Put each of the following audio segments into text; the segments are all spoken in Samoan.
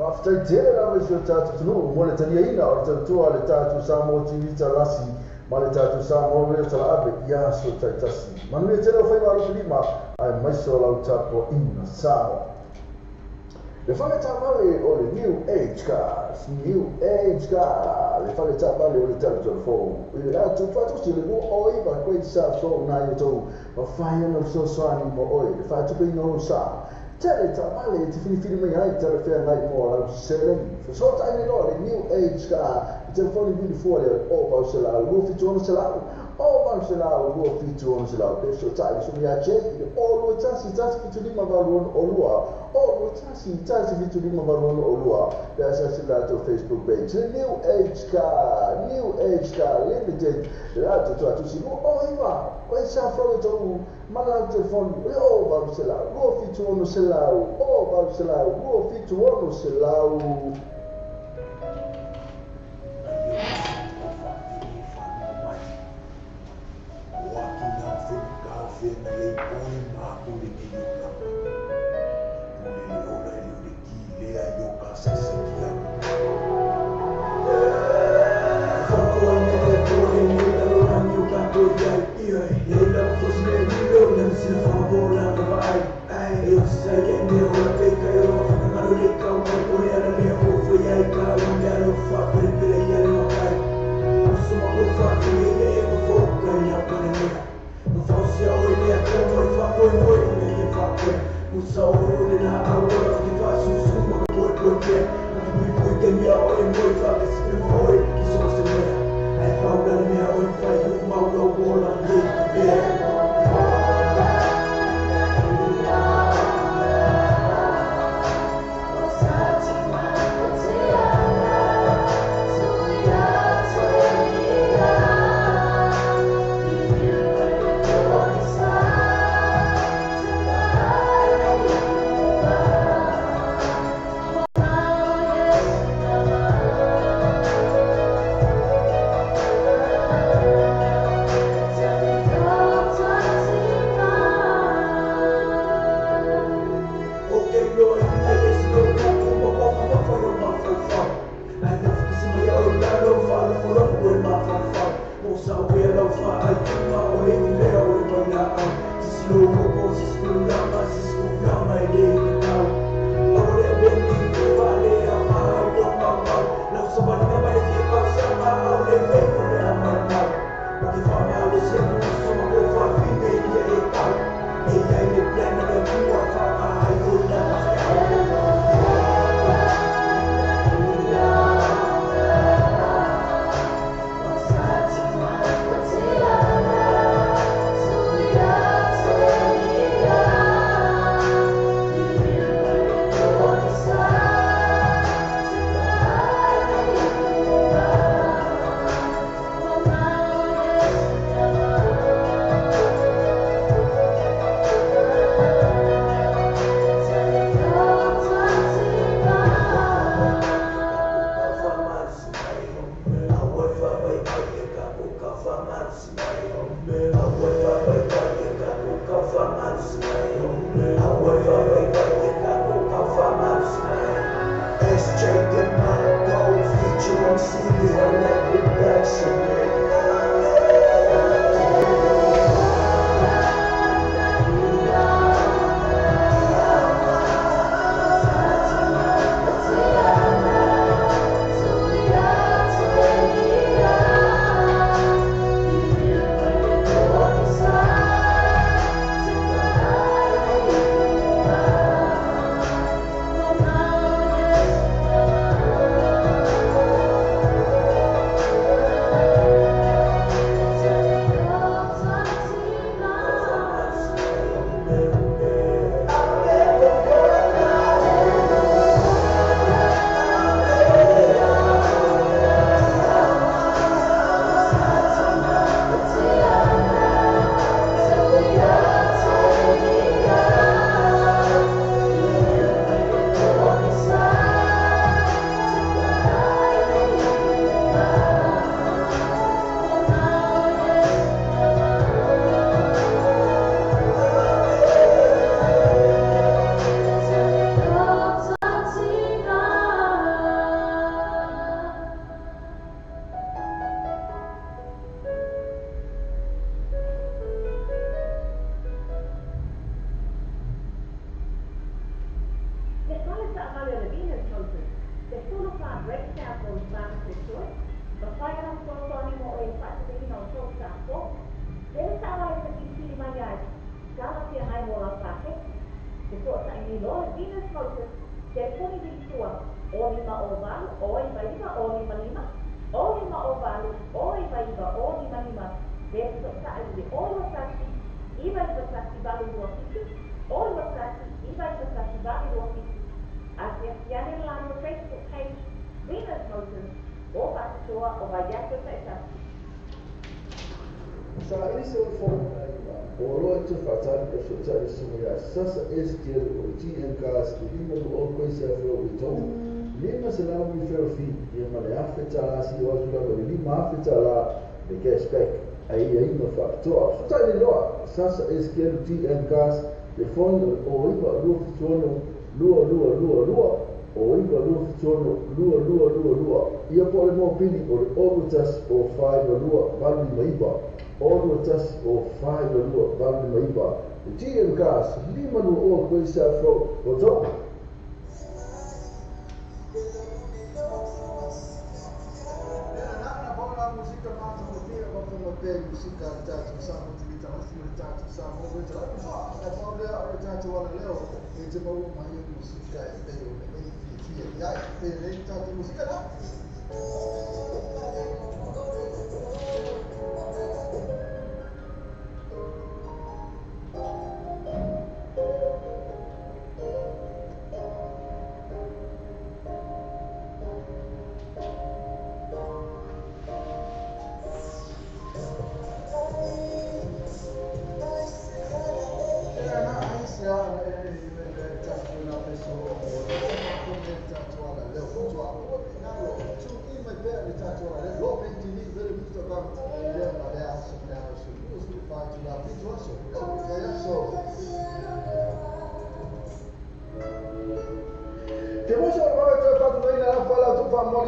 Faafetai tele lava i si o tatou atunuu mo le taliaina o le tautua a le tatou Samoa TV Talasi ma le tatou Samoa Radio Talaave i aso taitasi. Manuia tele o faiva alofilima aemaise o lau tapuaiga Samoa. Le fale taavale o le New Age Cars, New Age Car, le fale taavale o le talatala fou i le latou faatasi le 29 Great South Road na i outou mafai ona fesoasoani mo oe le faatupeina o lou sa. Tele taavale e te filifili mai ai talafeagai mo lau seleni. Fesootai nei loa le New Age Car i telefoni vili fua le 0800 276 0800 276 pe fesootai le Susuga ia Jay i le 021 175 86 021 175 86 pe asiasi i le latou Facebook page le New Age Car, New Age Car Limited le latou tuatusi 29 Koe sa fau e tou mana lau telefoni o le 0800 276 0800 276. Sasa SKL TN Gas telefoni o iva 2 2 2 2 2 o iva 2 2 2 2 2 ia po le mo pili o le olu tas o 5 2 valu maiva olu tas o 5 2 valu maiva TN Gas lima no o koisa fro o to.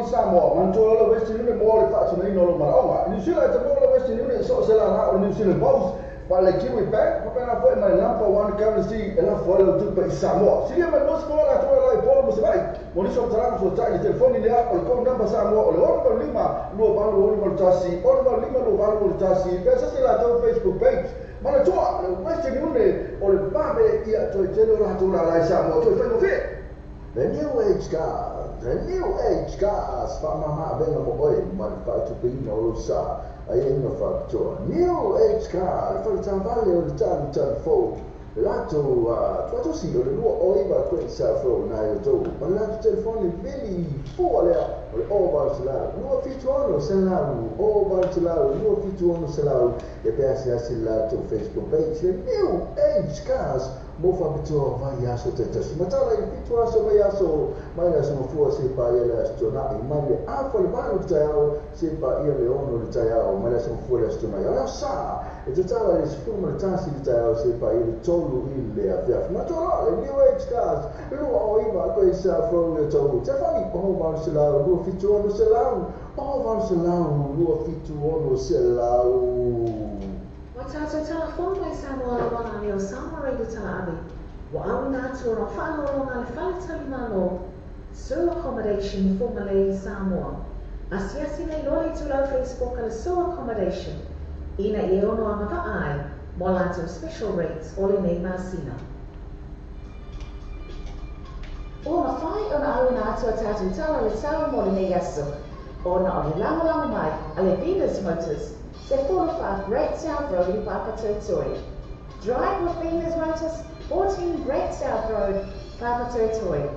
Samoa, man tō lalo vesti nune mō le whaatuna ino lo maraonga. Ni sila te mō Western Union so se la o New Zealand Post ma le Kiwi Bank faapena foi ma le number one currency e lafo ai lau tupe i Samoa. Silia mai 20 la atu la i Polo mo se vai mo nisi o matalaga fesootai i le telefoni lea o le code number Samoa o le 685 2861 685 2861 pe asiasi i latou Facebook page. Manatua le Western Union o le vave ia toe tele o latou lala i Samoa toe faigofie. The New Age Cars, The New Age Cars, faamama avega mo oe ma le faatupeina o lou sa aiaiga faapitoa. New Age Car, le faletaavale o le tanu tanu fou, le latou tuatosi o le 29 Great South Road na e outou, ma le latou telefoni vili fua lea o le 0800 276 0800 276 ia pe asiasi i le latou Facebook page, le New Age Cars, mo faapitoa vaiaso taitasi. Matala i le 7 aso vaiaso mai le aso Gafua seia paia le aso Tuanai, mai le afa i le 8 i le taeao seia paia le 6 i le taeao, mai le aso Gafua i le aso Tuanai. O le aso Sa e tatala i le 11 i le taeao seia paia le 3 i le afiafi. Matua loa le New Age Cars 29 Great South Road i Otahuhu. Telefoni 0800 276 0800 276. Ua tatou talafono mai Samoa lauala lea o Samoa Radio Talaave, ua auina atu ona faaaloaloga a le Faletalimalo, Sue Accommodation for Malay Samoa. Asiasi nei loa le itulau Facebook a le Sue Accommodation ina ia e ono agavaa ai mo a latou special rates o lenei masina. Ua mafai ona auina atu a tatou tala le tau mo lenei aso, ona o le lagolago mai a le Venus Motors, se 44 Great South Road i Papatoetoe. Drive with Venus Motors, 14 Great South Road, Papatoetoe.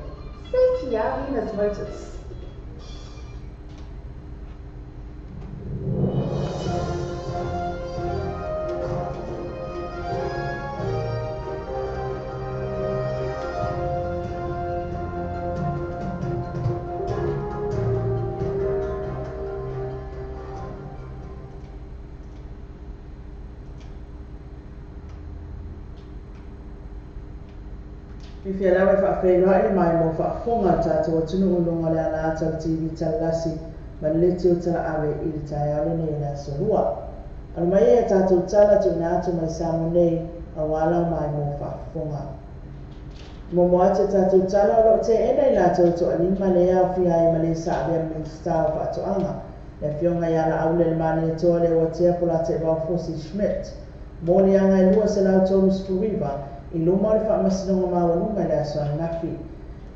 Se kia Venus Motors. Fifia lava e faafeiloai le mai mo faafofoga a le tatou atunuu i luga o le alaata o le TV Talalasi ma le Leitio Talaave i le taeao lenei o le Aso Lua. Alo mai ai a tatou tala tuuina atu mai Samoa nei aua lau mai mo faafofoga. Momo atu a tatou tala o lo o teena i latou e toalima le aofia ai ma le sa avea ma Minisita o Faatoaga, le Afioga ia Laaulelemaalietoa Leuatea Polataivao Fosi Schmidt, mo liaga e 239 i luma o le Faamasinoga Maualuga i le aso ananafi.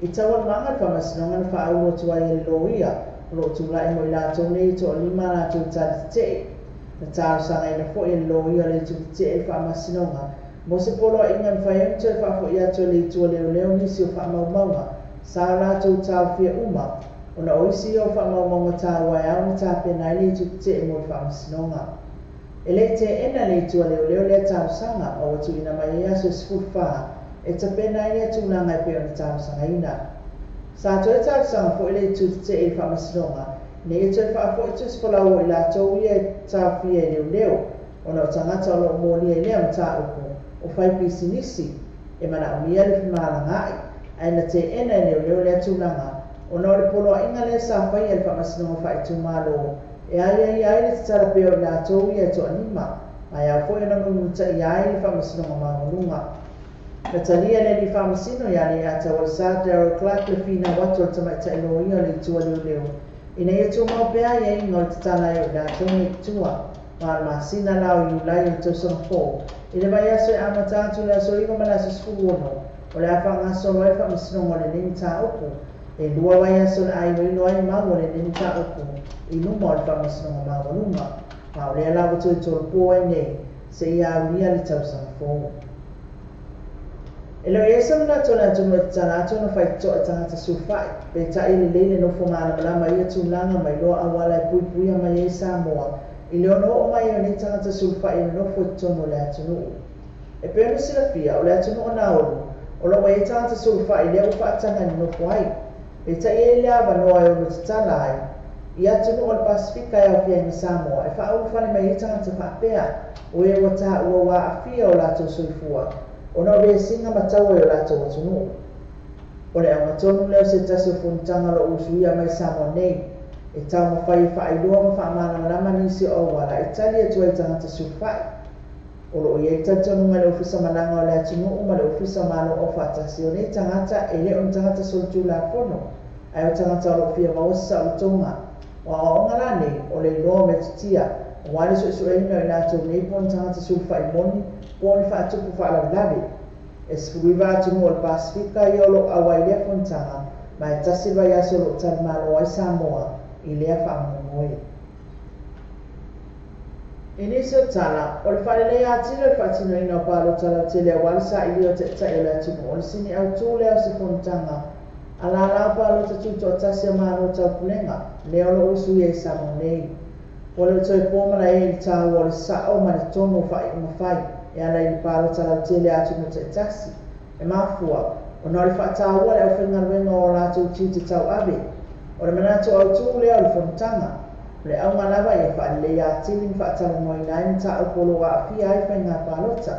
I taualumaga le Faamasinoga na faaulu atu ai e le loia o lo o tulai mo i latou nei e toalima a latou tali tetee. Na talosagaina foi e le loia o le itu tetee le Faamasinoga mo se poloaiga e mafai ai ona toe faafoi atu e le itu a leoleo nisi o faamaumauga sa o latou taofia uma ona o isi ia o faamaumauga taua e ao ona tapena ai le itu tetee mo le Faamasinoga. E le i teena le itu a leoleo lea talosaga ma ua tuuina mai ai aso e 14 e tapena ai lea tulaga e pei ona talosagaina. Sa toe talosaga foi le itu tetee i le Faamasinoga ina ia toe faafoi tusifolau o i latou ia e taofia e leoleo ona o tagata o lo o molia i lea mataupu o fai pisinisi e manaomia le femalagaai ae na teena e leoleo lea tulaga ona o le poloaiga lea sa faia e le Faamasinoga Faaitumalo e aiaia ai le tatala pea o i latou ia e toalima, ma e ao foi ona mulimulitaia ai le Faamasinoga Maualuga. Na talia le alii faamasino ia Leiata Walesa Darryl Clarke le finau atu a le tamaitai loia o le Itu a Leoleo ina ia tumau pea aiaiga o le tatala ai o i latou nei i tua ma o le masina la o Iulai o le tausaga fou i le vaiaso e amata atu i le aso 9 ma le aso 16 o le a faagasolo ai le Faamasinoga o lenei mataupu. E lua vaiaso o le a iloilo ai mau o lenei mataupu i luma o le Faamasinoga Maualuga, ma o lea la ua toe tolopo ai nei seia aulia le tausaga fou. E le o i ai se manatu o le atunuu e tatala atu ona faitotoa i tagata sulufai, peitai e lelei le nofo malamalama i ia tulaga ma iloa auala e puipuia mai ai Samoa i le ono oo mai ai o nei tagata sulufai e nonofo i totonu o le atunuu. E pei ona silafia, o le atunuu o Nauru, o lo o ua i ai tagata sulufai lea ua faataga e nonofo ai. Peitai e i ai le avanoa e ono tatala ai i atunuu o le Pasefika e aofia ai ma Samoa e faaulufale mai ai tagata faapea o e ua taua ua aafia o latou soifua ona o vesiga ma taua i o latou atunuu. O le auga tonu lea o se tasi o fonotaga o lo o usuia mai Samoa nei. E taumafai e faailoa ma faamalamalama nisi o auala e tali atu ai i tagata sulufai. O lo o i ai le talitonuga i le Ofisa Malaga o le Atunuu ma le Ofisa o Malo Aufaatasi o nei tagata e le o ni tagata solitulafono, ae o tagata o lo o fia maua se saolotoga. O aoaoga la nei, o le iloa o metotia, aua le suesueina o i latou nei po o ni tagata sulufai moni po o ni faatupu faalavelave. E 19 atunuu o le Pasefika ia o lo o auai i lea fonotaga, ma e tasi le vaiaso o lo o talimalo ai Samoa i lea faamoemoe. I nisi o tala, o le faaleleia atili o le faatinoina o palota lautele aua le sailia o taitai o le atunuu o le sini autū lea o se fonotaga a lālā o palota tutoatasi a Malo Taupulega, lea o lo o usuia i Samoa nei. Ua le o toe po malae i le tāua o le sa'o ma le tonu o faaiuga fai e ala i le palota lautele a atunuu taitasi. E mafua ona o le faataua a le aufaigaluega o a latou tiute tauave. O le manatu autū lea o le fonotaga, o le auga lava ia faaleleia atili ma faatalanoaina ai mataupu o lo o aafia ai faiga palota.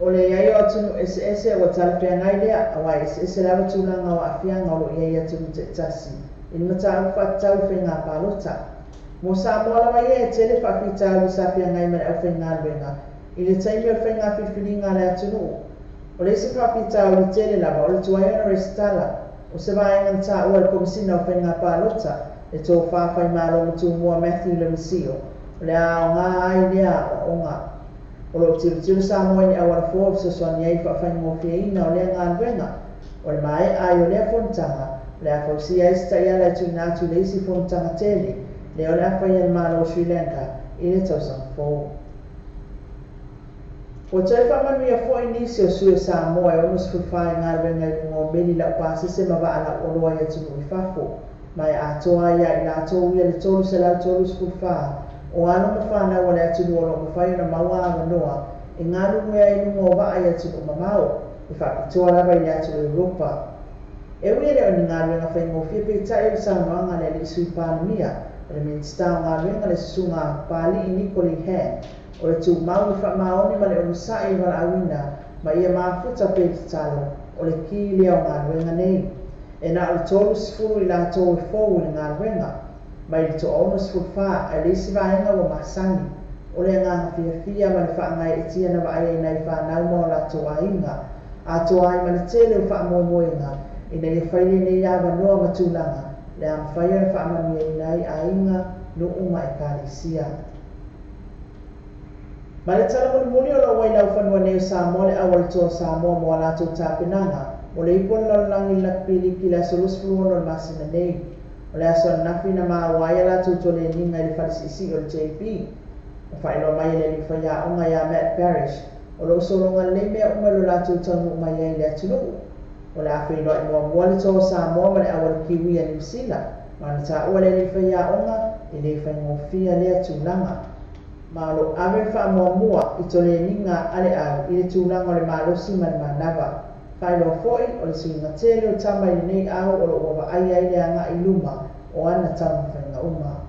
O le i ai o atunuu eseese ua talafeagai lea, aua e eseese lava tulaga o aafiaga o lo o i ai i atunuu taitasi i le mataupu faatatau i faiga palota. Mo Samoa lava ia, e tele faafitauli sa feagai ma le aufaigaluega i le taimi o le faiga filifiliga a le atunuu. O le isi faafitauli tele lava o le tuai ona resitala, o se vaega na taua e le Komesina o Faiga Palota, le Tofa Faimalo Matumua Matthew Lemisio, o le a aoga ai lea aoaoga. O lo o tilotilo Samoa i ni auala fou e fesoasoani ai i le faafaigofieina o lea galuega. O le maea ai o lea fonotaga, o le a fausia ai se taiala e tuuina atu i le isi fonotaga tele, lea o le a faia e le Malo o Sri Lanka i le tausaga fou. Ua toe faamanuia foi nisi o sui o Samoa e 64 i galuega i luga o meli laupasese ma vaa lauoloa i atunuu i fafo, ma e atoa ai ia i latou ia le 334 o alo ma fanau a le atunuu o lo o mafai ona maua avanoa e galulue ai i luga o vaa i atunuu mamao, e faapitoa lava i le atu Europa. E ui e le o ni galuega faigofie peitai o le saunoaga a le Alii Sui Palemia, o le Minisita o Galuega le Susuga Papali'i Nico Lee Hang, o le tumau i le faamaoni ma le onosai i le valaauina ma ia mafuta pea i tatalo, o le ki lea o galuega nei. E na o le 30 i latou e fou i le galuega, mai le toa-64, ae le isi vaega ua masani. O le agaga fiafia ma le faagaeetia na vaai ai nai fanau ma o latou aiga, atoa ai ma le tele o faamoemoega ina ia fai lenei avanoa ma tulaga le a mafai ona faamanuiaina ai aiga, nuu ma ekalesia. Ma le tala mulimuli o lo o ua i laufanua nei o Samoa le Aualatoa o Samoa mo a latou tapenaga mo le ipu o le lalolagi i le Lakapi Liki i le aso 26 o le masina nei. O le aso ananafi na maua ai a latou toleniga i le fale siisii o le JB. Na faailoa mai e le alii faiaoga ia Matt Parrish, o lo o sologa lelei mea uma i lo latou taunuu mai ai i le atunuu. O le a feiloai muamua le toa o Samoa ma le auala Kiwi a Niu Sila, ma na taua le alii faiaoga e le faigofie lea tulaga. Ma o lo o ave le faamuamua i toleniga a le au i le tulaga o le malosi ma le manava. Faailoa foi, o le suiga tele o tama i lenei ao o lo o ua vaaia ai le agai i luma o ana taumafaiga uma.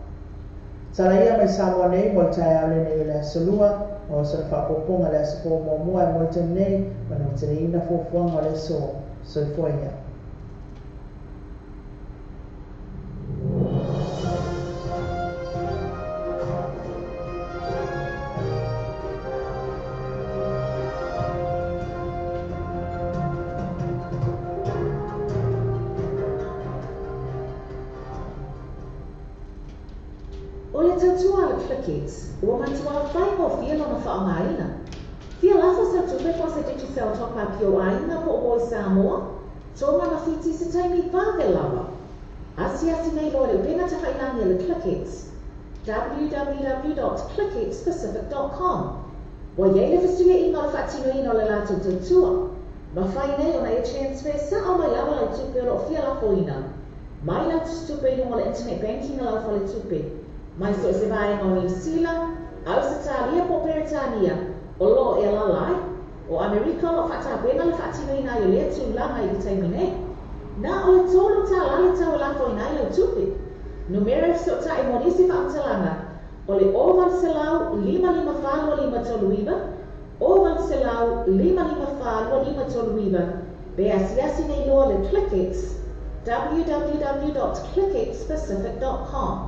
Tala ia mai Samoa nei mo le taeao lenei o le Aso Lua, ma o sona faaopoopoga i le aso fou muamua e moe tonu nei ma nuateleina fuafuaga o le aso. Soifua ia. O le tautua a le Clickx, ua matua faigofie lona faaaogaina. Fia lafo sau tupe po o se Digicel top up i ou aiga po o moe Samoa, Tonga ma Fiti i se taimi vave lava. Asiasi nei loa i le upega tafailagi a le Clickx, www dot clickxpacific dot com. Ua i ai le fesuiaiga o le faatinoina o le latou tautua. Mafai nei ona e transfer sa'o mai lava lau tupe o lo o fia lafoina mai lau tusitupe i luga o le internet banking a lau faletupe, mai so o se vaega o Niu Sila, Ausetalia po o Peretania o lo o e alaala ai. O Amerika o lo o faatapena le faatinoina ai o lea tulaga i le taimi nei. Na o le $3 le tau e lafoina ai lau tupe. Numera e fesootai mo nisi faamatalaga o le 0800 554 2539, 0800 554 2539, pe asiasi nei loa le ClickX www.clickxpacific.com.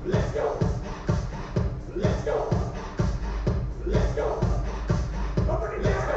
Let's go. Let's go. Let's go. Let's go.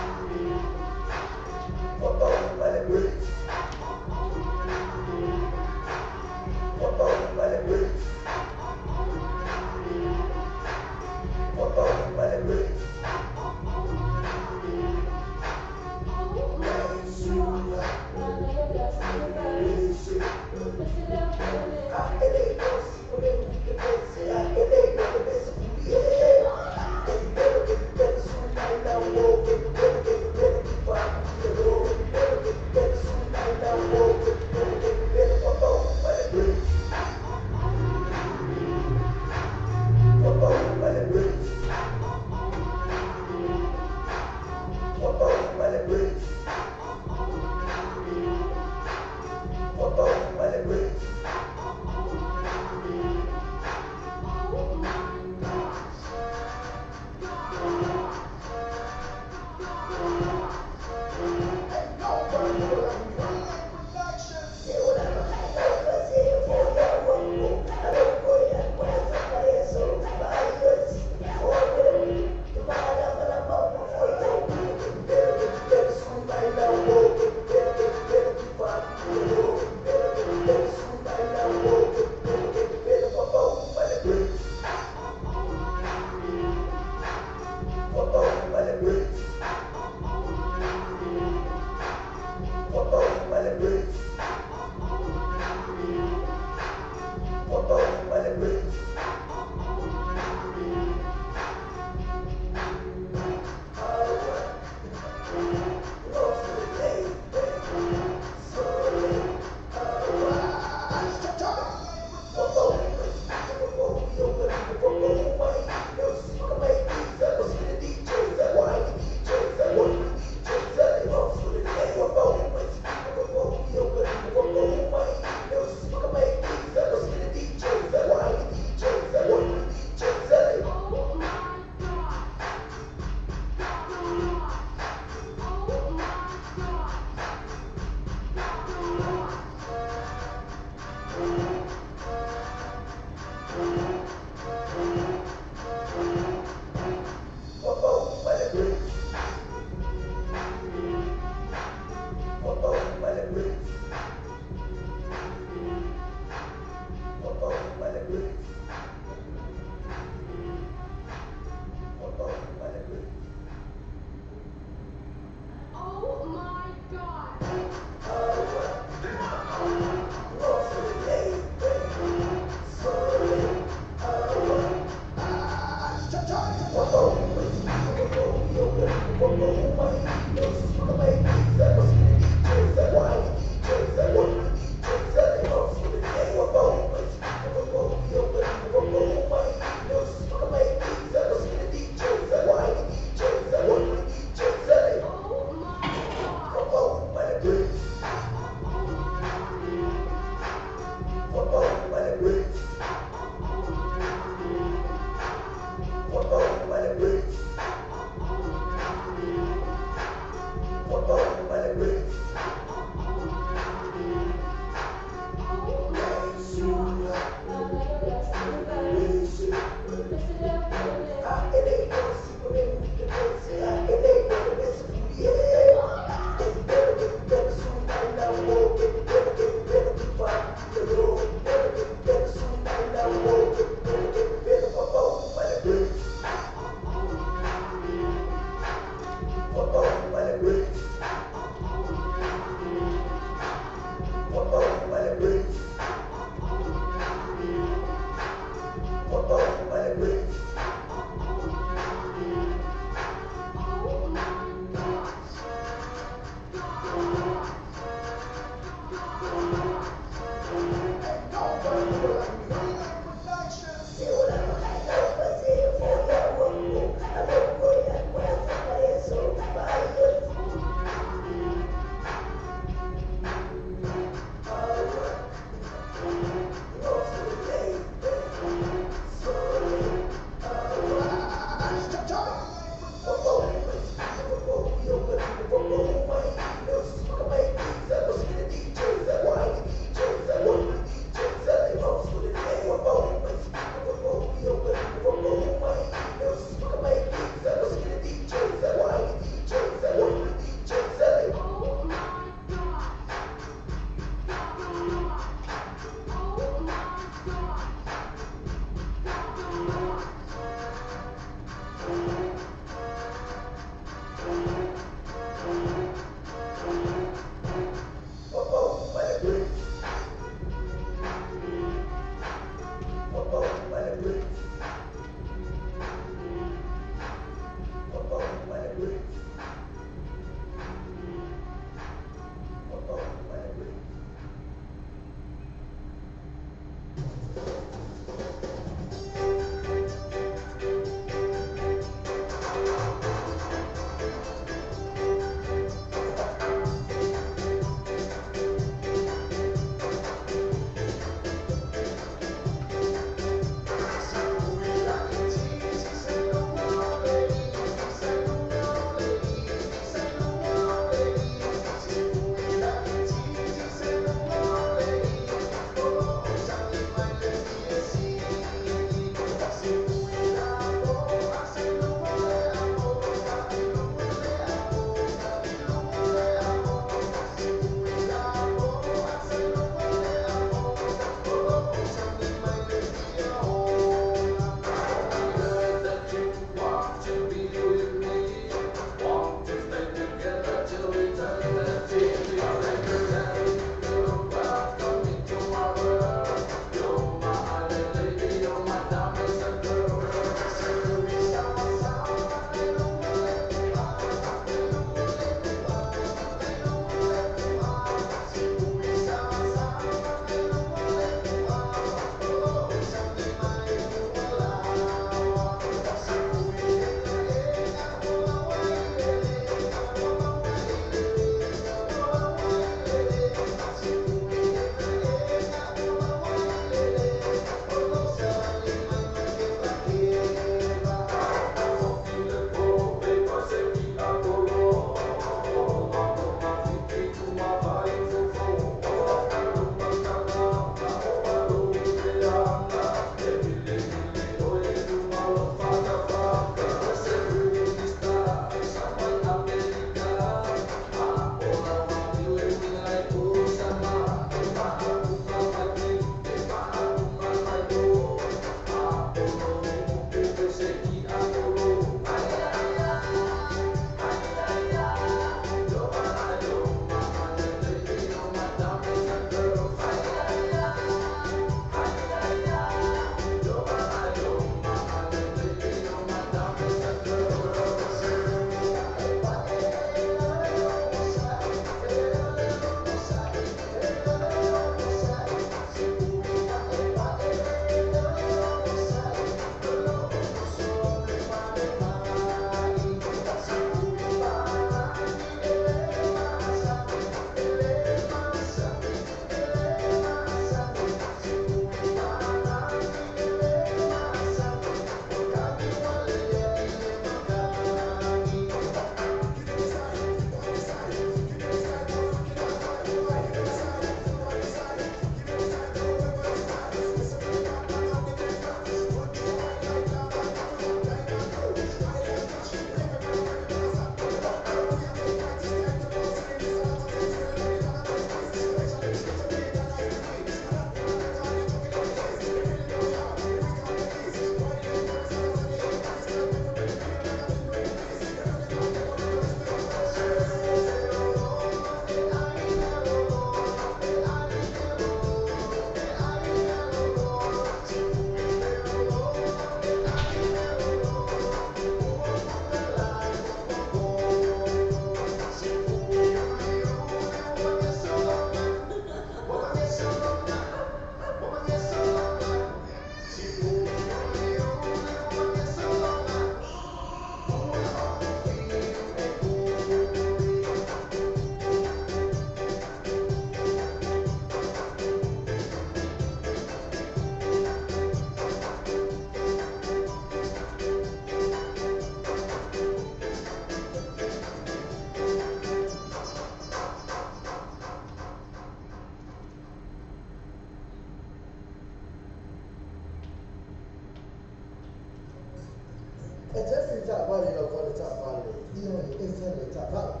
E te whiri tā vale lau wale tā vale, i oi e te le tā vale.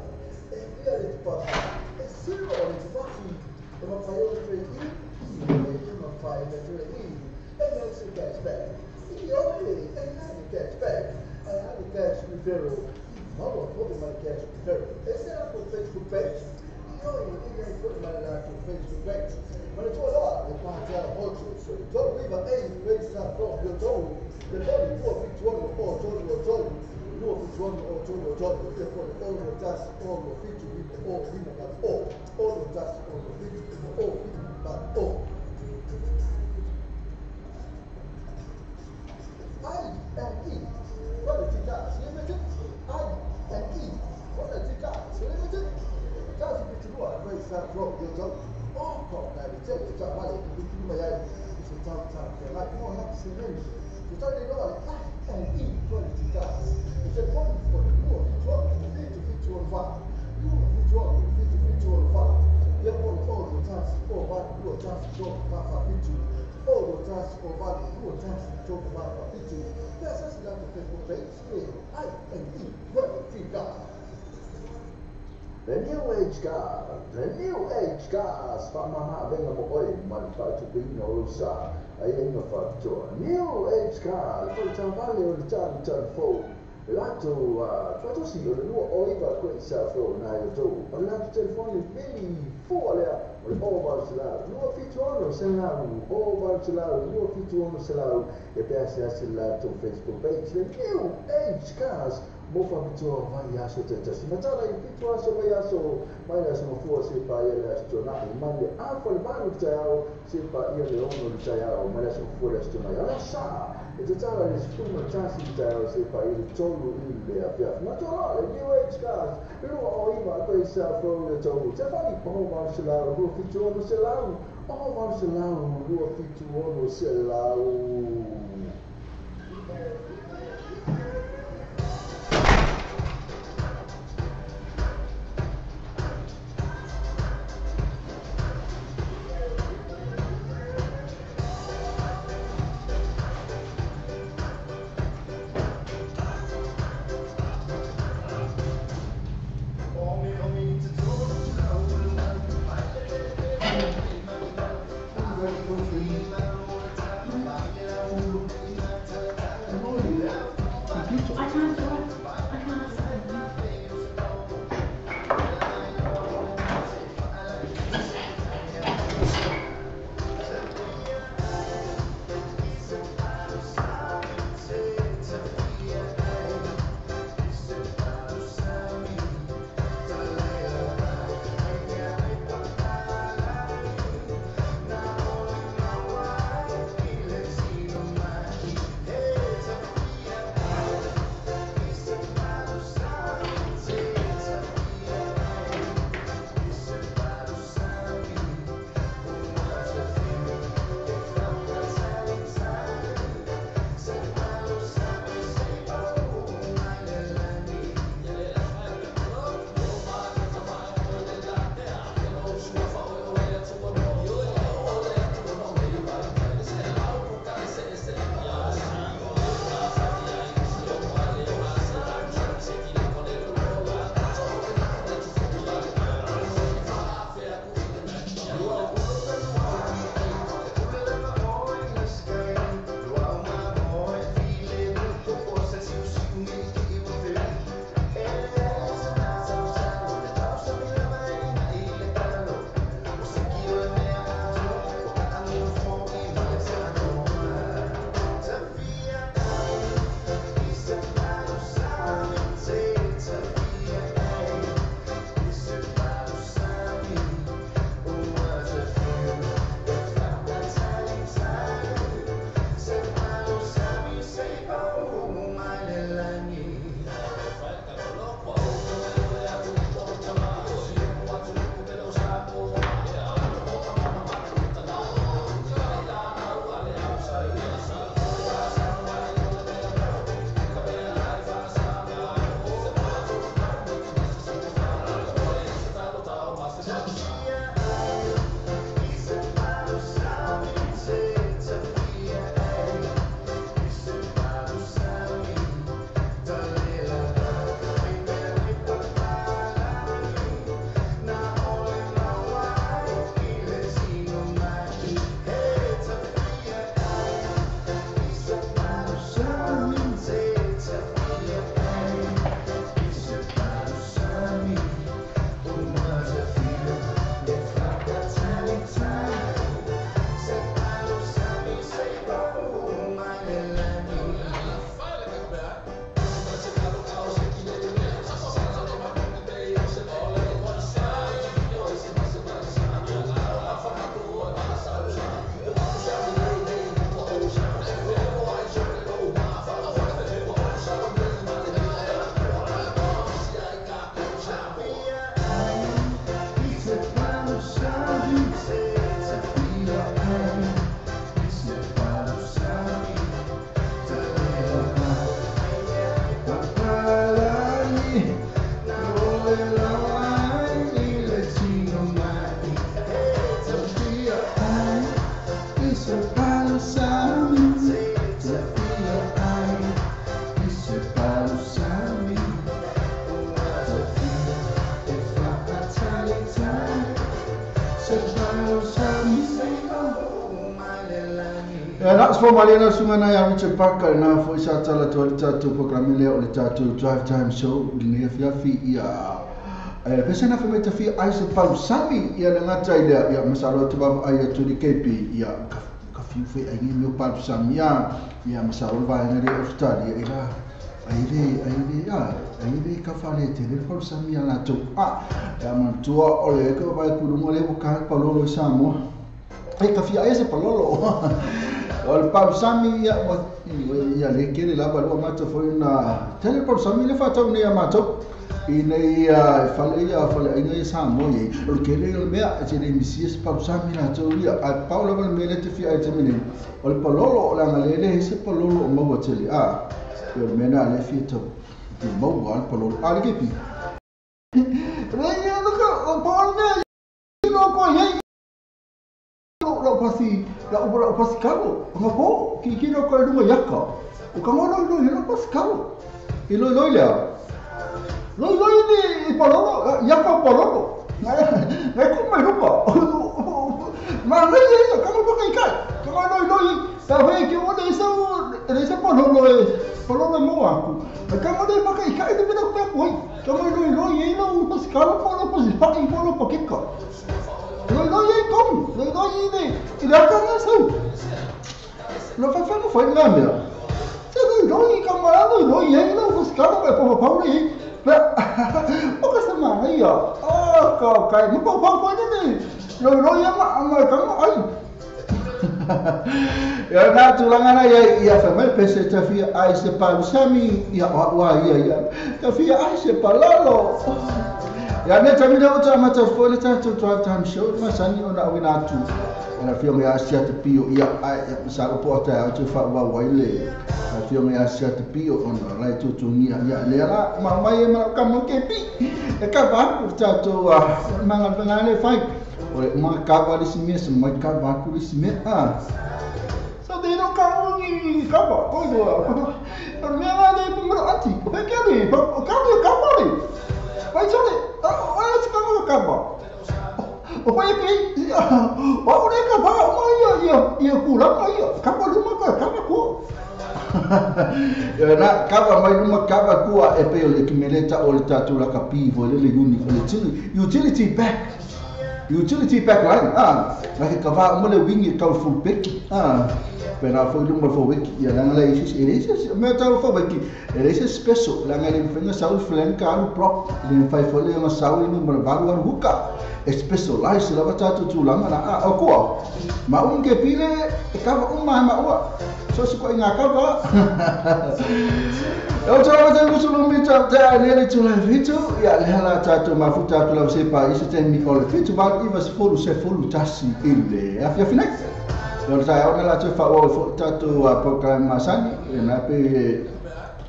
E whia le tupaki, e siro o le tupaki, e mawhai o le ture i, i oi e mawhai le ture i, e mea se cash back. I oi e mea le cash back, e a le cash referral, i maua koe mai cash referral. E se a ko Facebook page, i oi e mea koe mai la ko Facebook page. Ma le tua loa, le pātea hotu, so le tolu iwa e raise up from your toe. Le tolu ua fitu ono o tolu o tolu, lua fitu ono o tolu o tolu, te pole ono tasi ono fitu lima o lima valu o, ono tasi ono fitu lima o lima valu o. I and E, Quality Cars Limited. I and E, Quality Cars Limited. Tasi fitu lua, raise up from your toe. O ko na le te le ta vale, i fitu lima iai, i se tau tau te lai, mo haki se meni. Te tau le loa le I and E, Quality Cars. E te poni o le lua fitu ono, fitu fitu ono wha. Lua fitu ono, fitu fitu ono wha. Ia poni ono tasi o valu lua tasi tolu wha wha fitu. Ono tasi o valu lua tasi tolu wha wha fitu. Pea sasi lato Facebook page e I and E, Quality Cars. The New Age Cars, the New Age Cars, whaamama venga mo oe, ma le whaatupeina o lau sa, ai ainga whaapitoa. New Age Cars, le whaitavale o le tanu tanu fou, le latou tuatosi o le lua o iwa koe sa fou nai o tou, o le latou telefoni vili fua lea, o le o valu selau, lua fitu ono selau, o valu selau, lua fitu ono selau, e pea se ase le latou Facebook page, le New Age Cars, mo whapitoa vai aso te tasi. Matala i fitu aso vai aso, mai le aso mafua se pa ia le aso tonai, mai le afa le valu le taiao, se pa ia le ono le taiao, mai le aso mafua le aso tonai. Ala sa, e te tala le sefulu ma tasi le taiao, se pa ia le tolu i le afiafi. Matala le New Age Cars, le lua o iwa koe sa fou le tolu. Te whai, o valu selau, lua fitu ono selau, o valu selau, lua fitu ono selau. Na so malena sunga na ya Richard Parker na fo isa tala to le tatou programme le o le tatou drive time show le fia fi ia pese na fai fi ai se pausami ia le ngata ile ia masalo tu ba ai tu di KP ia ka fi fi ai ni meu pausami ia ia masalo va na le Australia ila ai le ia ai le ka fa le te le pausami ia la tu a ia mantua o le ko vai ku mo le ka palolo sa mo ai ka fi ai se palolo o le pausami ia ia le kere la ba lo mato foi na tele pausami le fa tau nei mato ina ia fale ia fale ina ia sa mo ye o kere le mea te le misias pausami la tau ia a paula le mele te fi ai te mene o le palolo la ngalele se palolo o mo tele a o le mena le fi to te mo al palolo a le ke pi re ia no ka o palolo no ko ye la pasi la la pasi kalo nga po ki ki no ko lunga yaka o ka ngono lo lo pasi kalo i lo lo le lo lo ni palolo yaka palolo ngai ko mai rupa ma ngai ye ka mo ka kai ka lo lo ta ve ki o le sa le sa palolo e palolo mo aku ka mo le pa kai kai de me ko ko ka mo lo lo ye lo pasi kalo po lo pasi pa i po lo pa ki ka lo lo ye kom lo lo ye de i la ka na sau lo fa fa no foi na mea se lo lo ye ka ma lo lo ye lo pasi kalo pa pa pa le ba o ka sa ma ia o ka kai mo pa pa ne lo lo ye ma ma ka ma ai ia na tulaga na ia ia fa mai pese ta fia ai se pausami ia wa ia ia ta fia ai se palolo ia ne ta mile o ta mata fo le ta drive time show ma sani ona wina tu ona fia me asia te pio ia ai sa o po ta o te fa wa wa ile fia me asia te pio ona lai tu tu ni ia le la ma mai ma ka mo ke pi e ka va ku ta tu ma nga le fai o ma ka va le sime se mai ka va ku le sime a so de no ka ni ka va o do o me va le mo anti o ke le o ka le ka va le vai sole o é ka mo ka va o pai ke o le ka va o ia ia ia ku la ia ka va lu ma ka ka ku na ka va mai lu ma ka va ku e pe le ki meleta o le tatu la ka pi vo le uni o le utility back utility back line ah la ke ka va mo le wing ka full back ah pera foi lu mo fo wiki ia la le is is me ta fo wiki is special la le fenga sau flank ka lu prop le fai fo le ma sau ni mo va lu huka specialize la va ta tu la na a o ko ma un ke pile ka va un ma ma o so se ko inga ka va eu te lo te lo mi ta ta ne le tu la vitu ia le hala ta tu ma futa tu la se pa is te mi ko le fitu ba i vas fo se fo lu tasi ile a fia finai eu ta o la te fa o fo ta tu a programme masani na pe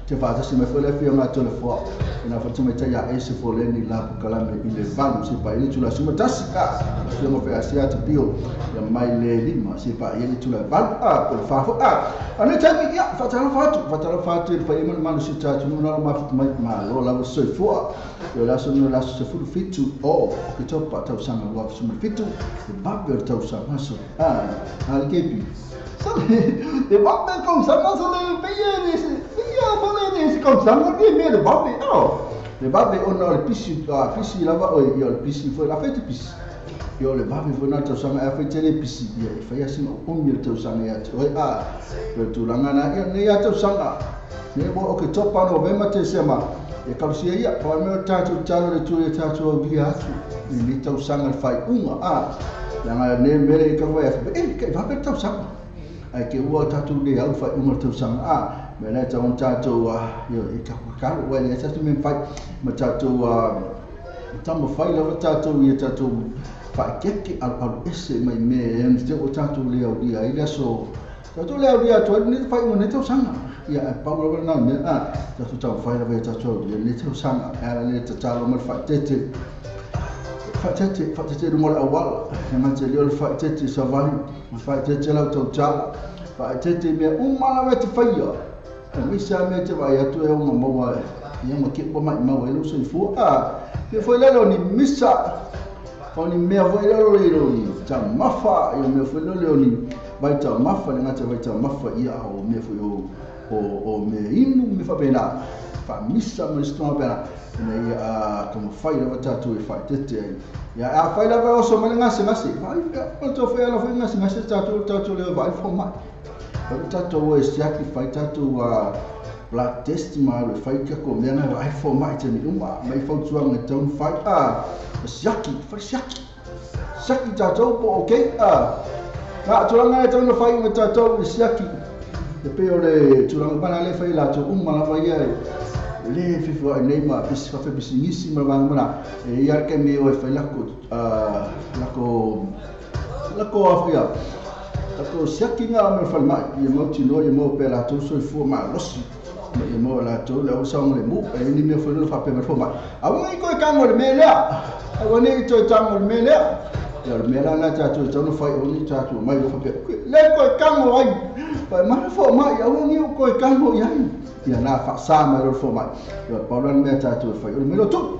te fa se me fo le fia ma tu le fo na fo tu me ta ya ese fo le ni la kala me ile valu se pa ile tu la suma tasi ka fia mo fe asia te pio ya mai le lima se pa ile tu la valu a ko fa fo a ane ta mi ya fa ta fa tu fa ta fa tu fa iman manu se ta tu na ma fu mai ma lo la so fo yo la so no la so fu fitu o ke to pa ta sa ma wa so fitu e ba ber ta sa ma so a al ke pi so le ba be ko sa ma so le pe ye ne se ya fa le ne se ko sa ma bi me le ba be o le ba be on le pisi a pisi la ba o yo le pisi fo la fete pisi yo le ba be fo na ta sa ma fete le pisi ye fa ya sin o mi ta sa ma ya o a le tu la ngana ya ne ya ta sa ma ne bo o ke to pa no ve ma te se ma e ka si ia pa me ta tu ta le tu e ta tu bi a tu ni ta sa ma fai unga a la nga ne me le ka wa e ke va pe ta sa ai ke ua ta tu le au fai unga ta sa ma a me le ta on ta tu a yo e ka ka wa le ta tu me fai ma ta tu a ta mo fai la ta tu ia ta tu fa ke ke al al ese mai me en te o ta tu le au dia ile so ta tu le au dia tu ni fai mo ne ta sa ia e paulo na me a ta tu ta fai la ta tu le ne ta sa a le ta ta lo mo fa te fa te fa te mo la awal e ma te le fa te sa vali fa te la ta ta fa te me um ma la te fa ia e mi sa me te vai a tu e uma mo wa ia mo ke po mai ma wa lo so fu a e foi le lo ni misa o ni mea foi le lo ni ta mafa e me foi le lo ni Vaitaumafa le gata vaitaumafa ia o mea foi o mea inu me faapena faamisa ma isi tulaga faapena ina ia taumafai lava tatou e faaeteete ai. Ia afai lava e oso mai le gasegase, vaai matou fai ala foi gasegase tatou tatou le vaai fomai. Fai tatou e siaki fai tatou blood test ma alu e fai tatou mea na vaai fomai taimi uma mai fautuaga e tatau ona fai siaki fai siaki. Siaki tatou po okay na tulaga e tatau ona fai uma tatou i siaki. E pei o le tulaga uma lea e fai e latou uma lava ia e le fefuai nei ma faapisinisi ma le vaega uma la. E i ai le taimi e o e fai lako lako afia lako siakiga o mea falemai ia mautinoa ia maua pea latou soifua malosi ma ia maua e latou le ausaogalemu. E ai ni mea foi lele faapea mai le fomai. Aua ne i toe tago i le mea lea. Aua ne i toe tago i le mea lea. Ia o le mea la lena tatou e tatau ona fai aua ne i tatou omai loa faapea, le toe tago ai. Fai mai le fomai, aua ne i ou toe tago i ai. Ia na faasa mai loa le fomai. Ia pau la le mea tatou e fai o le mea loa tuu.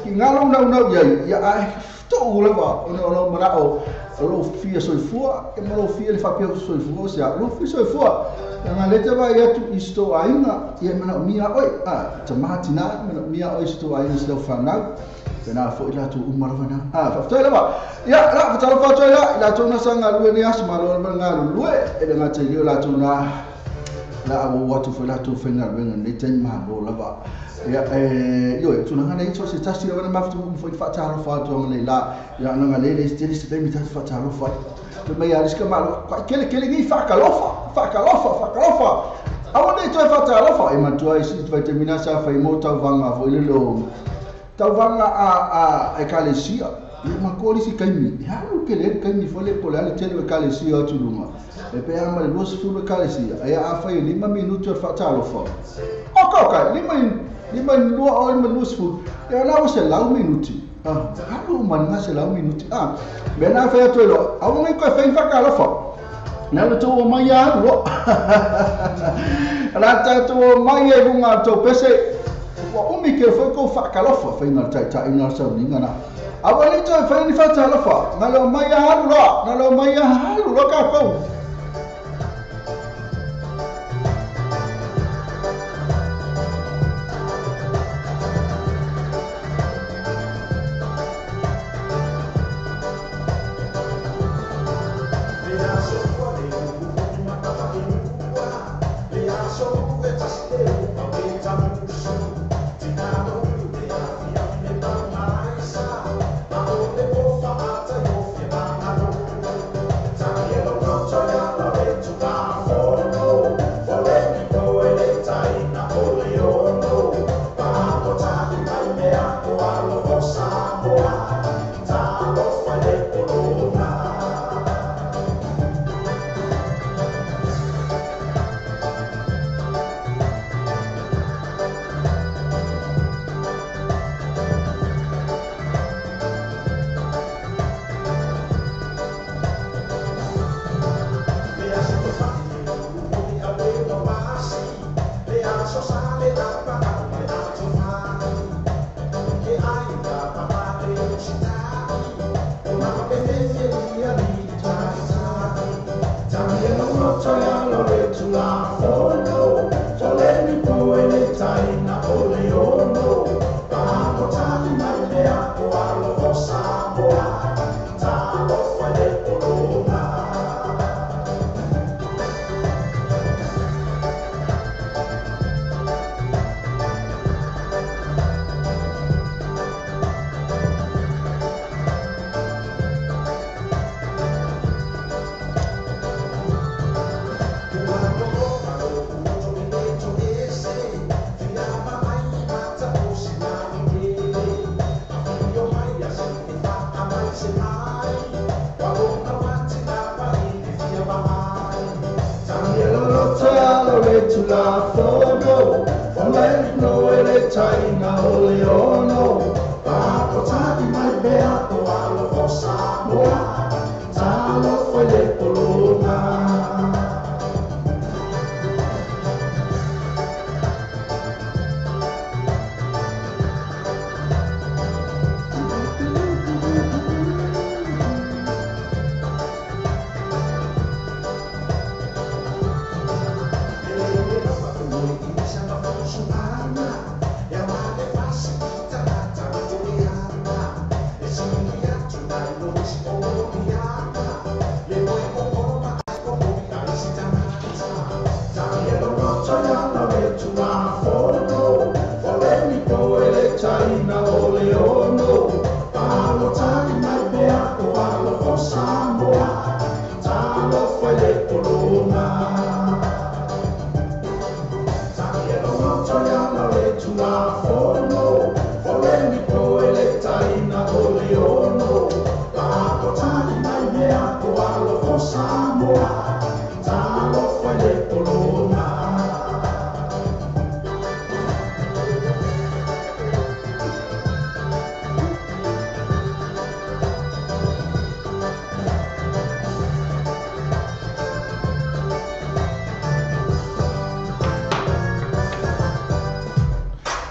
Ki ngalo naunau i ai, ia ae tuu lava ona o lou manao o lou fia soifua, e ma lou fia le faapea soifua o se a, lou fia soifua. Ia nga lete vaai atu i si tou aiga, ia e manaomia oe, tama tina, e manaomia oe i si tou aiga i si lau fanau. Pena foi latou uma lava na. Faafetai lava. Ia, la, fatalofa atu ai la, i latou na sa galulue nei aso, malo lava le galulue, e le gata i lea o latou na la auau atu foi latou faigaluega i lenei taimi, malo lava. Ia, e, ioe, tulaga nei, so se tasi lava na mafuta uma foi faatalofa atu anga nei la, ia na nga lele tele se taimi tatou faatalofa ai. Fai mai a risika malo, kai kele kele nei faakalofa, faakalofa, faakalofa. Aua nei toe faatalofa, e matua i si vaitamina sa fai mo tauvaga foi lele o tauvaga a ekalesia. Ia ma ko le isi taimi, e alu tele ai le taimi foi lea po o le a le tele o ekalesia atu i luga. E pei lava ma le 20 ekalesia, ae afai e 5 minuti o le faatalofa. Oka oka, 5 i 2 o 5 20, ia la ua 100 minuti. Alu uma lena 100 minuti. Mea na fai atu ai loa, aua ne i toe fai ni faatalofa. Na o le tou omai lava alu loa. O le a tatou omai ai i luga o le tou pese, ua umi keu foi kou faatalofa, faiga o le taitaiga o le sauniga na. Aua ne i toe fai ni faatalofa, na o le omai lava alu loa, na o le omai lava alu loa tatou.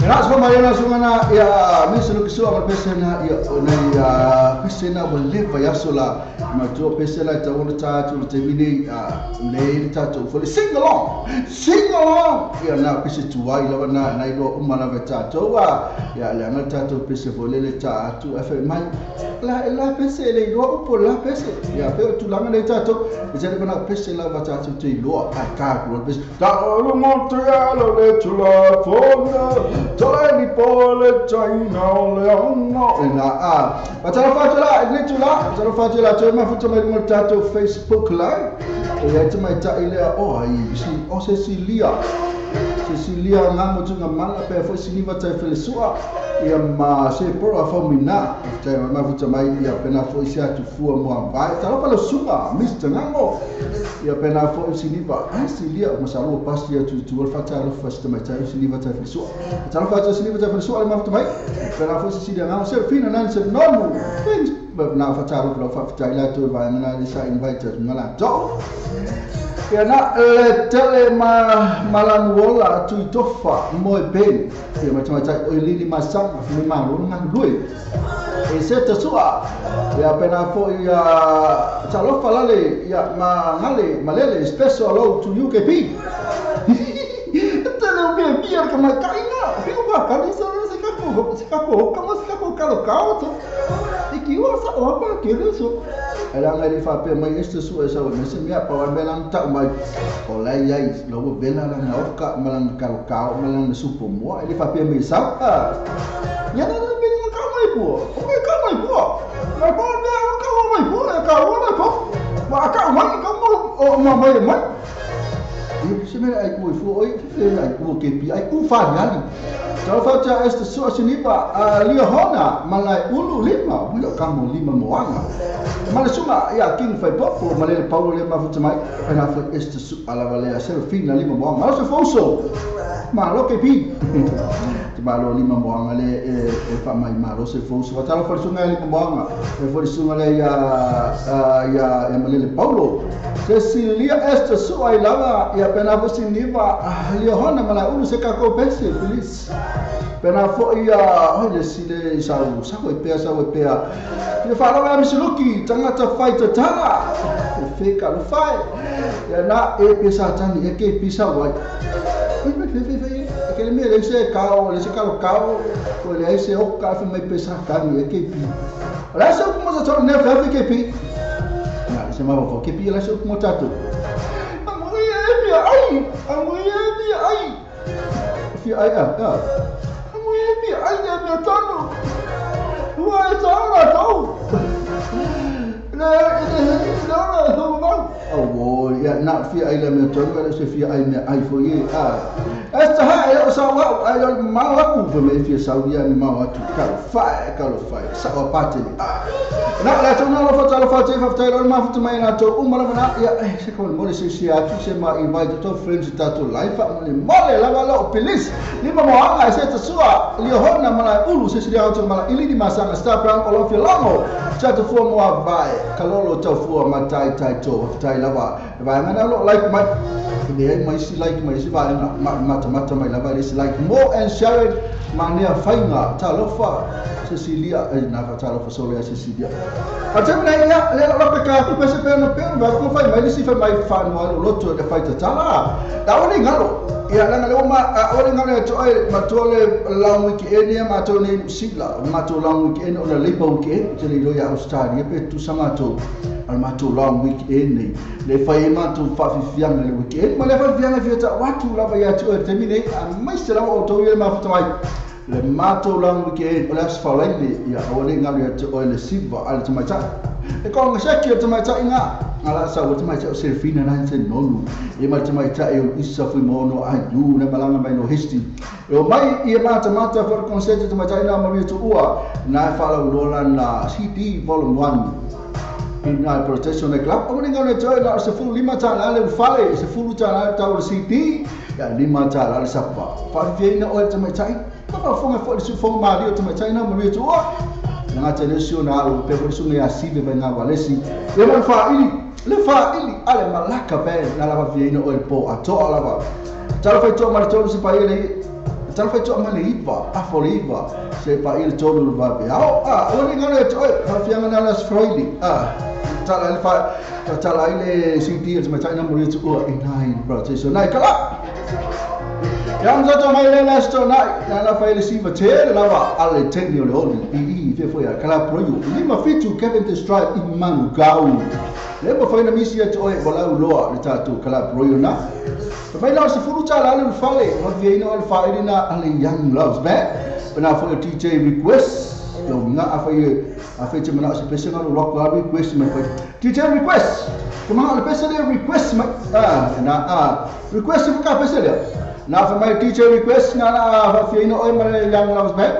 Na so mai na so na ia mi se lo so ma pese na ia na ia pese na wa le va ya so la ma to pese la ta wona ta to te mini a le ta to for sing along ia na pese tu ai la na na ilo uma na va ta to wa ia le na ta to pese fo le ta tu f mai la la pese le ilo po la pese ia pe tu la na ta to e le na pese la va ta to te ilo a ka ko pese ta lo mo te lo le tu la fo na Tony Paul China Leon na a patala le tula tala fatula to ma futa mai mo tato Facebook live e ai te mai ta ile o ai si o Cecilia Cecilia nga mo tunga mala pe fo siniva ta felesua ia ma se por a famina te ma futa mai ia pena fo sia tu fua mo vai tala pala suba Mr Ngango ia pena fo siniva ai Cecilia mo salo pastia tu tu fatala first mai ta siniva ta felesua tala fatala siniva ta felesua ma futa mai pena fo Cecilia nga se fina nan se nonu na fatala lo fatala tu vai na sa invite ngala to ia na le tele ma malanuola tu tofa mo ben ia ma tama tai o lili masanga fi ma lo nga lui e se te sua ia pena fo ia talofa lale ia ma ngale malele special hello to UKP te lo pe pia ka ma kaina fi ba ka ni so se ka ko se ka ko ka ma se ka ko ka lo ka o e ki o sa o pa ke le so ela ngai fa pe mai este sua sa o mese mea pa wa mela ta mai o lai ai lo bela la na oka malang ka ka malang supo mo ele fa pe mai sa ya na na me ka mai po o me ka mai po na pa me ka mai po ka o na ko ma ka mai ka mo o ma mai mai e se me ai ko fo oi fe ai ko ke pi ai ku fa ya ni tau fa ta este sua sinipa a liahona malai ulu lima wilo kamo lima moanga Malasuma ia king fai popo malele paulo le mafuta mai pena fo este su ala vale serafina lima moanga malo se foso malo ke pi te malo lima moanga le e fa mai malo se foso fatala fo sunga lima moanga e fo sunga le ia ia malele paulo Cecilia este su ai lava ia pena fo siniva liahona mala ulu se ka ko pese please pena fo ia oi le sile sau sa ko pea sa ko pea ia fa la misiluki tangata fai tatala e feka lo fai ia na e pesa tani e ke pisa wai fe ke le me le se ka o le se ka lo ka o le se o ka fe mai pesa tani e ke pi la se mo sa to ne fe ke pi na se ma fo ke pi la se mo tato amo e pi ai amo e pi ai fi ai a amo e pi ai ne me tano wa sa la to Oh, ja, na fi ai la me tonu le se fi ai me ai fo ye a esta ha e o sa wa ai lo ma wa ku fo me fi sa wi mi ma wa tu ka lo fa sa wa pate a na la to na lo fa ta lo fa te fa ta lo ma fa mai na to uma la na ya se ko mo le se se a tu se ma invite to friends ta to life mo le mo le la lo please ni ma mo anga se ta sua li hona ma la ulu se se ri auto ma ili ni ma sa star brown o lo fi longo cha to fo mo vai kalolo to fo ma tai tai to tai lava vai mana lo like mai ne mai si like mai si vai na mata mata mai lava is like more and share it mania fainga talofa Cecilia na talofa sole Cecilia atemna ia le lo pe ka ku pese pe no pe ba ku fai mai si fai mai fa no lo to de fai tala da oni ngalo ia la ngalo ma oni ngalo to ai ma to le la wiki ene ma to ne sila ma to la wiki ene ona le pa wiki ene te le lo ya Australia pe tu sama to al ma to long week ene le fai ma to fa fi fianga le week ene ma le fa fianga fi ta watu la va ya to te mine a mai se la o to ye ma fa mai le mato long week ene o la fa le ya o le ngalo ya to le silva al to mai ta e ko ngase ki to mai ta inga ala sa o te mai ta o Serafina na se nonu e mai te mai ta e o isa fui mono a yu na malanga mai no histi e o mai ia mata mata for concert te mai ta ina ma to ua na fa la lola na CD volume 1 na protection e club o ninga ne joy la se fu lima ta la le fale se fu ta la ta o CD ya lima ta la le sapa fa fi na o te mai ta pa fo me fo se fo ma ri o te mai ta ina ma to ua na te le sio na lo pe fo su me asive va na valesi e mo fa ili le fa ili ale malaka pe na la va fi ina o po a to ala va ta fa to ma to se pa ile Tala fai toa ma le iva, afa o le iva, se pa i le tolu le vave. Ao, a, ua le galo ia te oe, faafiaga na le Aso Faraile. A, tala ai le fa, tala ai le CD a le tamaitai na mo le tuua i nai brother. So nai kala. Ia ma tatou mai le le aso nai, na la fai le siva tele lava a le teni o le oli. I i fia foi a kala proio. Lima fitu Kevin the Stripe i manu gau. Le ma fai na misi atu oe walau loa le tatou kala proio na. Mai lau se fulu tala le fale, ma via ina o le faili na a le Young Loves Band. Pena foi o DJ Request. Yo nga a fai a fai te mana o se pese nga lo rock la request mai fai. DJ Request. Kuma le pese le request mai. Ah, na a request ka pese le. Na fa mai DJ Request nga na fa fia ina oi ma le Young Loves Band.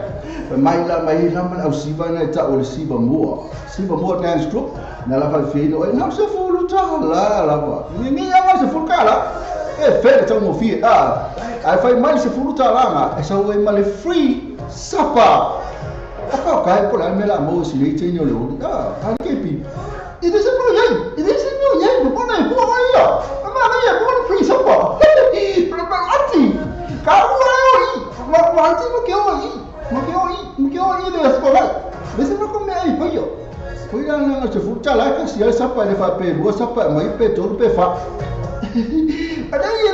Mai la mai la ma au siva na ta o le siva mua. Siva mua dance group. Na la fa fia ina oi na se fulu tala la va. Ni ni nga se fulu kala. E fele tau mo fia. Ah, ai fai mai se fulu tala nga. E sa oi ma le free supper. Aka kai po la me la mo si le te ni o le o. Ah, a ke pi. I de se mo yai. I de se mo yai mo na po ai ya. Ma na ya po free supper. Pero ma ati. Ka u ai o i. Ma ma ati mo ke o i. Mo ke o i. Mo ke o i le so lai. Le se mo ko me ai po yo. Foi la na se fu tala ka si ai supper le fa pe bo supper mai pe to pe fa. Ada ye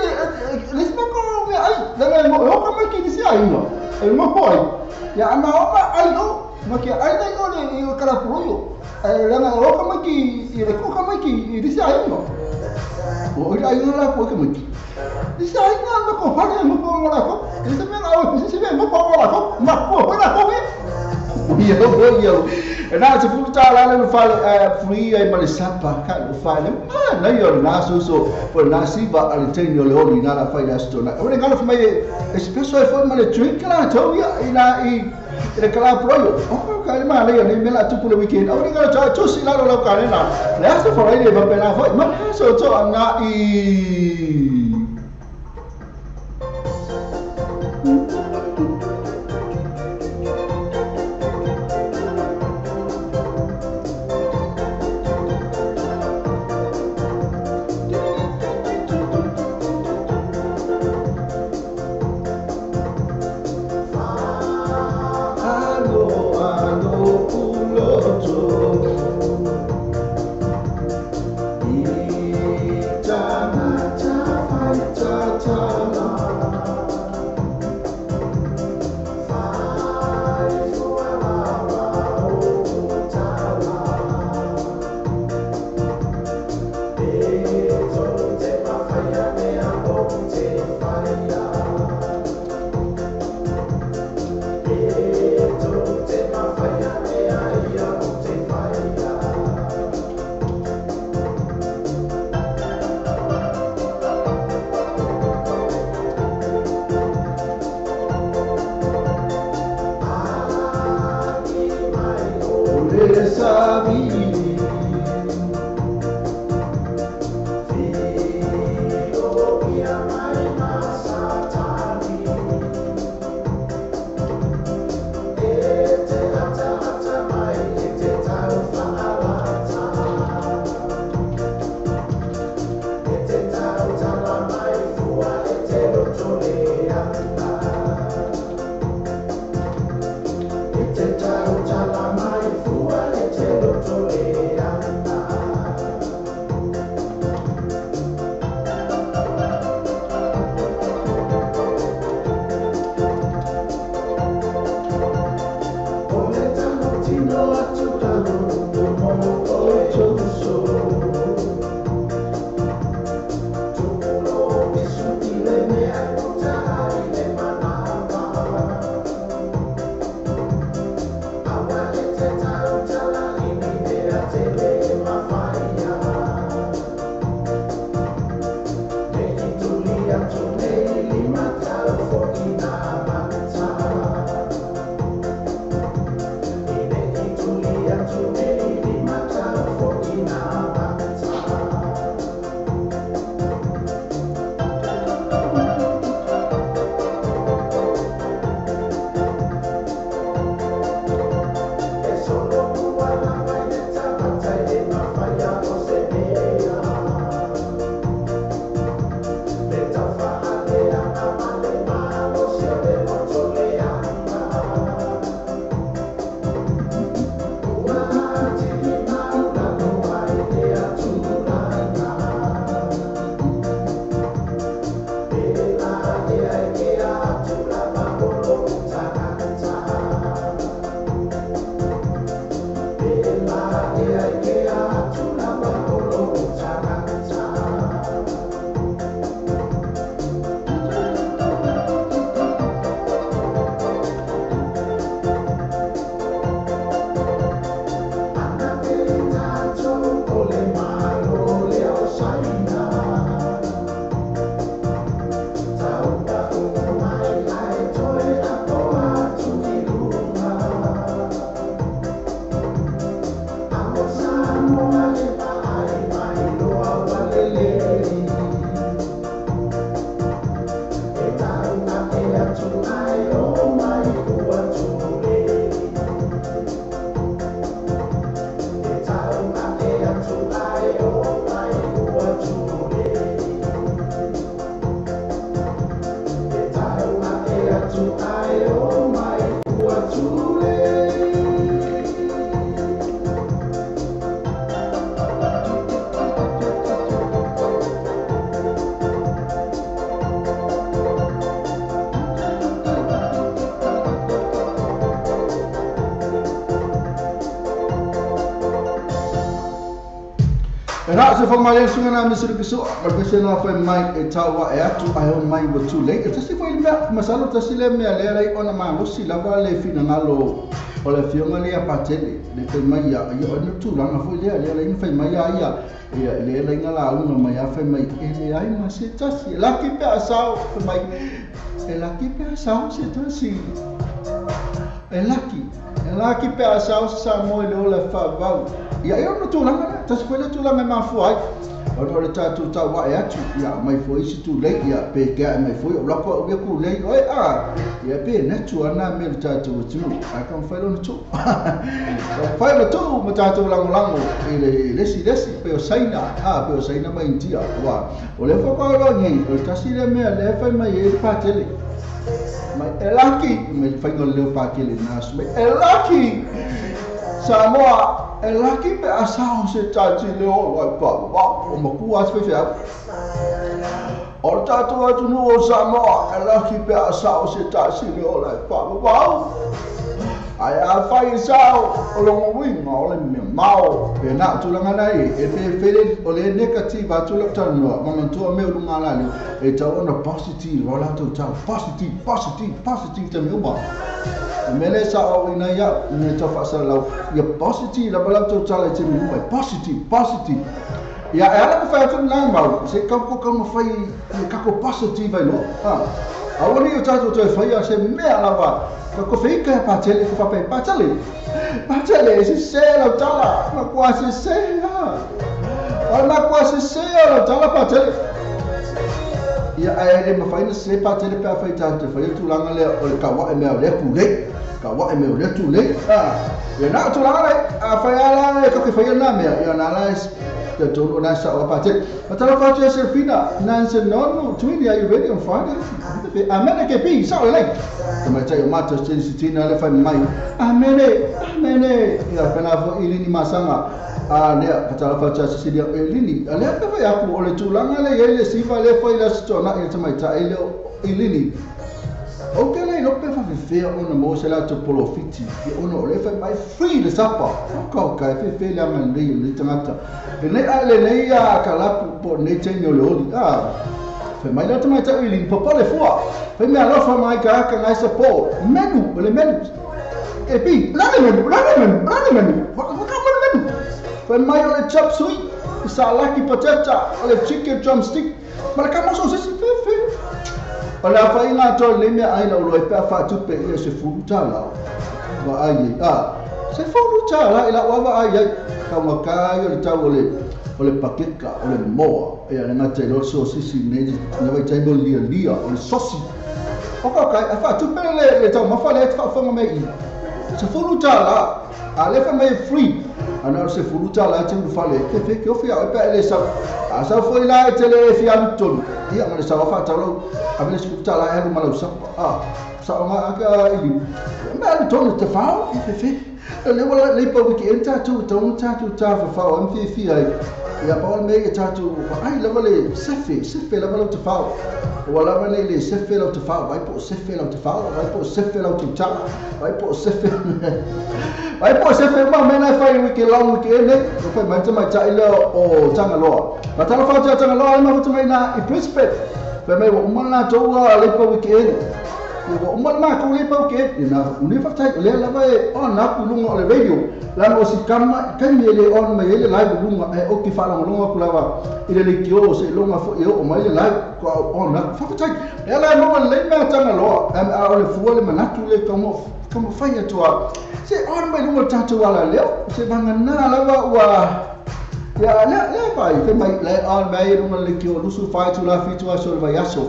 le se mo ko me ai. La la mo o ka ma ki si ai no. E mo po ai. Ya ana o ma ai o ma ke ai dai o le i kala pro yo. E la na o ka ma ki i le ko ka ma ki i si ai no. O i ai no la ko ka ma ki. Di si ai no ma ko fa le mo po mo la ko. E se me la o se me mo po mo la ko. Ma po la ko me. Ia o ia. E na te fu tala le fa free ai ma le sapa ka lo fa le. Ma na yo na so so po na siva a le teni o le oli na la fa ile asto na. O le ngalo fa mai espresso e foi ma le drink la tau ia i la i le kala pro yo. O ka le ma le ni me la tupu le weekend. O le ngalo tau tu si la lo ka le na. Le aso fa ile ba pe na foi ma so to na i. atu ai o mai ua tule. Era se whamare sunga nā misuru kisu, ma pese nā whai mai e taua e atu ai o mai wa too late. E tasi foi mea, masalo tasi le mea lea rei ona malosi lava le finangalo o le fionga lea patele, le whai mai ia, ia o ni tūranga foi lea, lea lea whai mai ia ia, ia lea lea ngā la unga mai a whai mai, e le ai ma se tasi, e laki pe a sao, whai mai, e laki pe a sao se tasi, e laki pe a sao se sa moe le ola whawau. Ia e ono tūranga na, tasi foi le tūranga e mafua ai. Ono le tātou taua e atu, ia mai foi isi tūlei, ia pe kea e mai foi, o lako au ia kūlei, oe a, ia pe netu ana me le tātou atunu, a ka mwhai lona tū. Ka mwhai lona tū, ma tātou langolango, i le lesi lesi, pe o saina, a, pe o saina mai intia, wa, o le whakaoro nei, o le tasi le mea, le whai mai e le pātele. Mai e laki, mai whainga leo pātele nāsu, mai e laki, Samoa, e laki pe a sao se tati le o lai pa wa o makua se fe o tātou atu nu o Samoa e laki pe a sao se tati le o lai pa wa ai a fai sao o longo winga o le mea mao e nā tūlanga nei e pe fele o le negative atu le tanoa mamantua me urunga lale e tau ona positive o latou tau positive positive positive te mea uma. Mele sa o ina ia ina tau whaasalau ia positive la bala tau tala i te mea uma positive positive ia e ala ka whai atu nā mau se kau ko ma whai ia kako positive ai loa a wani o tātou toi whai a se mea lava ka ko whika e pātele ko whape pātele pātele se se lau tala ma kua se se ha o ma kua se se lau tala pātele ia ae le mawhaina se pātele pe a whai tātou whai tūlanga lea o le kawa e mea o lea pūlei kawa e mea o lea tūlei ia nā tūlanga lea a whai ala e kake whai nā mea ia nā la e te tōnu o nā sa o pātele Matala whātu e Serafina Nancy Nono Twini, are you ready on Friday? Amene ke pi, sao le Te mai tai o mātou se tina le whai mai Amene, amene ia pena fo ilini masanga a lea patala whātu a Cecilia e lini a lea pe whai aku o le tūlanga le e le siva le whai la sitona e te mai tai le ilini o ke le lope whawhewhea ona mō se la te polofiti i ona o le whai mai free le sapa o ka e whewhea le anga nei o le tangata e nei a le nei a ka lapu po nei teini o le oli a whai mai la te mai tai ilini popo le fua whai mea lofa mai ka aka ngai sa po menu o le menu e pi lane menu lane menu lane menu waka menu menu whai mai o le chop suey salaki patata o le chicken drumstick ma le kamoso se si whewhea o le awhai ngā tō le mea ai lau loe pea whaatupe ia se furu tāla wa ai ai a se furu tāla i lau awa ai ai ka makai o le tau o le pakeka o le moa ia le ngā te leo sosisi nei ne vai taimo lia lia o le sosi o ka kai a whaatupe le tau mawha le whaafonga mei i se furu tāla a le wha mai free ana se furu tāla te uru whale ke wheke ofi au e pea le sau a sau foi la e te le e whialu tonu ia ma le sau whaatau a vele siku tāla e alu malau sapa a sa o ngā aka ili me alu tonu te whao e whewhe le wala le pa wiki en tātou taunu tātou tā whawhao am whiwhi ai ia paola me e tātou ai lava le sefe sefe lava lau te whao o lava nei le sefe lau te whao vai po sefe lau te whao vai po sefe lau te tala vai po sefe vai po sefe ma me nai whai wiki long wiki ene o whai mai te mai tai leo o Tangaloa ma tala whao te Tangaloa e mahuta mai nā i Brisbane whai mai wa umana tōua leipa wiki ene wa umana mākou leipa wiki ene nā uni whaktai o lea lava e o nā kulunga o le radio lana o si kama kaimi e le on mai ele live lunga e oki whaalongolonga ku lava i le leiki o se longa fo e o mai le live ko o nā whaktai e la maua lei mea Tangaloa a o le fua le manatu le kamo whai atua se on mai lunga tātou ala leo se vanga nā lava ua ia lea lea pai fe mai le on mai lunga le ki o lusu whai tu la fitu aso le vai aso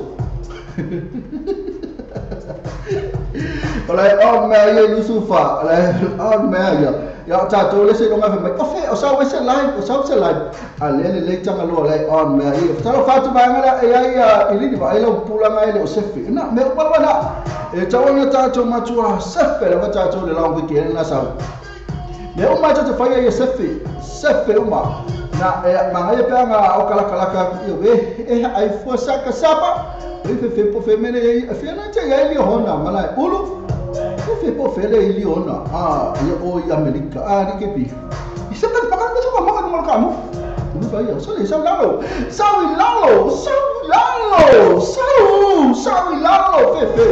o le on mai e lusu wha le on mai ia ia tātou le se lunga fe mai o fe o sau ese live o sau se live a le le le Tangaloa le on mai ia talo whatu maanga la e ai i lini wa e lau pulanga e le o sefe na me upalwa na E tau na tātou matua sefe lava tātou le long weekend na sau. Le uma tātou whaia ia sefe, sefe uma. Na e mangaia pea ngā o kalakalaka i o e ai fua saka sapa. E fe po fe mene e fe na te ia li hona malai ulu. E fe po fe le li hona a ia o i Amerika a ni ke pi. I se ka pa ka so mo ka mo ka mo. Ulu fa ia so le sau lalo. Sau lalo, sau lalo, sau, sau lalo fe fe.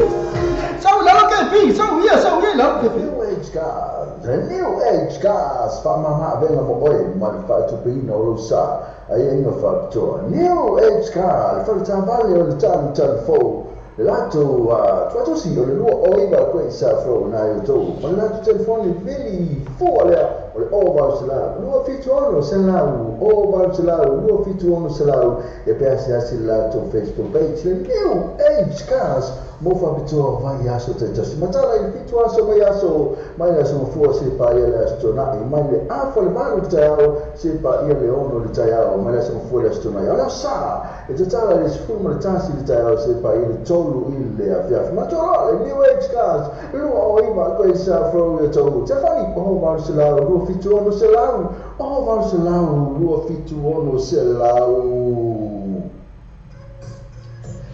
Sau lalo ke pi, sau ia lalo ke pi. New Age Cars, the New Age Cars, fa mama venga mo oi, ma fa tu pino lo sa, ai inga fa to. New Age Car, fa ta vale o tan tan fo. Lato tuato si o le lua o iva questa fro na io to. Ma lato telefoni vili fo le o le o va sela. Lua fitu ono sela o va sela lua fitu ono sela e per se lato Facebook page le New Age Cars. Mo fa bitu vai aso te tasi matala i fitu aso mai aso mai aso fua se pa ia le aso na e mai le afo le malu te ao se pa ia le ono le te ao mai aso fua le aso na ia sa e te tala le sfuma le tasi le te ao se pa ia le tolu i le afia matala le New Age Cars lua o iva koe sa fro ia tolu te whai o valu se lau lua fitu ono se lau o valu se lau lua fitu ono se lau.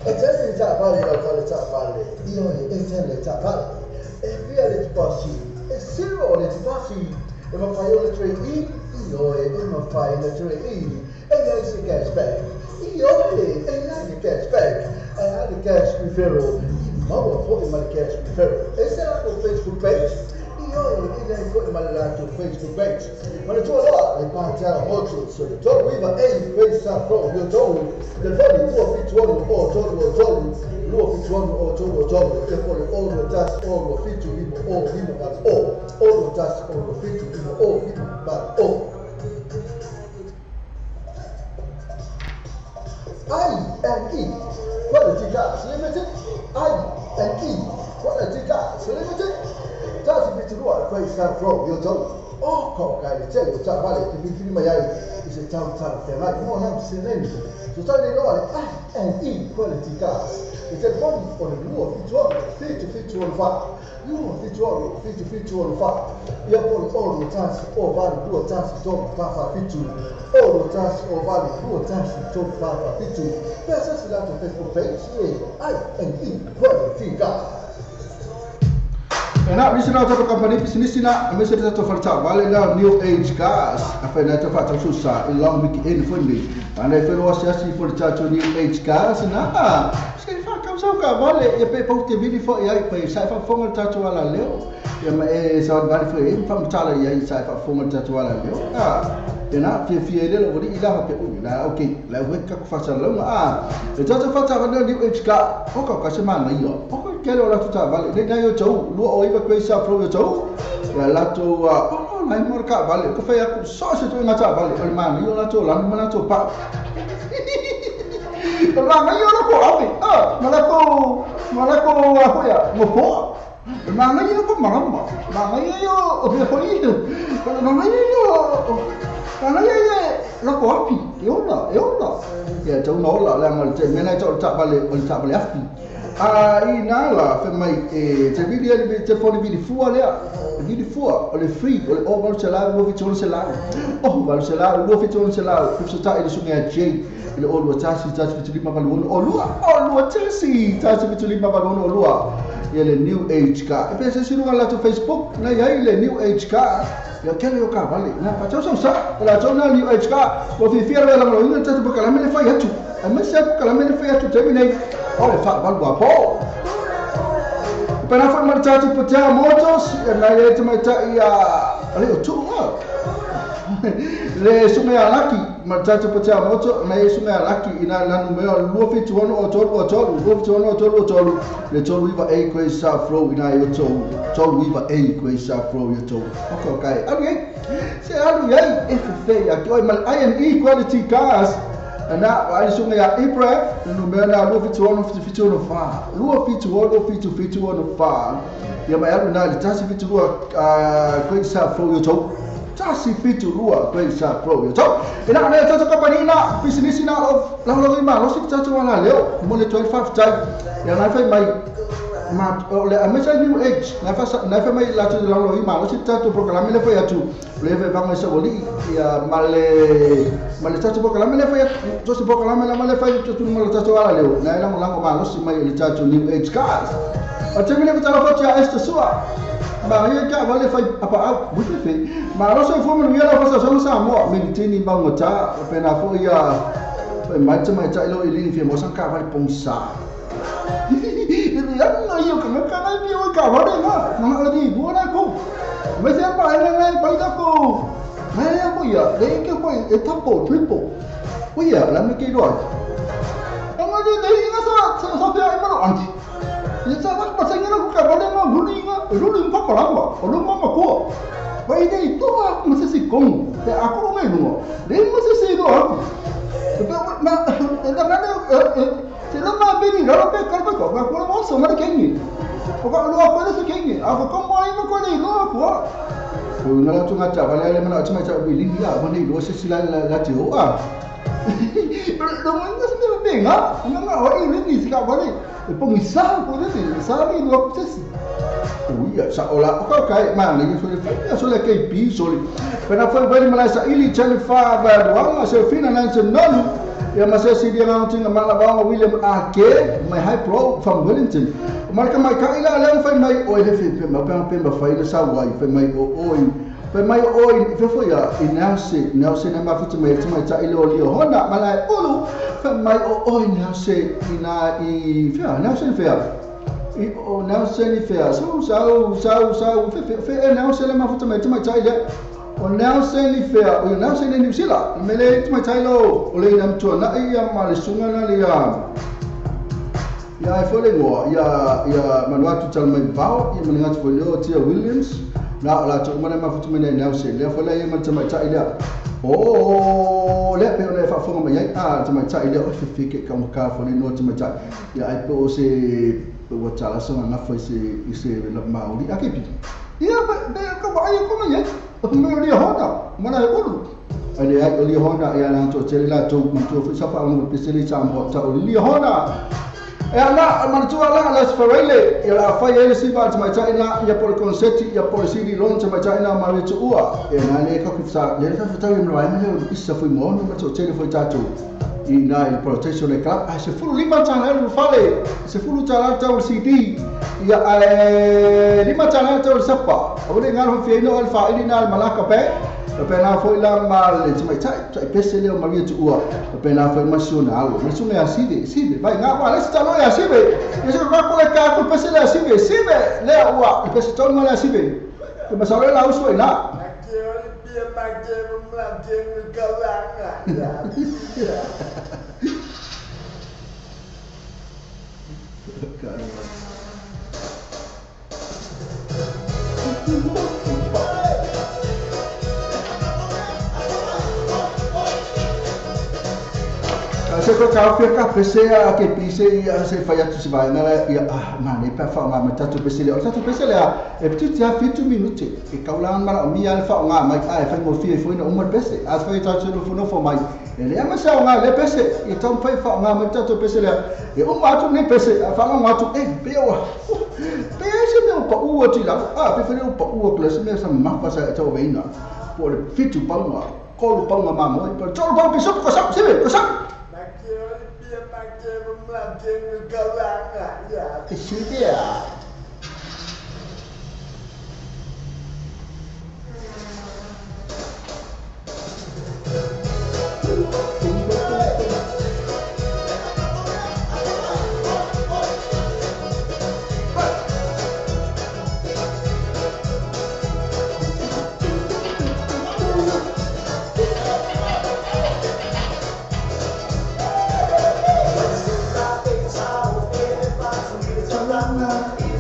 E tele ta vale la vale ta vale io e tele ta vale e via le passi e zero le passi e ma fai le tre i io e ma fai le tre i e dai se cashback io e dai cashback e dai cash referral ma ho fuori ma cash referral e se la Facebook page io e dai fuori ma la Facebook page ma le tuo là le parti a molto so le tuo viva e questa pro io to del fori tuo fitu o tolu tolu luo fitu o tolu tolu te poi o tas o fitu limo o limo o o tas o fitu limo o limo ba o I N E Quality Cars Limited I N E Quality Cars Limited Tasi fitu questa pro io to o ko kai te le ta vale te fi ma yai is a town town te mai mo na se ne so ta le lo I N E Quality Cars e te foni o le luo fitu fitu on fa luo fitu fitu fitu on fa ia pol o lo tas o vale luo tas to fa fa fitu o lo tas o vale luo tas to fa fa fitu per se la Facebook page I N E Quality Cars. Na misi na tato company business na misi na tato falta vale na New Age Cars afa na tato falta susa i long weekend fundi ana fe lo asiasi for tato New Age Cars na se fa kam so ka vale e pe po te vili fo ia pe sa fa fonga tato ala leo ia ma e sa vale fo e fa mtala ia sa fa fonga tato ala leo ah e na fia fia le lo ri ila pe u na okay la we ka fa sa lo ah e tato falta na New Age Car o ka ka se mana io o ka ke lo la tuta vale ne na yo tau lo o iva kwesa pro yo tau ya la to o na mo ka vale ko fa ya ku so se to ngata vale o ma yo la to la ma to pa la ma yo la ko api ah ma la ko a ko ya mo po ma na yo ko ma ma yo o me ko ni ma yo ma na yo la ko api e ona ya tau no la la ma te me na to ta vale o ta vale api a i na la fe mai e te vili le te foni vili fua le vili fua o le free o le o valu se la lo fitu se la o valu se la lo fitu se la fitu ta ile sunga j ile o lo tasi tasi fitu lima valu o lua o lo tasi tasi fitu lima valu o lua ile New Age Car e pensa se no la to Facebook na ia ile New Age Car ya ke le ka vale na pa tso sa la tso na New Age Car o fi fiera la lo ina tatu pa la me le fa ya tu a me se pa la me le fa ya tu te me o le fa valu a po Pena fa martatu patea motos na ia te mai ta ia ale o tu le sume alaki martatu patea moto na ia sume alaki ina la numero lua fitu ono o tolu o tolu lua fitu ono o tolu o tolu le tolu iwa e koe sa flow ina ia tolu tolu iwa e koe sa flow ia tolu okay kai alu ei se alu ei e fe ia ki oi mal I N E Quality Cars na ai sunga ya Ibrahim numero na lua fitu ono fitu ono fa lua fitu ono fitu fitu ono fa ia mai alu na le tasi fitu lua koe sa flow ia tolu tasi fitu lua koe sa flow ia tolu ina na tato company na business na o la lo ma lo si tato wala leo mo le 25 tai ia na fai mai Ma o le amesa New Age na fa na fa mai la tu la lo i ma lo si tatu programa le fa atu le fa va mai sa woli ia male male tatu programa le fa to si programa la male fa tu ma lo tatu ala le na la mo ma lo si mai le tatu New Age cars o te mele ta fa tia esta sua ma ia ka vale fa apa au bu fe ma lo so fo mo ia la fa sa sa mo me tini ba ngo ta pe na fo ia mai te mai tai lo ili fi mo sa ka vale pongsa yang yo ka ka nai bi ka wa de ma na la di bu na ko me se pa na na pa da ko me ya ko ya le ke ko e tapo triple ko ya la me ke do ang de de nga sa sa sa pe ai ma lo anti ye sa na pa sa nga ko ka wa de ma lu ni nga lu ni pa pa la ma o lu ma ma ko ba i de to a ma se si kong te a ko me lu le ma se si do a ma na na se la ma bini la pe ka ko ma ko mo so ma ke ni o ka lo ko se ke ni a ko ko mo ai mo ko ni lo ko o na la tu nga ta ba le ma na tu ma ta bi li ya ma ni lo se si la la ti o a lo mo nga se me be nga nga nga o i ni si ka ba ni e po mi sa ko de sa ni lo se si o ya sa o la o ka ma ni so le fa so le ke pi so le pe na fa ba ni ma la sa ili channel 5 ba wa se fina na se no ya ma se si dia nga mala ba William Ake my high pro from Wellington marka mai ka ila le fa mai o le fe ma pe pe ma fa ila sa wa fe mai o o fe mai o fe fo ya inase nase na ma fu mai mai ta ilo li hona mala ulu fe mai o o inase ina i fe nase fe i o nase ni fe so so so so fe fe nase le ma fu mai mai ta ila o Nelson ni fea o Nelson ni New Zealand mele mai tai lo o le nam tu na ia ma le sunga na le ya ya e fole ngo ya ya manuatu tal mai vao ia mani ngatu fole tia Williams na la tu mana ma futu mene Nelson le fole ia ma mai tai le o le pe o le fa fonga mai a mai tai le o fe fe ke ka mo ka fole no mai tai ia ai pe o se o tala songa na foi se se la mauri a ke pi ia pe ka wa ai ko mai me li hona mana e ulu ale ai li hona ia na to tele la to to sa pa mo pesele cha mo ta li hona e ala man tu ala las farele ia la fa ia si va mai ta ina ia por concept ia por si li lon mai ta ina ma le tu ua e na le ka ku sa le ka fa ta mo ai me isa foi mo no to tele foi ta tu i na il protection le club a se fulu lima ta na fale se fulu ta la ta CD ia lima ta na ta sapa o le ngaro fi no alfa ili na malaka pe pe na foi la ma le mai ta pese le maria tu ua pe na foi nacional mas um é assim de vai nga wa le sta lo é assim be e se va ko le ka ko pese le assim be si be le ua e pese to no le assim be que mas ahora la uso la Se ko ka fia ka pese a ke pise ia se fa ia tu se vai na ia ah ma ne pa fa ma ta tu pese le o ta tu pese le a e tu tia 7 minuti e ka ulan ma mi al fa nga mai a fa mo fia foi na uma pese a fa ta tu no fo mai e le ma sa nga le pese e ta fa fa nga ma ta tu pese le e o ma tu ne pese a fa nga tu e pe o pe se me o pa u ti la a pe fa o pa u ko se me sa ma fa sa ta o veina por fitu pa nga ko pa nga ma mo por to pa piso ko sa se ko sa Thank you.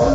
Oh,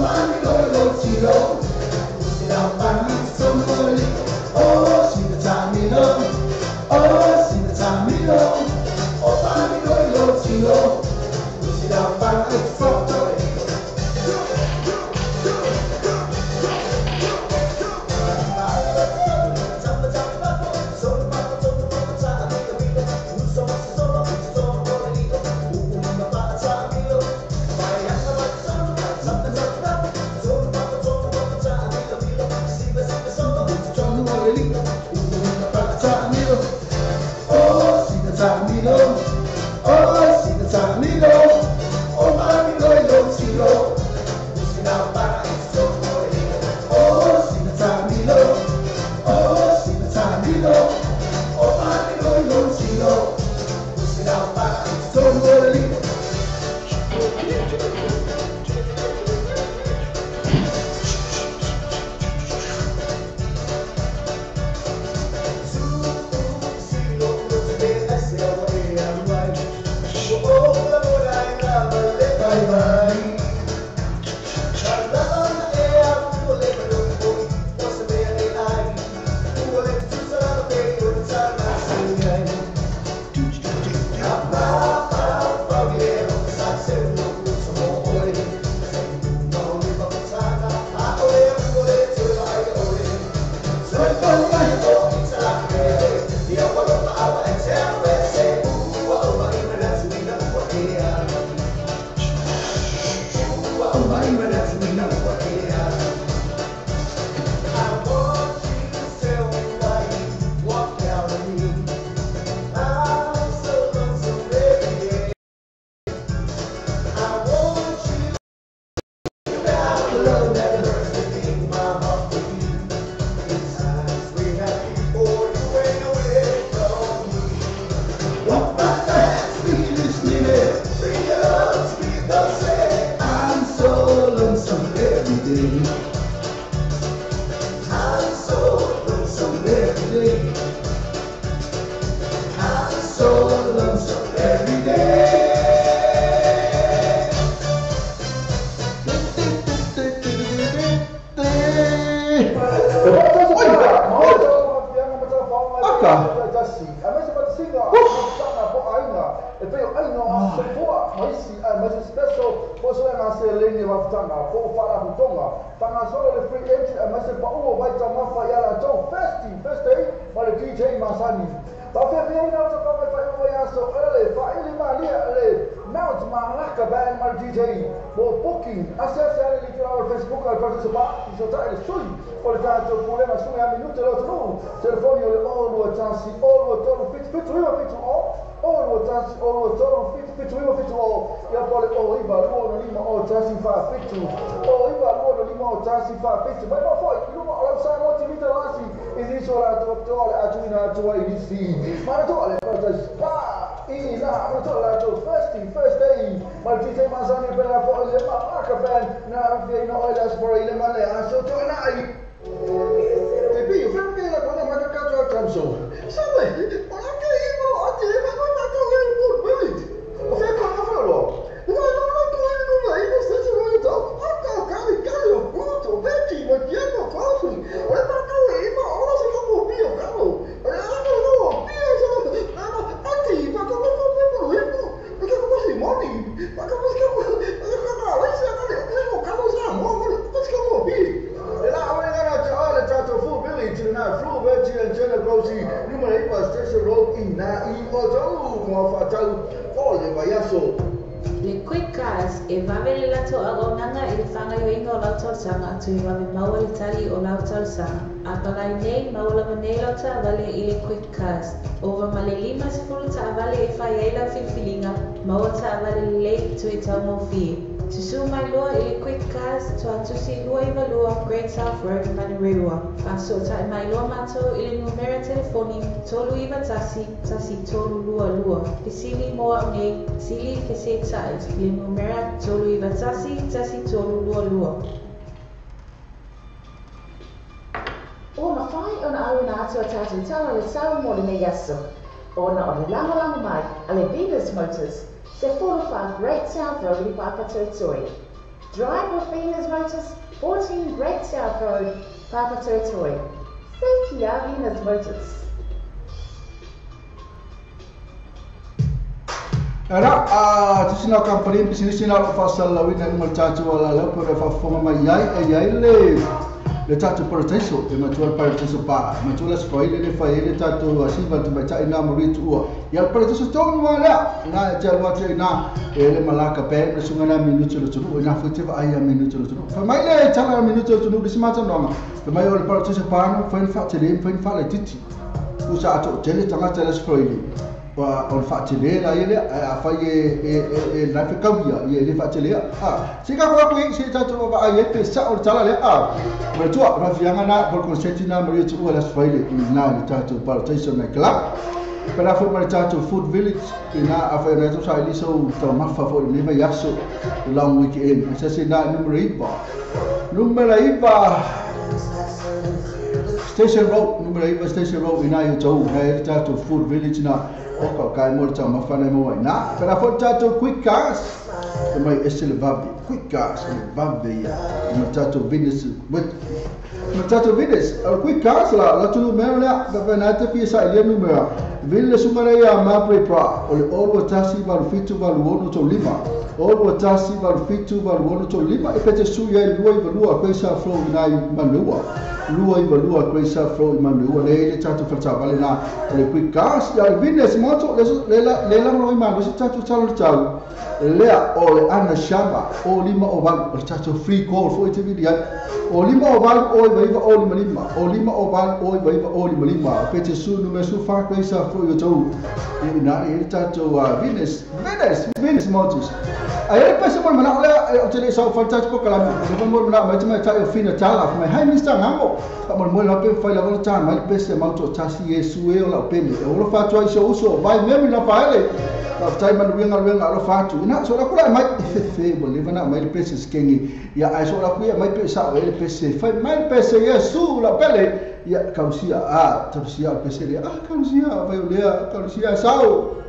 maisi ai maisi special po so nga se le ni wafutanga po fa la kutonga tanga solo le free entry ai maisi pa uo vai ta mafa ya la to festi first day ma le DJ Masani ta fe fe ina ta fa fa fa ya so ele fa ele malia le Mount Malaka band ma DJ mo booking access ale li tura Facebook al participa so ta ele sui o le tato problema su ya minuto lo tru telefoni o le o lo tansi o lo tolu fit fit o fit o o lo tansi o lo tolu fit fit o fit o ya pole o iba lo no lima o tansi fa fit o iba lo no lima o tansi fa fit ma no foi lu ma o sa mo ti vita lasi e so la to to le atuina tua i si ma to le pa i la ma to la to first day ma DJ Masani per la fo le ma ka band na fi no oil as for ile ma le aso to na ai te bi fe fe la kona ma ka to tamso sabe o la ke i mo ati ma ma to le mo village o fe ko na fo lo no no no to no no i no se se ro to a ka ka mi ka lo punto veti ma tiempo quasi o le ma to i ma o se ko mo bi o ka lo no no bi so no ati ma ko ko ko ko ko ko si moni ma ko ko ko ko se ko ka ko sa mo ko ko mo bi la awena na ta le ta to fu village na flu village and general grocery numero 8 station road in na i o to mo fa tau o le vaiaso Le quick cars e vave le lato auaunaga i le fagaioiga o lau talosaga tui vave maua le tali o lau talosaga. A palai nei maua lava nei lau taavale i le quick cars. Ova ma le 50 taavale e fai ai lau filifiliga, maua taavale lelei tui taugofie. Susu mai loa i le quick cars tuatusi 292 Great South Road, Manurewa. Faasootai mai loa matou i le numera telefoni 391 1322. Fesili mo au nei, sili fesetai le numera 391 1322. O na whai o na au na atua tātou tala le sau mo le nei aso. O na o le langalanga mai a le Venus Motors, se 45 Great South Road i Papatoetoe. Drive with Venus Motors, 14 Great South Road, Papatoetoe. Thank you, Venus Motors. Era a tusina kampani business na lo fasal la wina ni maltatu wala la por fa foma mai ai ai le le tatu proteso e matua proteso pa matua spoil le fa le tatu asiva tu mai tai na mori tu ya proteso to wala na te wa te na ele malaka ben sunga na minuto lo tu na fo te va ai minuto lo tu fa mai le tala minuto tu no simata no ma mai o le proteso pa no fa fa te le fa le titi usa ato tele tanga tele spoil wa on fa tele la ile a fa ye e na fe ka ia le fa tele a se ka ko ko se ta to ba ai pe sa o tala le a ma tu ra fianga na por consentina ma tu la spoil na le ta to partation na club para fo ma ta to food village ina a fa na to sa ile so to ma fa fo ni ma yaso long weekend se se na numero 9 Station Road numero 9 Station Road ina yo to na ta to food village na o kai mo ta mafana mo na para fo ta to quick cars mai esele vavi quick cars vavi ya mo ta to business with mo ta to business quick cars la la tu me la da na te fi sa ile numero ville sumare ya ma pre pra o le o ta si va fitu va lo to lima o ta si va fitu va lo to lima e pete su ya lua i lua ko sa flow na manua lua i lua ko sa flow manua le le ta to fa vale na le quick cars ya business moto le la le la no ma lo ta to ta lo le o le ana shama o lima o val o ta to free call fo te video o lima o val o iva o lima lima o lima o val o iva o lima lima pete su no me su fa ko sa flow yo to na le ta to business business motors ai pese mo mana le o tele sa fa ta ko kala mo mo mana ma te ta o fina tala mai hai mista ngango mo mo la pe fa la vo ta mai pese ma to ta si yesu e o la pele o lo fa to ai so so vai memi la fa ele ta tai man winga winga lo fa tu na so la kula mai fe mo le vana mai pese skengi ya ai so la kuia mai pese o ele pese fa mai pese yesu la pele ya kausia a tausia pese le a kausia vai o le kausia sao.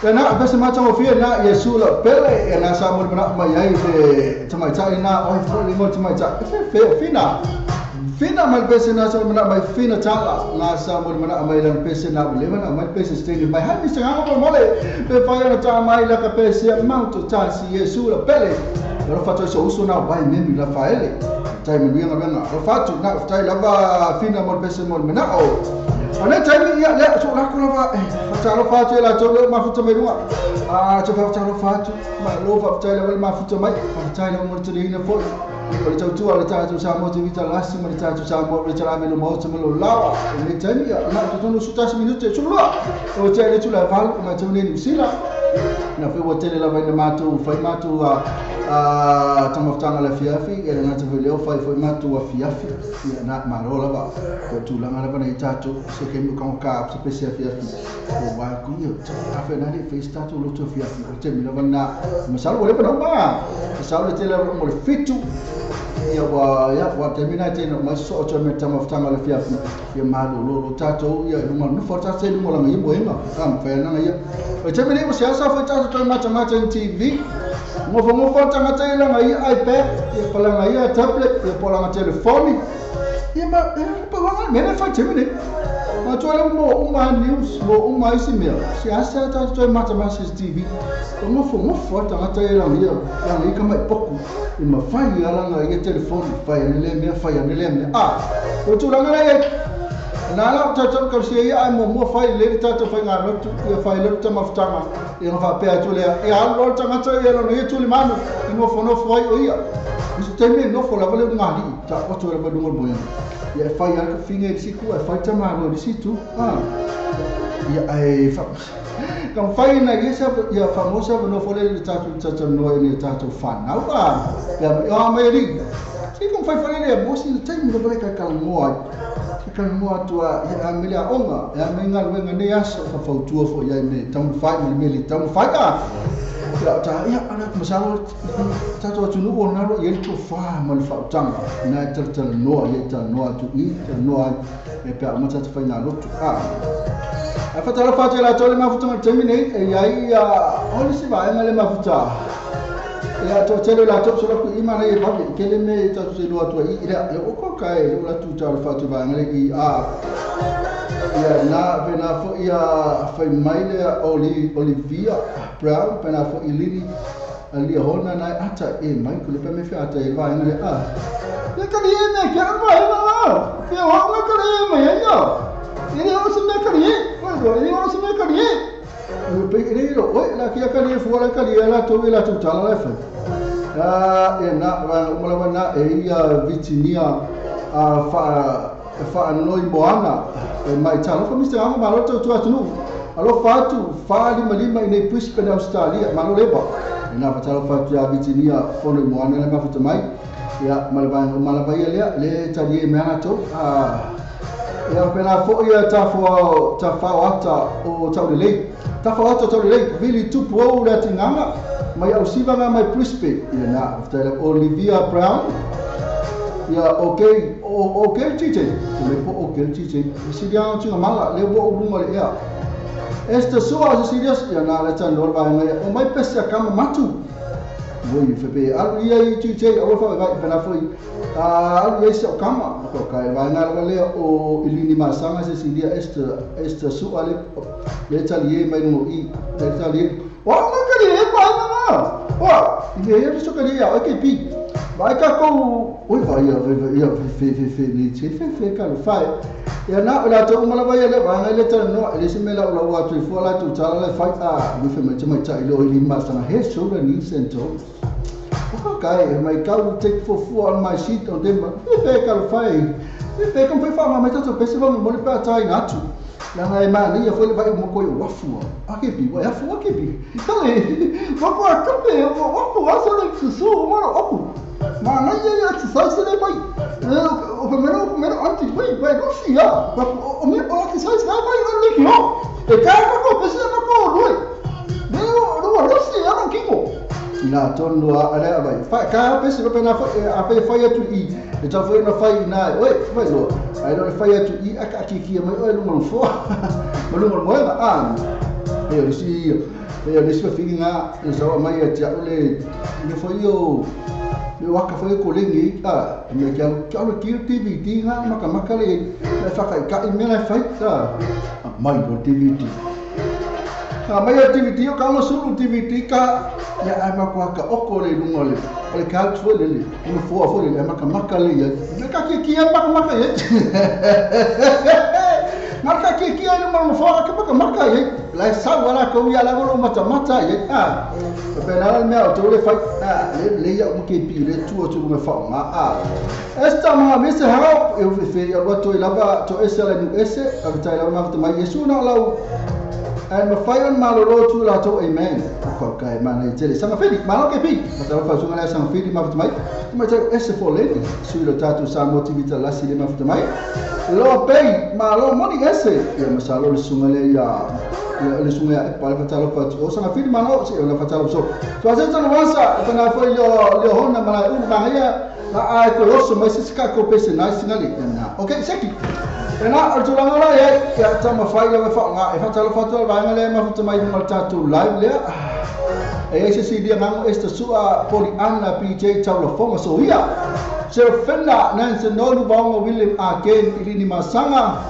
Ia na pese matagofie na Iesu lau pele ia na sa mo le manaʻo mai ai le tamaitai na oi foi le mo tamaitai fe fe fina fina mai pese na sa mo le manaʻo mai fina tala na sa mo le manaʻo mai lana pese na ua leva na aumai le pese se mai hai misa gaga mo mole pe fai ona taga mai laka pese ia mau totasi Iesu lau pele ia alofa atu ai so uso na o vai memi Lafaele tai manuia galuega alofa atu na faafetai lava fina mo le pese mo le manaʻo. O nei taimi ia lea so lako lava e whatalofa atu e latou leo mafuta mai luga. A to whatalofa atu, ma lo whafetai lava le mafuta mai, whafetai lava mo le taliaina foi. O le tautua o le tatou Samoa TV Talasi ma le tatou Samoa le talave lo maota ma lo lawa. O nei taimi ia, na totonu su tasi minute e sulua. O te le tula e valu, o matou nei New Zealand. Na fe ua tele lava ina matou fai matou a tamafutaga le afiafi, ia le gata foi lea o fai foi matou afiafi. Ia na malo lava, o tulaga lava nei tatou, se kemi o kangaka se pese afiafi. O wa ku ia, a fe na le face tatou loto afiafi. O te mi lava na, masalo ua leva na uma. Masalo le tele lava mo le 7. Ia wa ia wa te mina te no mai so to me tamafutaga le afiafi. Ia malo lo lo tatou ia lunga nofo tatou lunga langa ia moenga. Ka mfai na ia. O te mi le se asa foi tatou toi mata mata TV. Ngofo tagata i langa ia iPad, ia palanga ia tablet, ia palanga telefoni. Ia ma pa wanga mena fai te mene. Ma toi le mo uma news, mo uma isi mea. Se asa tatou toi mata mata TV. O ngofo tagata i langa ia, langa ia kama i poku. I ma fai ia langa ia telefoni, fai ane le mea, fai ane le mea. Ah, o tulaga la ia. Nā lau tātou kausia ia ai mua fai le tātou fai ngā rotu, ia fai le tamafutaga, ia ngā whapea atu lea, ia alu loa le tagata ia lona ia tuli manu, i nofonofo ai o ia. I se taimi e nofo lava le ngā lii, ta oto e lava lunga le moena. Ia e fai ala ka finga i le siku, e fai tamālo i le situ. Ia e wha... Ka whai na ia sa ia whamosa wa nofo le tātou tātou noa i ne tātou whanau a. Pea mai, a mai ri. Si ka whai whai le mosi le taimi lava le kai kalamoa ai. Ka moa atu a ia me le aoga ia me galuega nei aso fafautua foʻi ai me taumafai ma le mea le taumafai a ia ta ia ana masalo tatou atunuu o lena loa i ai le tofā ma le faautaga na e talatalanoa ia e talanoa atu i talanoa ai e pe a uma tatou faigalotu a ae faatalofa atu i latou le mafuta ma le taimi nei e iai ia o le isi vaega le mafuta ia toatele o latou solaku i mana ia vave kele me tatou se lua atu ai i lea ia oko ka e o latu talofa atu vaega le i a ia na pena foʻi ia fai mai lea Olivia Brown pena foʻi Lini alia hona nai ata e mai kule pe me fe ata e vaega le a ia kali e me kia vaega la fe o me kali e mai ia e o se me kali e oi o se me kali e pe e ro oi la kia kali e fua la kali e la to e la tu tala la fe a e na va uma na e ia Vitinia a fa faanoi moana e mai talofa Mr. Anga malo tau tu atunuu alofa atu falimalima i nei Brisbane Australia malo leva e na fatalofa atu ia Vitinia fono i moana le mafuta mai ia ma le vaega uma lava ia lea le tali e mea latou a ia pena foʻi ia tafao ata o taulelei tafao ata o taulelei vili tupu ou le atigaga mai ausivaga mai Brisbane ia na faafetai lava Olivia Brown ia okay okay TJ le po okay TJ Cecilia tinga mala le wo lunga le ia Esther Sua Cecilia ia na le tan lo vaega ia o mai pese kama matu voi fe pe alu ia i TJ alofa vai pena foi alu ia se o kama ko kai vaega le o ilini masanga Cecilia Esther Sua le tali mai no i le tali o ma kali e pa na o i me ia so kali ia o ke pi vai ka ko oi vai ia ia fe fe fe ni che fe fe ka lo fai ia na o la to uma lava ia le vaega le talanoa e le se mea lau lau atu i fua latou tala le fai a me fe mai te maitai le o i lima sana head shoulder knees and toes o ka kai e mai kau take fuafua on my seat on them fe fe ka lo fai fe fe ka fai fa mai tatou pese va mo le pe atai na atu langa e maanaia foi le vai uma koi o afua a ke pi wa afua ke pi tale wa ko a kape wa ko wa sa le susu o mara oku maanaia ia exercise le mai o primeiro antes vai vai não se ya o me o exercise vai vai o le kio e ka ko pese na ko roi no no no se ya no kingo ina tonu a ale vai fa ka pese pe na a pe fai atu i e tau foi na fai na oi vai lo ai lo fai atu i a ka ki ki mai oi lunga fo ma lunga moe a E o lisi e o lisi fafini nga le sawa mai ia te au le le foi o le waka foi ko lengi a me kia kia le ki DVD nga maka maka le le whaka i mea le whai a mai o DVD a mai o DVD o ka mo sulu DVD ka ia ai maka ka oko le lunga le o le couch foi le le no foa foi le maka maka le ia le ka ki ki maka maka ia maka ki ki ai no mo foa ka maka maka ia la sa wala ko ia la lo mata mata ia a pe na le mea o te le fai a le le ia mo ke pi le tu o tu me fa ma a esta ma me se ha e fe ia wa to lava to ese la nu ese a ta la ma mai Yesu na lau ai ma fai on malolo tu la to amen ko kai ma ne tele sanga fili ma lo ke pi ma ta fa sunga la sanga fili ma mai ma ta ese for lady su lo tatu sa motivita la si le ma mai lo pei ma lo moni ese ia ma sa lo le sunga le ia le sunga e pa fa talo fa o sanga fili ma lo se la fa talo so to ase talo wasa ta na foi lo le hona ma la u ma ia la ai ko lo so ma se ka ko pese na singa le na okay seki na o tulaga la ia ia tamafai lava faaaga e faatalofa atu ai vaega lea e mafuta mai ma le tatou live lea e ai se silia gago e stasua Poliana PJ Taulafoga Soia Serafina Nancy Nolu Vaoga William Aken Ilini Masaga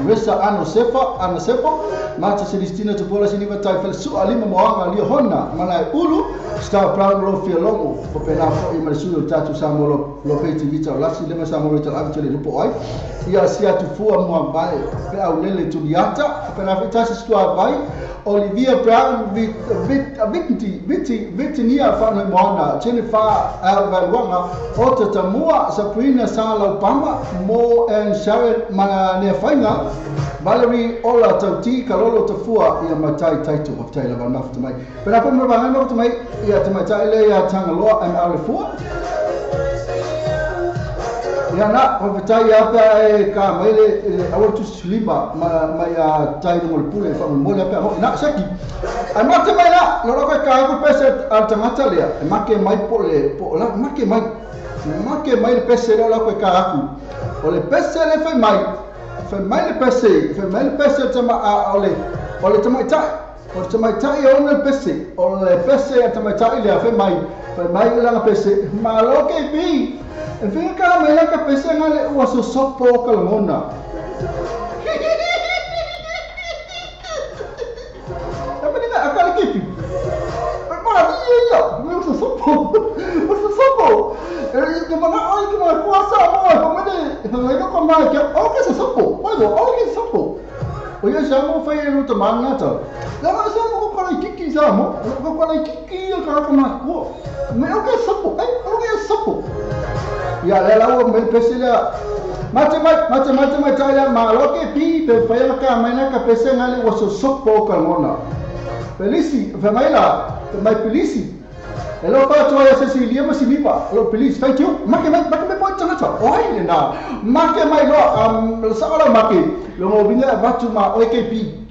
Resa Ano Sefa Ana Sepo Mata Celestina Tupola Siniva Tai Sua Lima Moaga Lia Hona Malae Ulu Star Brown Lo Fialongo o pena foi ma le sui o le tatou Samoa lo Peti Vita o Lasi lema Samoa le Talavi tele lupo ai ia sia tufua mua vai pe au lele tuliata pena foi tasi stua vai Olivia Brown vit vit vit vitinia whanau moana Jennifer Alvaluanga Ota Tamua Sabrina Salaupama Mo and Sharon Manganea Valerie Ola Tauti Kalolo Tafua ia Matai Taito of Taylor Van Mafuta mai. Pena foi mo vanga mafuta mai ia te Matai le ia Tangaloa and Alefua. Ia na o tai apa e ka mai le awa tu slima ma ma ia tai no le pule fa mo le pa na saki. Ai mate mai la lo lo ka ko pese al tangata le e make mai po le po la make mai le pese la ko ka aku. O le pese le fai mai le pese fai mai le pese tama a o le tama tai o le tama tai o le pese o le pese tama tai le fai mai la pese ma lo ke bi e fai ka mai la pese ngale o so sopo ka lona e me a ka le ke bi ma ni ya me so sopo o so sopo e ke ma ai ke ma kuasa mo me ne ko ma ke o ke so sopo o ke sopo o ia sa mo fai no te manga ta la ma sa mo ko la kiki sa mo ko la kiki ka ka ma ko me o ke sopo ai o ke sopo ia le la o me pese la mate mai tai la ma lo ke pi pe fai la ka mai na ka pese ngale o so sopo ka mona Felisi fa mai la mai Felisi Hello pa to ya Cecilia Masinipa. Hello please thank you. Make mai po tangata. Oi na. Make mai lo sa ola make. Lo mo binga batu ma OKP.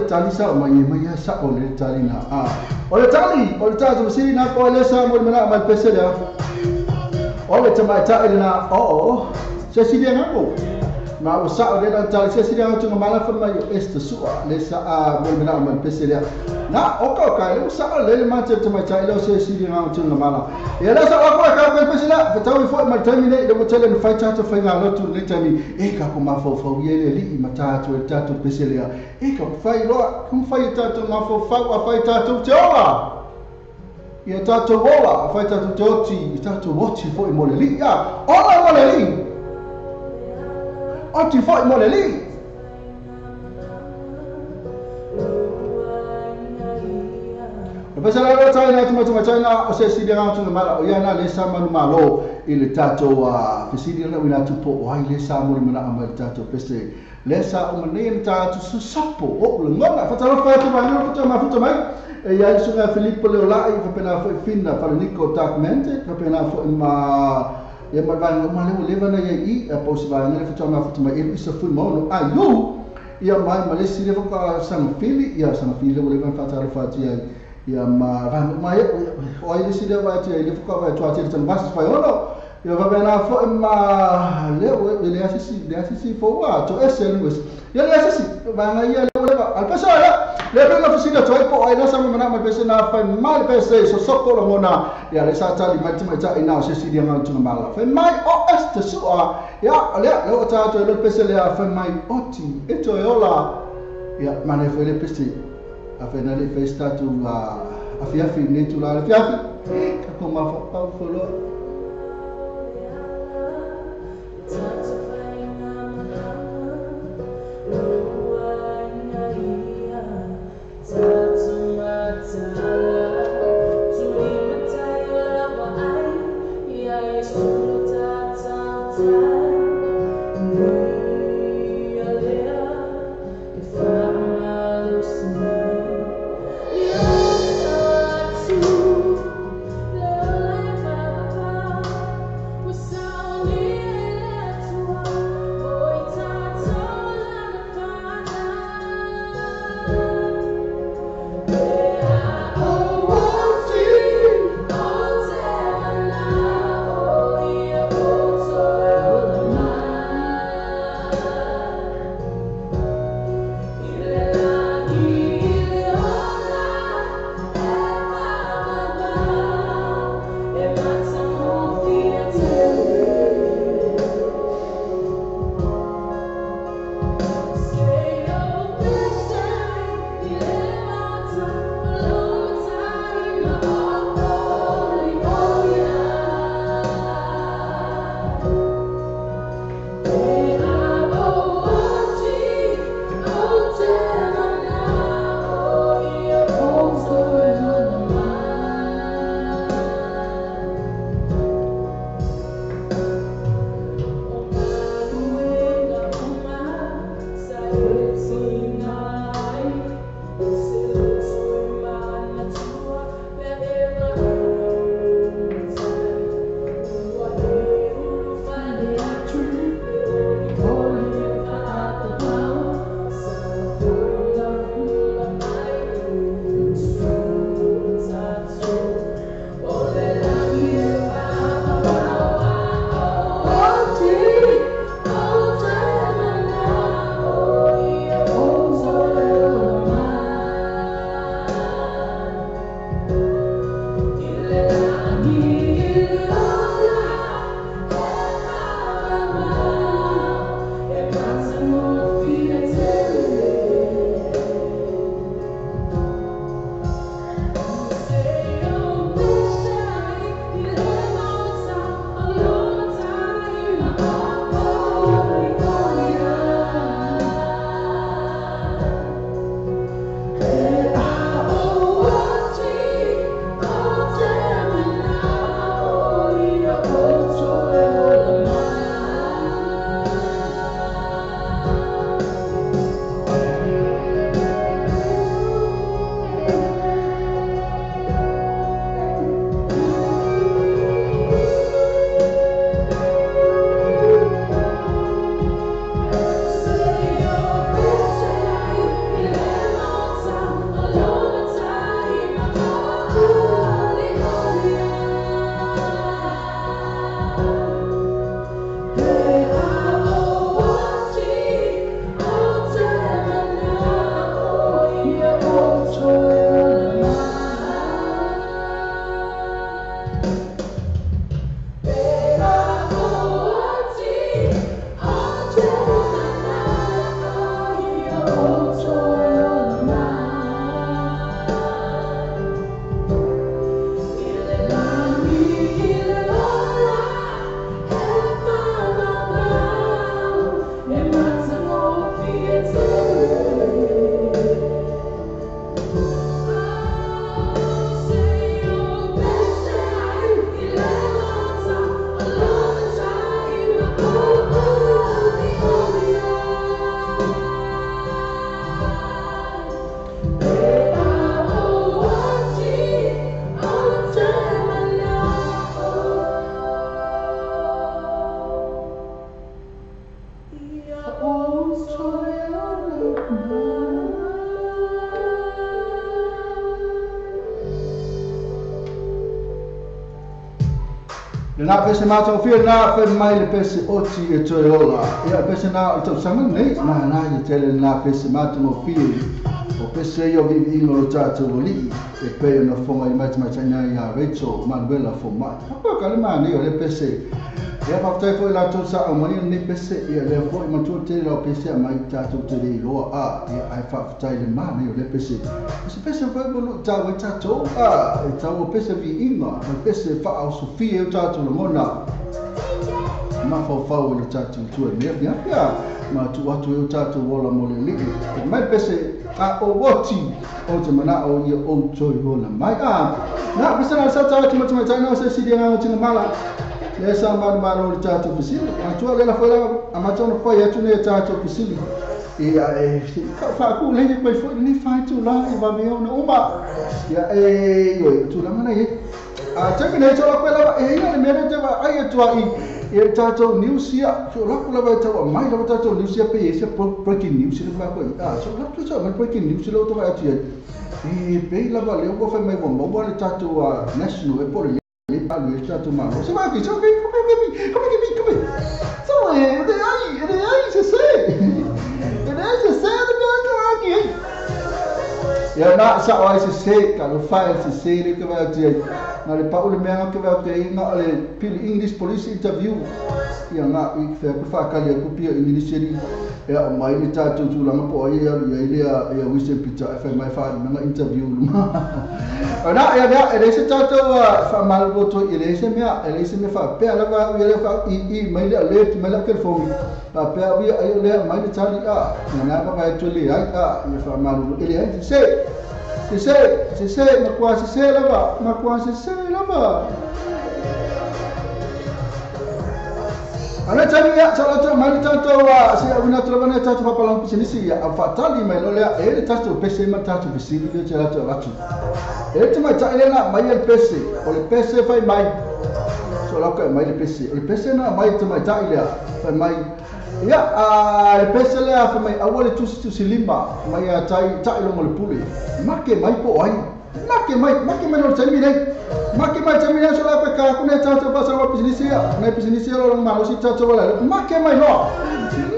Tali sa mai mai sa o le tali na a o le tali o le tali se na po le sa mo na mai pese le o le tamai ta na o se si le ngako ma o sa o le tali se si le ngako mala fa mai este sua le sa a mo na mai pese le na o ka ka le sa o le ma te tamai ta le se si le ngako mala e la sa o ka ka pese la fa tau fo ma tami le mo tele no fai ta fai ngā lotu le tami e ka ko ma fo fo ye le li ma ta tu ta tu pese le e ka fai loa kum fai tātou ngā fau a fai tātou te ola ia tātou ola a fai tātou te oti i tātou oti fo i mo le li ia ola mo le li oti fo i mo le li. Pesa la taina tuma taina o se sili ngā tunga mala o ia na le sa manu malo i le tātou fesili na wina tupo o ai le sa mori mana ama le tātou pese le sa o mane le tātou sapo o le ngona whatalofa atu mai ngona whata mafuta mai e ia isunga Filipo leo lai whapena fo i Fina Whareniko Darkmente whapena fo i ma ia malvanga o maleo leva na ia i a pausi vaenga le whata mafuta mai e isa fui maono a iu ia mai malesi le whaka sangafili ia sangafili o leva whatalofa atu ia ia ma mai o ai le vai te le fuka vai tua te bas vai ono ia va bena fo ma le le asisi fo wa to ese luis ia le asisi va na ia le va al pesa la le le oficina to po ai la sa ma ma pesa na fa mal pesa so so ko ngona ia le sa ta li ma ta ina se si dia ma tu ma la fa mai o este sua ia le le o ta to le pesa le fa mai oti eto ola ia ma ne fo le pesa a fena le festa tu a fiafi ne tu la fiafi ka ko ma fa pa fo lo Na pese mātou whia nā whai mai le pese oti e toe ola. Ia pese nā o tau sanga nei, nā nā i tele nā pese mātou ngō whia. O pese i o vivi ingo lo tātou o lii. E pēia na whonga i mai te mai taina i a Rachel Manuela fo mai. Hapa ka le māni o le pese. Ia whaftai fo i lātou sa au mai nei pese. Ia lea fo i matua te lau pese a mai tātou te rei loa a. Ia ai whaftai le māni o le pese. O se pese whai mo tāu e tātou a. E tāu o pese vi inga. O pese wha au sofia e o tātou le mona. Mawhau e le tātou tua mea pia pia. Ma tu atu e o tātou ola mo le lii. E mai pese a o woti o te mana o ia o toi ola mai a. Nā pese nā sa tātou mai taina o se siri ngā o tinga mala. Le sa maru maru o le tātou pisili. A tua lela foi la a matona foi atu ne tātou pisili. Ia e ka whaaku le koe foi ni whai tu la i wa mea ona uma. Ia e oi tu la mana e. A te nei tola koe lava e ina le mea te wa ai atua i e tātou news ia. So la ko lava tau mai lava tātou news ia pe se breaking news le ma koe. A so la tu sa mai breaking news le o to atu ia. E pe lava le o fa mai mo mo le tātou national e pole le palu e tātou malo. Se vai ki so ki come so e ai se se. Ia na sa o se se ka lo file se se le ke va te na le pa o le mea ke va te na le pili English police interview ia na i fe ku fa ka le ku pia English ri e o mai le tātou tūlanga po ai ia ia ia Winston Peter e mai fa na interview luma na ia ia e le se tātou fa mal boto e le se mea e le se me fa pe ala va ia le fa i mai le alert mai le telefoni pa pe ia ai le mai le tali a na na va tu le ai a ia fa mal e le ai se se se ma qua se lava ma qua se lava ana tali ia sa la mai tātou a se a una trova na tātou papalang pisinisi ia a fatali mai lo lea e le tātou pese ma tātou pisini le tātou atu e te mai tai lena mai le pese o le pese fai mai so la ka mai le pese o le pese na mai te mai tai lea fai mai ia a le pese lea fai mai aua le tusi lima mai a tai tai longo le pule make mai po ai make mai no temi nei make mai temi nei so la ka ku ne tātou pa sa wa pisinisi ia ne pisinisi lo ma lo si tātou wala make mai no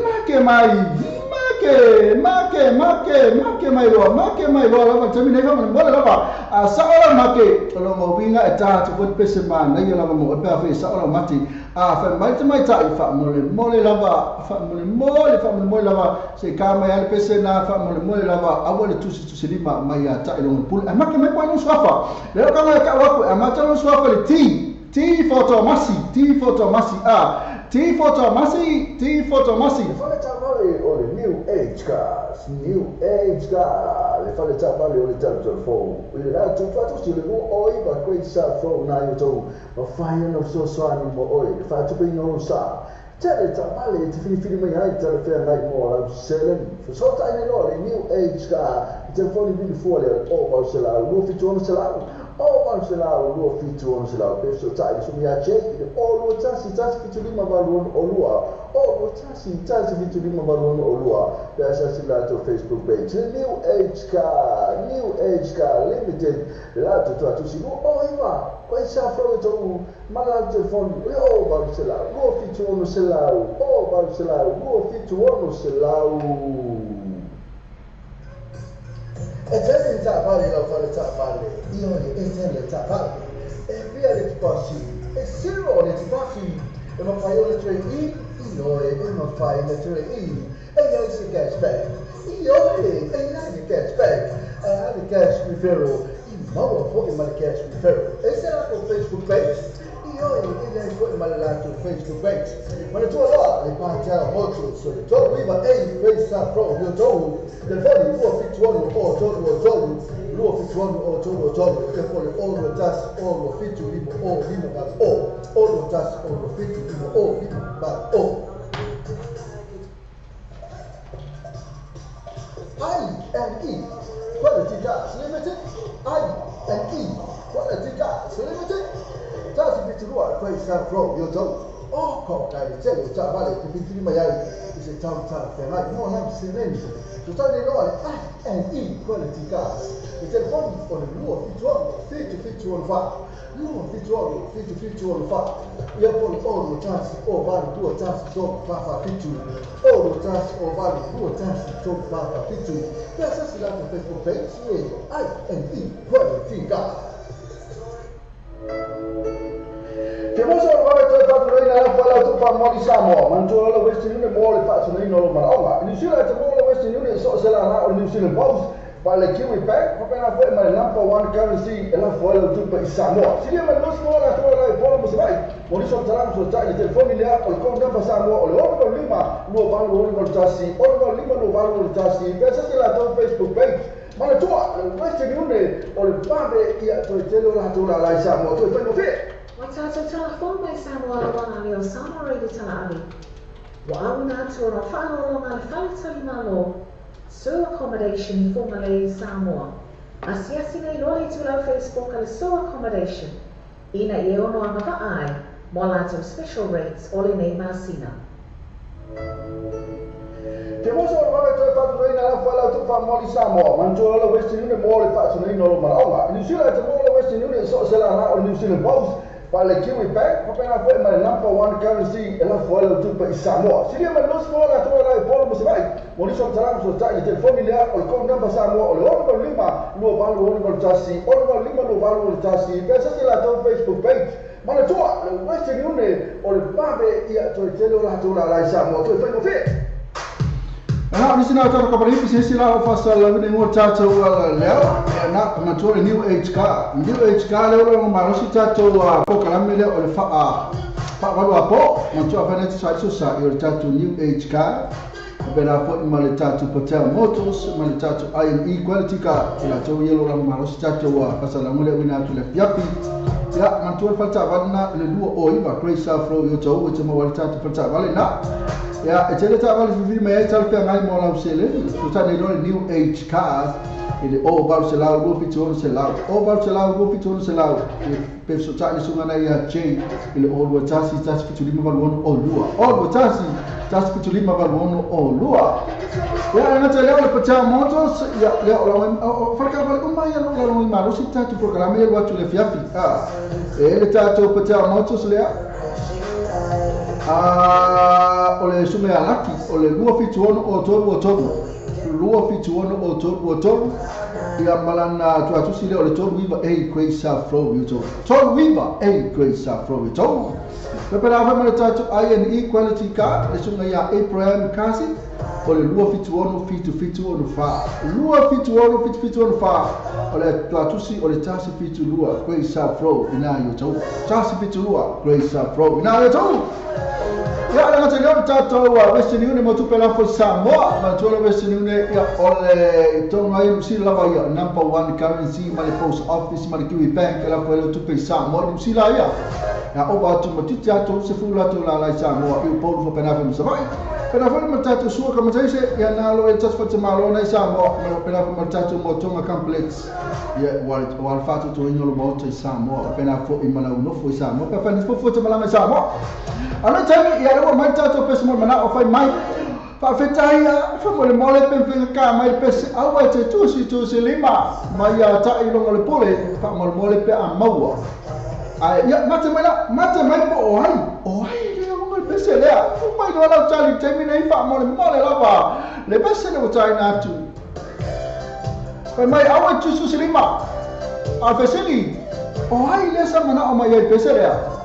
make mai Make make make mai loa make mai loa lava taimi nei faamolemole lava a sa'o lau make o loga uiga e tā atu fo'i pese manaia lava mo oe pe afai e sa'o lau mati a faimai tamaita'i faamolemole lava faamolemole faamolemole lava se'i ka mai a le pese na faamolemole lava aua le tusitusilima mai ia ta'i loga pule ae make mai po ai lona suafa lea o kaga e ka'u aku e amata lona suafa le T T for Tomasi T for Tomasi a T for Tomasi T for Tomasi. Le fale taavale o le New Age Cars, New Age Car, le fale taavale o le talu fou. I le la tuufaatasi o le 29 Great South Road na i outou, mafai ona fesoasoani mo oe i le faatupeina o lou sa. Tele taavale e te filifili mai ai talafeagai mo lau seleni. Fesootai nei loa le New Age Car i telefoni vili fua lea o 800 276 o 800 276 pe fesootai le suga ia Jay i le o 21 175 862 o 21 175 862 pe asiasi le latou Facebook page le New Age Car New Age Car Limited le latou tuatusi 29 Koe sa fro e tou ma le latou telefoni o le o 800 276 o 800 276. E tele le taavale lau fale taavale, ioe, e tele le taavale. E fia le tupasi, e zero le tupasi. E mafai ona trade in, ioe, e mafai ona trade in. E iai se cash back, ioe, e iai le cash back. E a le cash referral, i maua fo'i ma le cash referral. E se latou Facebook page, ioe, e iai fo'i ma le latou Facebook page. Manatua loa le Patel Motors o le 39A Great South Road i Otahuhu. Telefoni 276 o 3 3 276 o 3 3 telefoni o 21 o 7 5 o 5 8 o o 21 o 7 5 o 5 8 o. I and E Quality Cars Limited I and E Quality Cars Limited Tasi fitu lua Great South Road i Otahuhu. O ko kai le tele o taavale e te filifili mai ai i se tau talafeagai mo lau seleni. Fesootai nei loa le I and E Quality Cars i telefoni o le 276 7764 276 7764 ia po le o 21 o 8 2 1 3 4 4 7 o 21 o 8 2 1 3 4 4 7 pe asiasi latou Facebook page e I and E Quality Cars. Ke moso o le vave toe faatunaina lau fualau tupa mo li Samoa, manatua loa le Western Union mo le faatunaina o lou manaoga. I New Zealand e te maua le Western Union i so o se lala o le New Zealand Post, pa le Kiwi Bank, faapena foi ma le number one currency e lafo ai lau tupe i Samoa. Silia mai le 20 la atoa la i Upolu ma Savaii, mo nisi o matalaga fesootai i le telefoni lea o le code number Samoa o le 685 2861 685 2861 pe asiasi latou Facebook page. Manatua le Western Union o le vave ia toe tele o latou lala i Samoa toe faigofie. Ua tātou tala fou mai Samoa lauana le o Samoa Radio Talaave. Ua auina atu ona faaaloaloga le fale talimalo, Seoul Accommodation for Malay Samoa. Asiasi nei loa le itulau Facebook a le Seoul Accommodation ina ia e ono agavaa ai mo a latou special rates o lenei masina. Ke moso o le vave toe faatunaina lau fualau tupa mo li Samoa, manatua loa le Western Union mo le faatunaina o lou manaoga. I New Zealand e te maua le Western Union i so o se lala o le New Zealand Post, pa le Kiwi Bank, faapena foi ma le number one currency e lafo ai lau tupe i Samoa. Silia mai le 20 la atoa la i Upolu ma Savaii, mo nisi o matalaga fesootai i le telefoni lea o le code number Samoa o le 685 2861 685 2861 pe asiasi latou Facebook page. Manatua le Western Union o le vave ia toe tele o latou lala i Samoa toe faigofie. Ana o nisi na o tātou kapani pisisi la o faasalalau ina ingoa tātou lea na matua le New Age Car. New Age Car lea o lona malosi tātou polokalame lea o le faa faavalu a po matua afai nei sa iso sa i o le tātou New Age Car faapena foi ma le tātou Patel Motors ma le tātou I&E Quality Car i latou ia lo lona malosi tātou faasalalau lea uina atu le afiafi. Ia matua le fale taavale na le 29 Great South Road i Otahuhu e te maua ai le tātou fale taavale na. Ia, e tele taavale filifili mai ai talafeagai mo lau seleni. Tusa nei loa le New Age Cars i le o 800 276 o 800 276 pe fesootai le suga nei ia Jay i le o 21 175 86 o 2 o 21 175 86 o 2. Ia, e gata lea o le Patel Motors, ia, lea o lau o falekavale uma ia lo lalongi malosi tatou polokalame ia alu atu le afiafi. E le tatou Patel Motors lea. O le sume alaki o le 276 o 3 276 o 3 ia malana tuatusi le o le 39 A Grace Flow YouTube 39 A Grace Flow YouTube pepera fa ma tatu INE quality card le sunga ia Abraham Kasi o le 276 77 fa 276 77 fa o le tuatusi o le 172 Grace Flow ina YouTube 172 Grace Flow ina YouTube. Ia le ngata leo tatou a Western Union mo tupe la fo Samoa ma tuala Western Union ia o le tonga ai New lava ia number 1 currency ma le post office ma le Kiwi Bank la fo le tupe Samoa New Zealand ia ia o ba tu ma titi atu se fu la tu la la Samoa i polu fo pena fo Savai pena fo ma tatou sua ka ma se ia na lo e tatu fo malo na Samoa ma pena fo ma tatou mo tonga complex ia wa fa tu ino lo mo Samoa pena fo i mana no fo Samoa pe fa ni fo fo malanga Samoa. Ano tani ia ua mai tatou pese mo mana o fai mai fa fetai fa mo le mole pe ka mai pese au ai te tusi lima mai ia ta i longo le pole fa mo mole pe a maua ai ia mate mai po o ai le o le pese le o mai no la tali te mi nei fa mo le mole lava le pese le o tai na tu fai mai au ai tusi lima a fesili o ai le sa mana o mai ai pese le.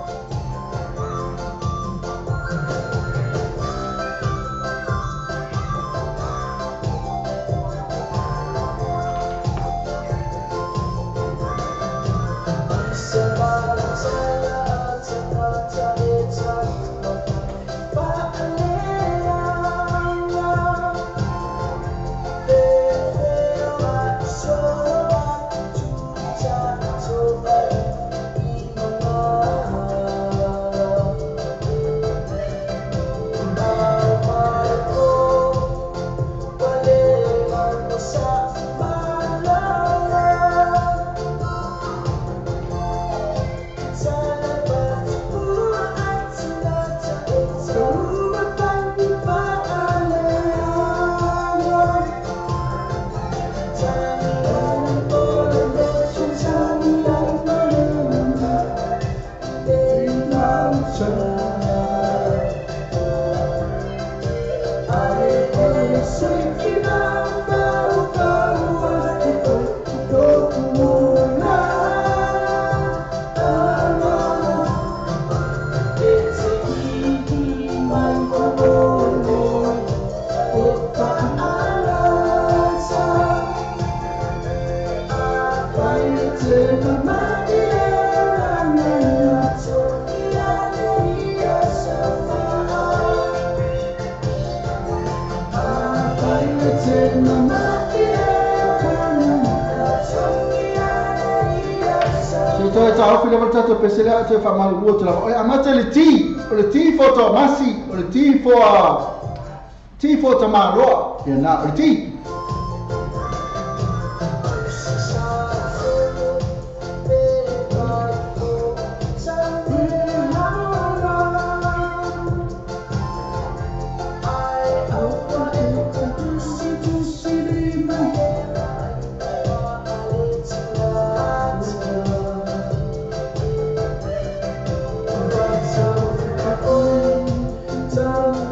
Te whamalu te lava. Oe, amate le ti, o le ti fo Tomasi, o le ti fo Tamaroa. Ia nā, o le ti. Love.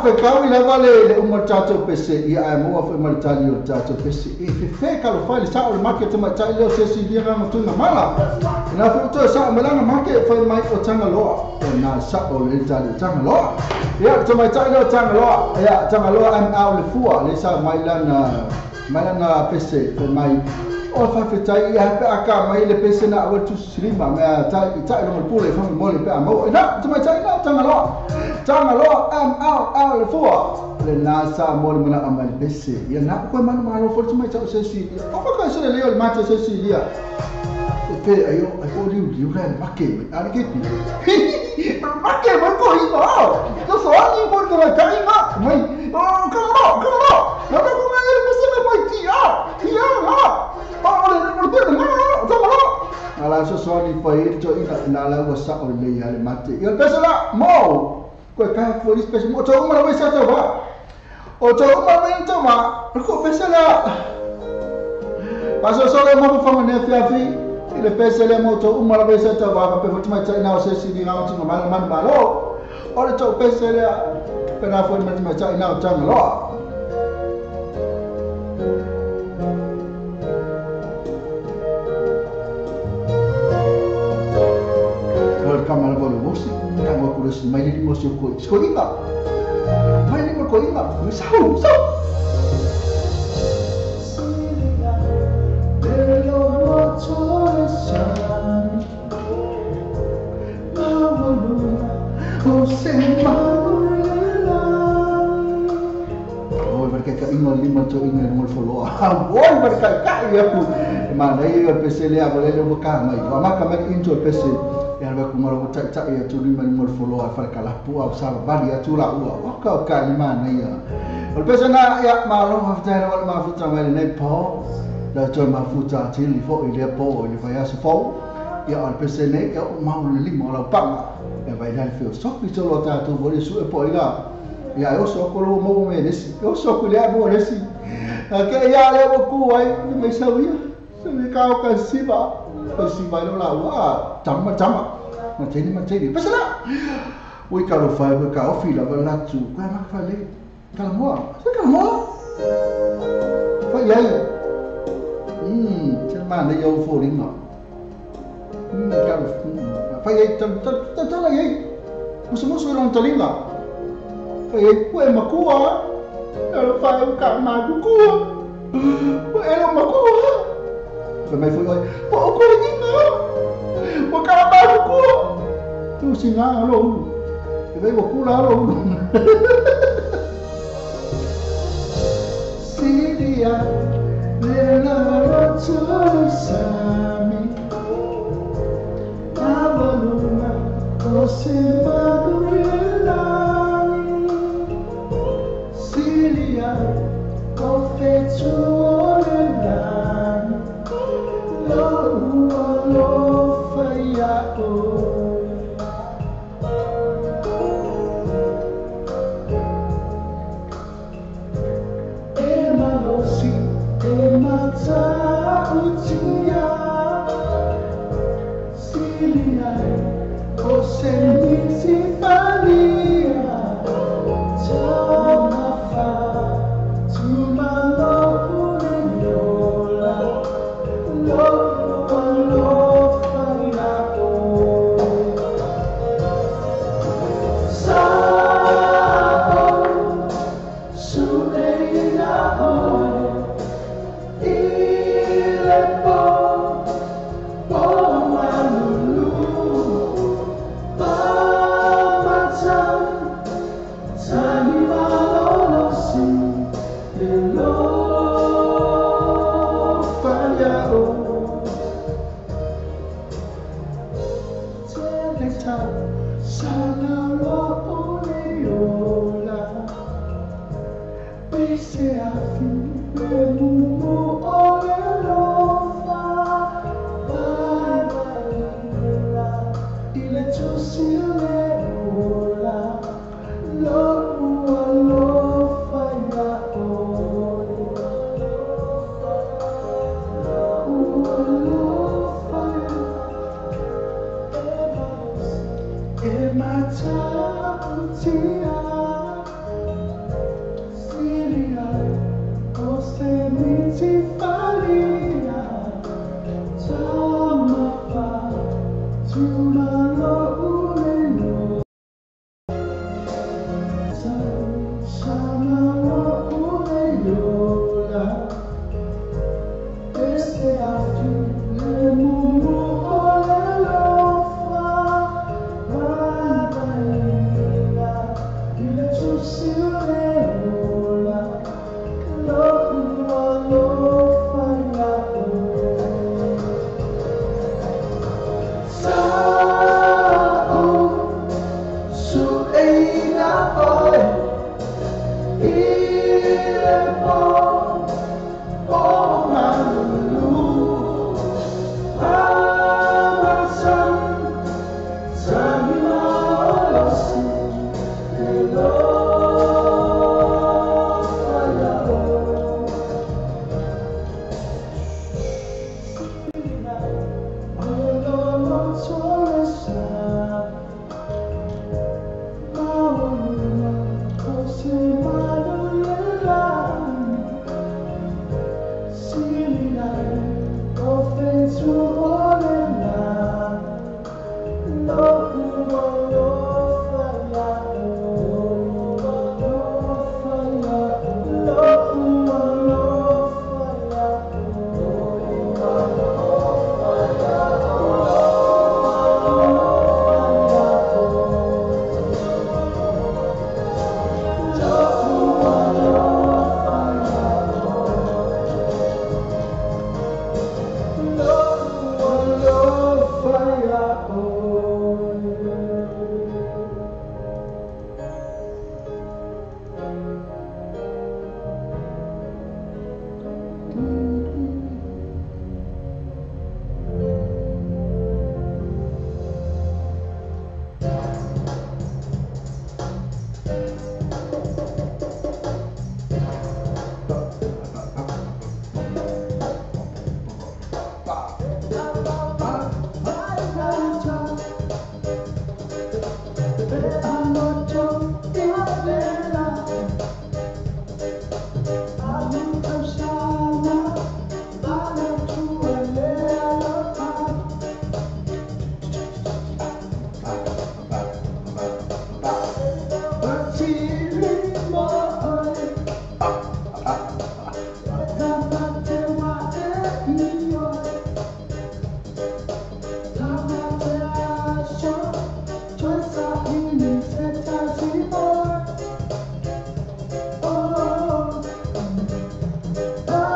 Fekau i lava le uma tatou pese ia ai moa foi ma le tali o tatou pese e fefe ka lo fai le sa o le make te matai leo se si lia nga tunga mala na foi to sa o melanga make fai mai o tanga loa o na sa o le tali o tanga loa ia te matai leo tanga loa ia tanga loa am au le fua le sa mai lana pese fai mai o fafetai ia pe aka mai le pese na o tu srima me tai tai lo pule fa mo le pe amo na te matai na tanga loa tanga loa am au au le fua le na sa mo le mana ama le pese ia na ko man ma lo fo te matai se si o fa ka se le le mate se si ia e pe ayo ai ko liu liu la make me ari ke pi make mo ko hi no to so ani mo ko kai ma mai o ka lo ka lo na ko ma le pese me mai ti a ti a la ala so so ni pai to ina na la wa sa o le ya le mate ia pese la mo ko ka fo ni pese mo to uma le sa to ba o to uma le to ma ko pese la paso so le mo fa ne fia fi le pese le mo to uma le sa to ba pe fo mai tai na o se si ni na o ma ma ma lo o le to pese le pe na fo mai mai tai na o tanga lo. Kamala bolo bosi kama kulos mai ni mo ko skoinga mai ni mo koinga sau sau oi perché ka ingo lima to ingo mo folo oi perché ka ia ku ma nei o pese le a le mo ka mai ma ka mai into pese e alba ku maro tai tai ia tu lima mo folo a far kala pu a sa bali a tu la ua o ka ka ni ma nei o pese na ia ma lo ha ta le ma futa mai nei po la to ma futa ti li fo ile po ile fa ya so fo ia o pese nei ia o ma le lima la pa e vai dal fio so ki to lo ta tu vole su e poi la ia eu so ko lo mo me nesi eu so ko le mo nesi a ke ia le mo ku ai me sa ia se me ka ka siba si vai lo la ua tama tama ma teni pese la ui ka lo fai ka o fila va la tu ka ma fa le ka mo se ka mo fa ia se ma ne yo fo ringa ka fa ia tam tam tam la ia musu musu lo talinga fa ia ku e makua lo fa ka ma ku ku e lo makua fa mai foi po o ko ringa o ka ma ku tu singa lo e vai o ku la lo Siria le la ro sami avaluma o se madurela Siria o fetu lo faia o e malosi e mata utia Silia o se falia tamafa tumalo. Oh.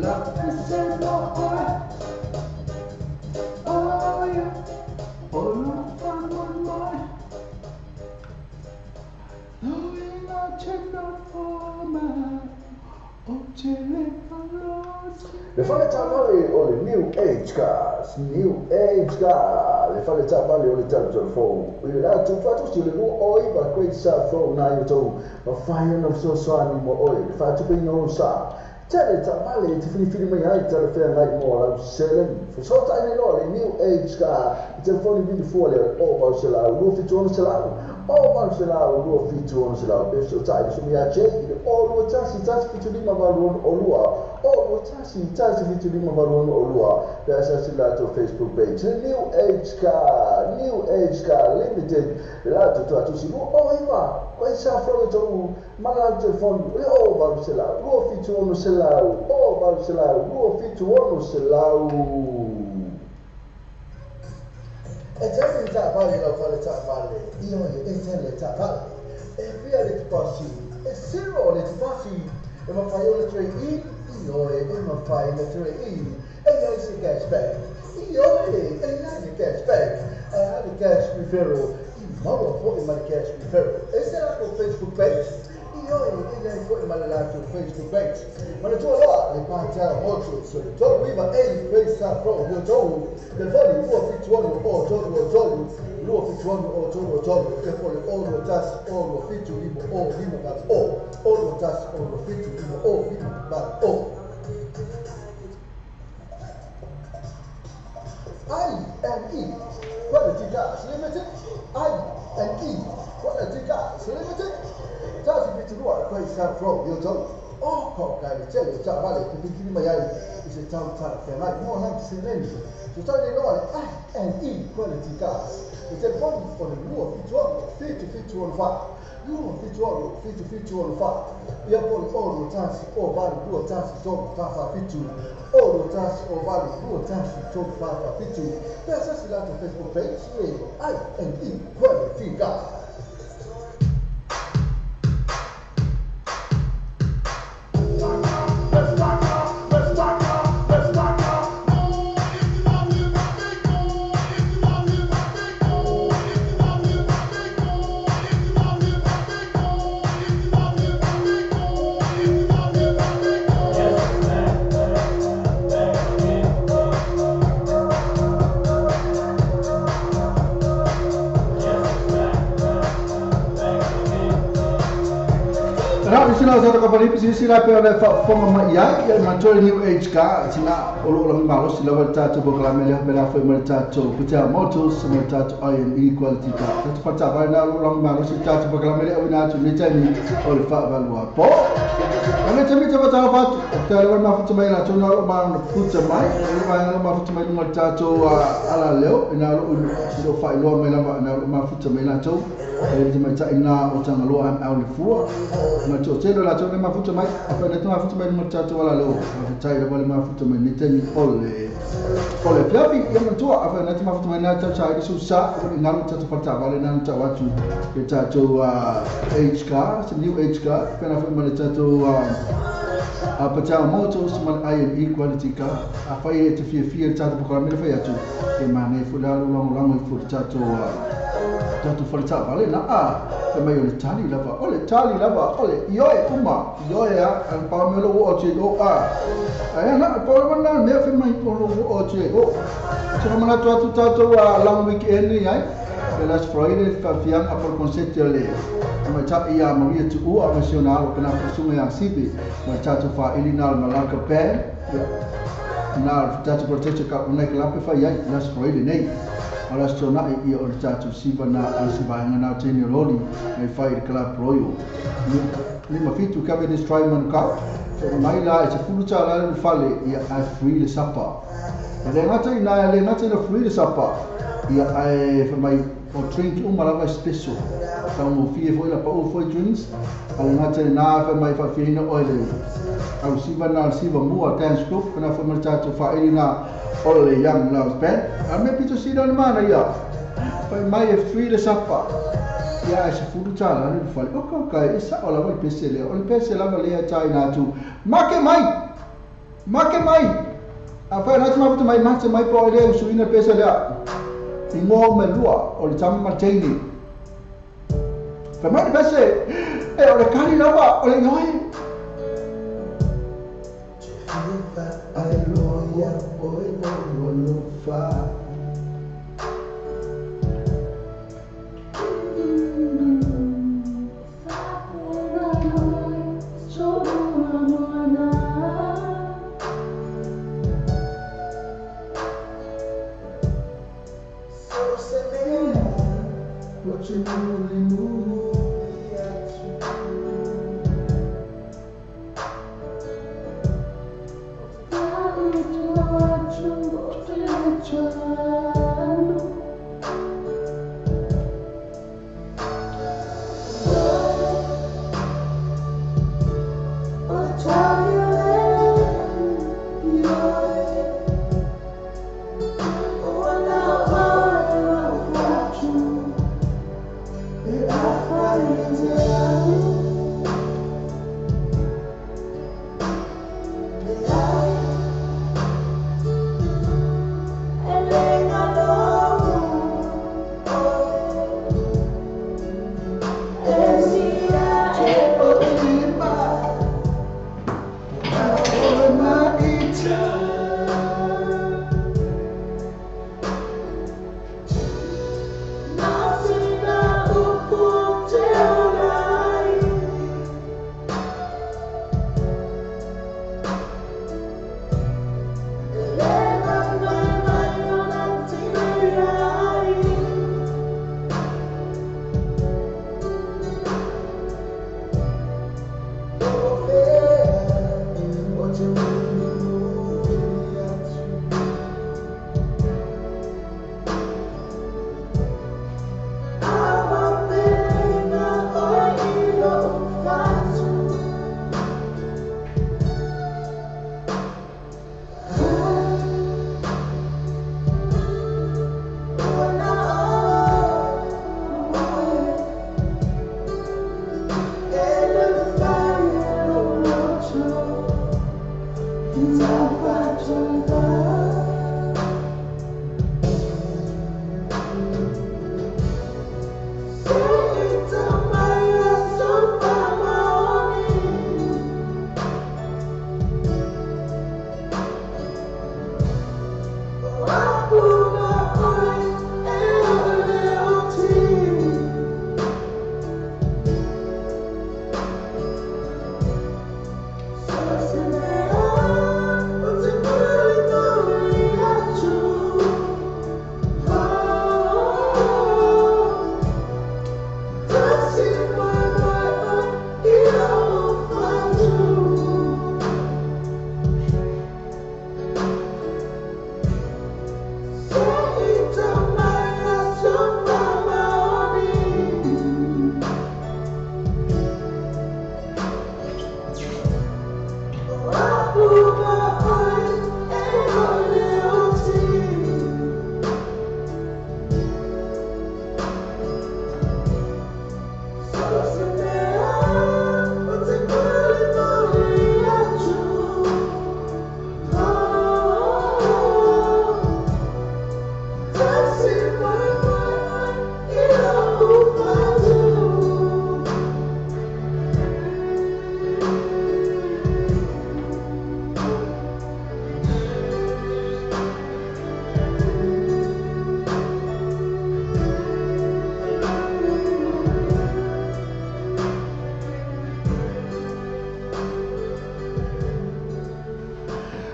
La pese mo oe. Oh yeah. O la famo mai. Loina tena o mai. O tele malosi. Le fale taavale o le New Age Cars, New Age Car, le fale taavale o le tatou fou. I le latou faatusi o le 29 Great South Road na i outou, mafai ona fesoasoani mo oe, le faatupeina o lou sa. Tele taavale e te filifili mai ai talafeagai mo lau seleni. Fesootai nei loa le New Age Car i telefoni vili fua lea o 800 276 800 276 pe fesootai le sumi ia Jay i le o 21 175 862 o 21 175 862 pe asiasi latou Facebook page le New Age Car, New Age Car Limited le latou tuatusi 29 Koe sa fro i tou mana lau telefoni o le o 800 276 o 800 276. E tele le taavale lau fale taavale, ioe e tele le taavale. E fia le tupasi, e zero le tupasi. E mawhai o le trade in, ioe e mawhai le trade in. E iai se cashback, ioe e iai le cashback. E a le cash referral, i maua fo'i ma le cash referral. E se latou Facebook page, ioe e iai fo'i ma le latou Facebook page. Manatua loa le Patel Motors o le 39A Great South Road i outou. Telefoni 271 o 323 271 o 323 e po le o 21 o 27 5 o 5 8 o o 21 o 27 5 o 5 8 o. I&E Quality Cars Limited, I&E Quality Cars Limited. Tasi fitu lua Great South Road i outou. O ko kai le tele o taavale te filifili mai ai i se tau talafeagai mo lau seleni. Fesootai nei loa le I&E Quality Cars. Le telefoni o le 276 7764 276 7764 ia po le o 21 o 8 21 3 4 7 o 21 o 8 21 3 4 7 pe asiasi latou Facebook page le I&E Quality Cars. Sina sa ka pali pisi la pe ole fa fonga ma ia ia ma tole New Age Car sina o lo la malosi lava le tatou polokalame lea pe la foi ma le tatou Patel Motors ma le tatou I&E Quality Car. Tatou fataavale na o lo la malosi le tatou polokalame lea auina atu nei taimi o le faavalua po. A le taimi te fatalofa atu te le mafuta mai latou na o lo ma futa mai o le vaega lo mafuta mai luga le tatou ala leo ina lo o faailoa mai lava na o lo mafuta mai latou e te maitai na o Tagaloa am au le fua ma to tele latou le mafuta mai a fa le mafuta mai luga le tatou ala leo a tai lava le mafuta mai nei taimi o le fiafi ia matua a fa le mafuta mai na tau sai su sa o le ngalu tatou fataavale na tau atu le tatou Age Car, se New Age Car pe na fa ma le tatou a Patel Motors ma le I&E Quality Car a fai e te fiafia le tatou polokalame le fai atu e manaia foi le alu lagolago i foi le tatou fale taavale na a fai mai o le tali lava o le tali lava o le ioe uma ioe a pao me lo o te o a ai na pao lava na mea fai mai o lo o te o se manatu atu tatou a long weekend nei ai le last Friday fafiaga po le concert o le ma ta ia Maria Tuua ma si ona alo pena fusunga ia Sipi ma tatou faaili na o le Malaka Band na tatou protection ka unai ka lape fai ai last Friday nei o la tonai ia o le tatou siva na a se vaega na o teni o loli mai fai i le Club Royal lima fitu Cavendish Drive Manukau mai la e se fulu tāla le fale ia ai free le sapa e le gata ina e le gata ina free le sapa ia ai fai mai o drink uma lava e special taugofie foi la pau foi drinks a le gata ina fai mai faafiaina oe le au siva na o le siva mua dance group pena foi ma le tatou faaili na o le Young Love Band a mea pito sina le mana ia fai mai e free le sapa ia e se fulu tāla le fale o kaukai e sao lava le pese lea o le pese lava lea taina atu make mai Make mai. A fa na tama mai ma mai po le usuina pesa lea. Ingoa me lua o le tama ma teini. Fa mai pese e o le kali lava o le ioi.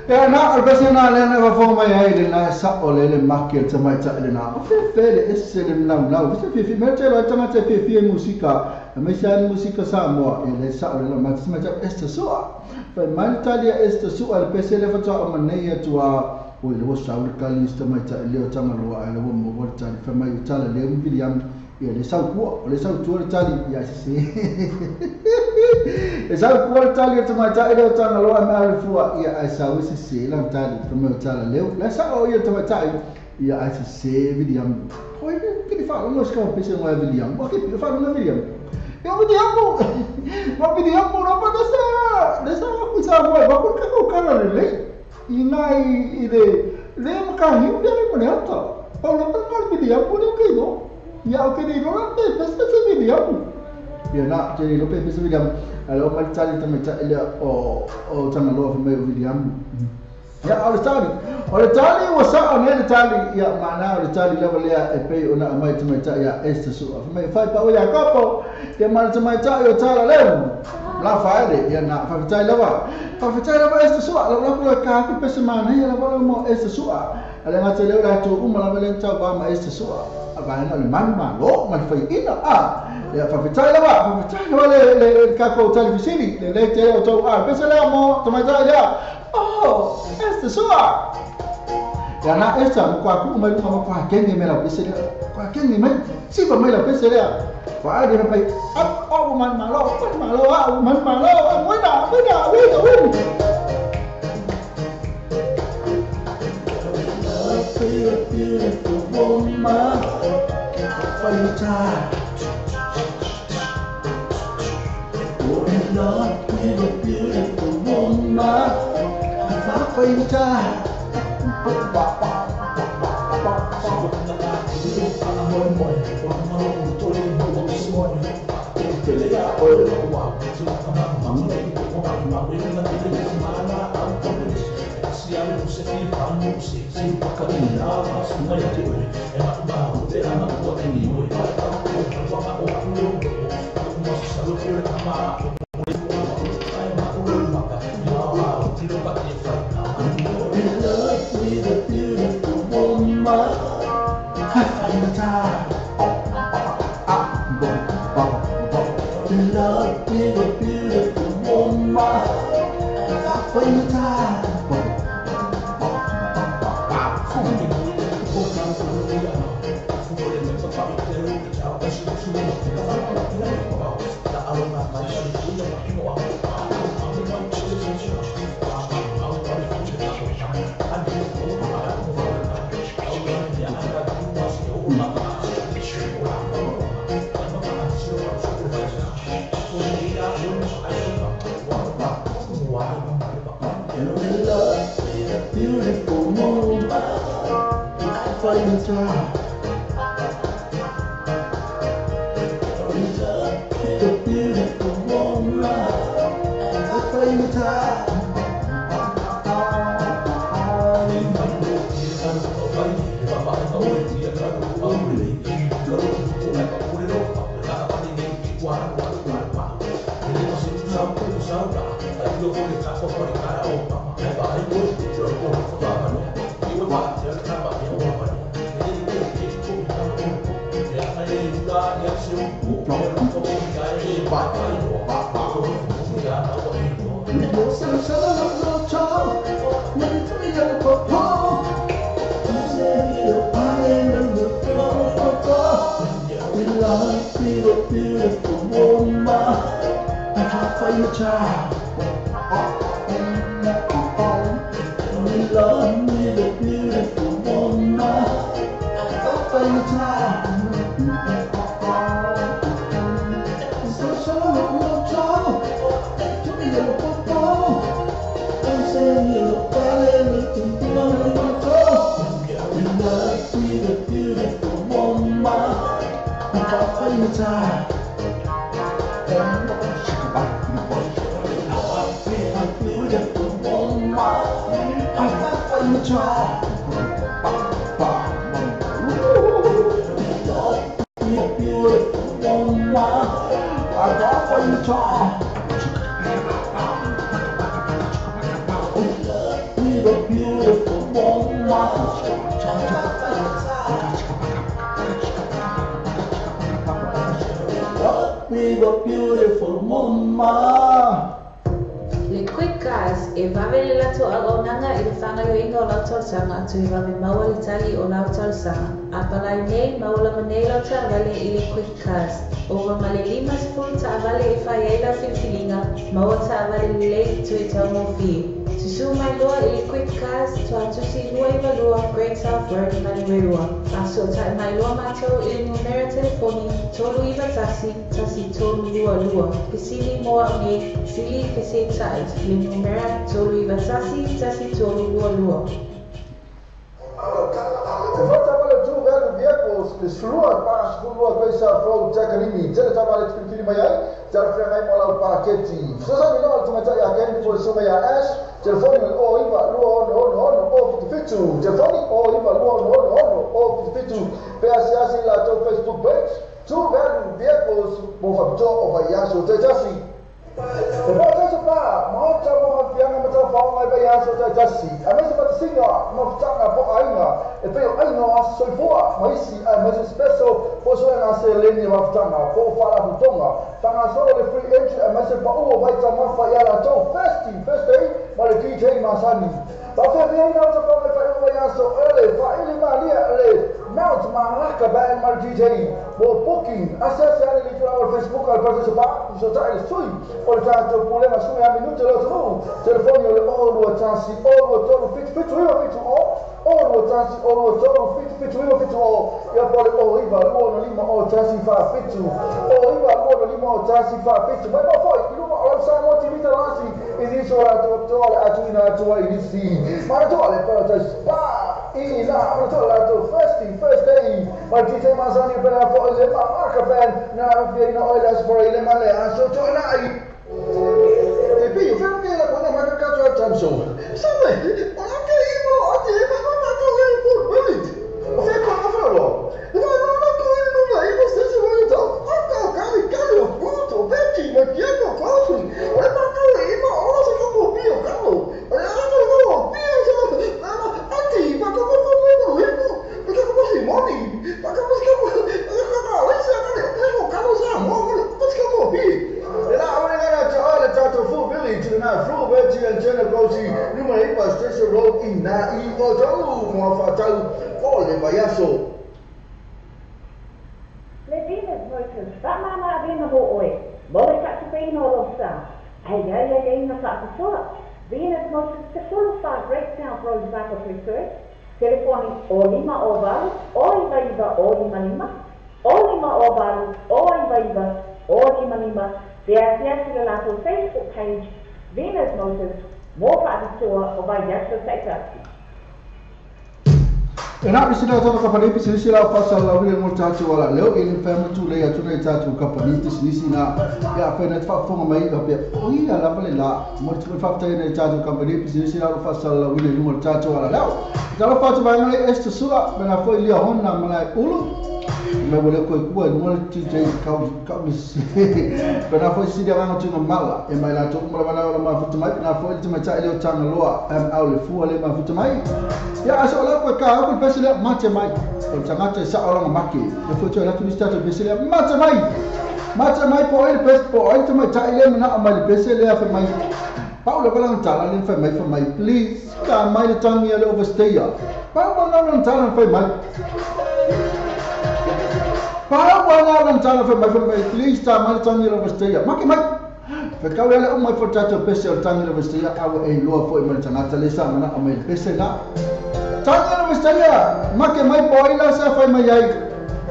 Ia na o le pese na lea na faafofoga mai ai lena e sa'o le le maki o le tamaita'i lenā o fefe le ese le malaulau se fiafia mea telo ai tagata e fiafia i musika aemaise ai le musika Samoa ia le sa'o le lamati tamaitai Esther Su'a fai mai le tali a Esther Su'a le pese lea faatoa o manei atu a oi le ua sau le kali se tamaitai lea o Tagaloa ae le ua maua le tali fai mai o tala lea ma Viliami ia le sau kua o le sau tua le tali ia se e sau kua le tali o tamaitai lea o Tagaloa ae ma le fua ia ae sau e sese lana tali fai mai o tala leo la sa'o ia tamaitai ia ae sese Viliami oi pili faalogo se kama pese ngoa Viliami o ke pili faalogo Viliami ia Viliami ma Viliami no pa nesa nesa ku sa mo ba ku ka ko kala lelei i ina i le le makahiu lea ma le ata. Pau lava lena o le Viliamu lea ou te iloa. Ia ou te le iloa la pe pese se Viliamu. Ia na, ou te le iloa pe pese Viliamu. Ae oo mai le tali tamaitai lea o o Tagaloa fai mai o Viliamu. Ia, o le tali, o le tali ua sao nei le tali, ia mana o le tali lava lea e pei ona aumai e tamaitai ia Ester Sua. Fai mai, fai pau ia Kopo, ia ma le tamaitai o Talaleu. La faele, ia na, faafetai lava. Faafetai lava Ester Sua, lau laku loa ka aku pese manaia lava lau mo Ester Sua. A le gata i lea o latou uma lava lea na tauva ma Ester Sua. A vaega o le manumalo ma le faiaina, a. Ia, faafetai lava, faafetai lava le, le, le tatou tali fesili, le lei tele o tou a. Pese lea mo tamaitai lea. Oh, Ester Sua! Ia na Ester, mo kwa kuu mai lunga mo kwa kenge mai lau pese lea. Kwa kenge mai, siva mai lau pese lea. Fa ali na mai, ap, oh, manumalo, manumalo, a, manumalo, a, muina, muina, wina, wina. Love with a beautiful woman, for your time. You're in love with a beautiful woman, for your time. In love with a beautiful woman, for your time. In love with a beautiful woman, for your time. In love with a beautiful woman, for your time. In love with a beautiful woman, for your time. Beautiful woman, for your child. In love with a beautiful woman, for your child. In love with a beautiful woman, for your child. Beautiful woman, for your child. Beautiful woman, for your child. With a beautiful woman, with a beautiful woman. Le Quick Cars e vave le latou auaunaga i le fagaioiga o lau talosaga toe vave maua le tali o lau talosaga. A palai nei maua lava nei lau taavale i le Quick Cars. Ova ma le 50 taavale e fai ai lau filifiliga, maua taavale lelei toe taugofie. Susū mai loa i le Quick Cars Tuatusi 292 Great South Road, Manurewa. Faasootai mai loa matou i le numera telefoni 391 1322. Fesili mo au nei, sili fesetai le numera 391 1322. E fata wale tu velu vehicles le sulua pa sulua Great South Road Takanimi tele tama le tilitili mai ai tara whia ngai mo lau paketi. Sasa ni nama le tumatai a kendi po le sunga ia Ash telefoni le o iwa lua ono ono ono o fitu fitu telefoni o iwa lua ono ono ono o fitu fitu pe asiasi la tau Facebook page tu velu vehicles mo whapitoa o vaiaso taitasi. E whakatasa pā, maota mo hafianga matau whaonga i vaiaso taitasi. A mese patasinga, mafutanga po ainga, e peo ainga o aso soifua, maisi a maise special, po soe ngā se leni mafutanga, po whala hutonga. Tanga solo le free entry a maise pa uo waita mafa i ala tau festi, first day, ma le DJ Masani. Pa whia ina o ta whaonga i whaionga vaiaso, ele, whaili malia, le Mount Malaka Band ma le DJ, mo booking, asiasi ane li tula o le Facebook al Paratasa Pā, so tai le sui, o le tātou pulema sui a minute le otonu, telefoni o le o lua tasi, o lua tolu, fitu fitu iwa fitu o, o lua tasi, o lua tolu, fitu fitu iwa fitu o, ia po le o iwa, lua no lima o tasi wha fitu, o iwa, lua no lima o tasi wha fitu, mai mau foi, i luma o lau Samoa TV talasi, i nisi o latou toa le atuina atua i nisi, mana toa le Paratasa Pā, i la, mana toa latou first day, ma DJ Masani pena fo le Malaka Band, na whia ina oila spora i le male, aso toa nai. E pi, whia whia la kona maka kato a tamso. Sawe, o la ke i mo ati e ma ma to e for minute. O whia kona whia lo. E ma ma ko i no la i mo se se wa to. Aka kali kali o puto beti ma kiako kofi. O le ma ko i mo o se ko pi o kalo. O le ma ko pi o se ma ati ma ko ko ko ko i mo. Ma ko ko si moni. Ma ko ko ko ko ko se ko kalo sa mo ko ko pi. E la awale ngana te ole tātou full village na Flu Veggie and Jenna Grossy numera ipa Station Road i nā i o tau mua whātau o le vaiaso. Le Venus Motors, whamana a vena mo oe, mo le whaatupeina o lo sa, ai ai ai ai na whaapitoa. Venus Motors te fulu wha Great South Road Vakaputua, telefoni o lima o valu, o iwa iwa o lima lima, o lima o valu, o iwa iwa, o lima lima, te asiasi le latou Facebook page, Venus Motors, mo whaapitoa o vaiaso taitasi. E nā pisi lau tātou kapani, pisi nisi lau pasa lau hile mo tātou ala leo, e le whae matu lei atu nei tātou kapani, tisi nisi nā, ia whae nei whaafonga mai, o pia, o ia lava le la, mo te tuku whaafutai nei tātou kapani, pisi nisi lau pasa lau hile mo tātou ala leo. Talo whātu vai ngai este sua, mena foi lia hona mana ulu, me wale koe kua, nunga le TJ kau misi, pena foi sidi anga tunga mala, e mai la tōku mala mana ola mafuta mai, pena foi te mai leo tanga loa, au le fua le mafuta mai. Ia aso ola koe ka au pese lea mate mai, o tangata e sa olanga make, e foi tō latu nisi tātou pese lea mate mai, mate mai po ai le pese, po ai te mai tai lea mana o mai le pese lea whai mai. Pau le walang tala le whai mai, please, ka mai le tangi a le overstaya. Pau walang tala whai mai. Pau walang tala whai mai, please, ta mai le tangi a le overstaya. Make mai. Whakau le o mai fo tātou pese o tangi a le overstaya, awa e loa fo i mai le tangata le sa mana o mai le pese la. Tangi a le overstaya, make mai po ai la sa whai mai ai.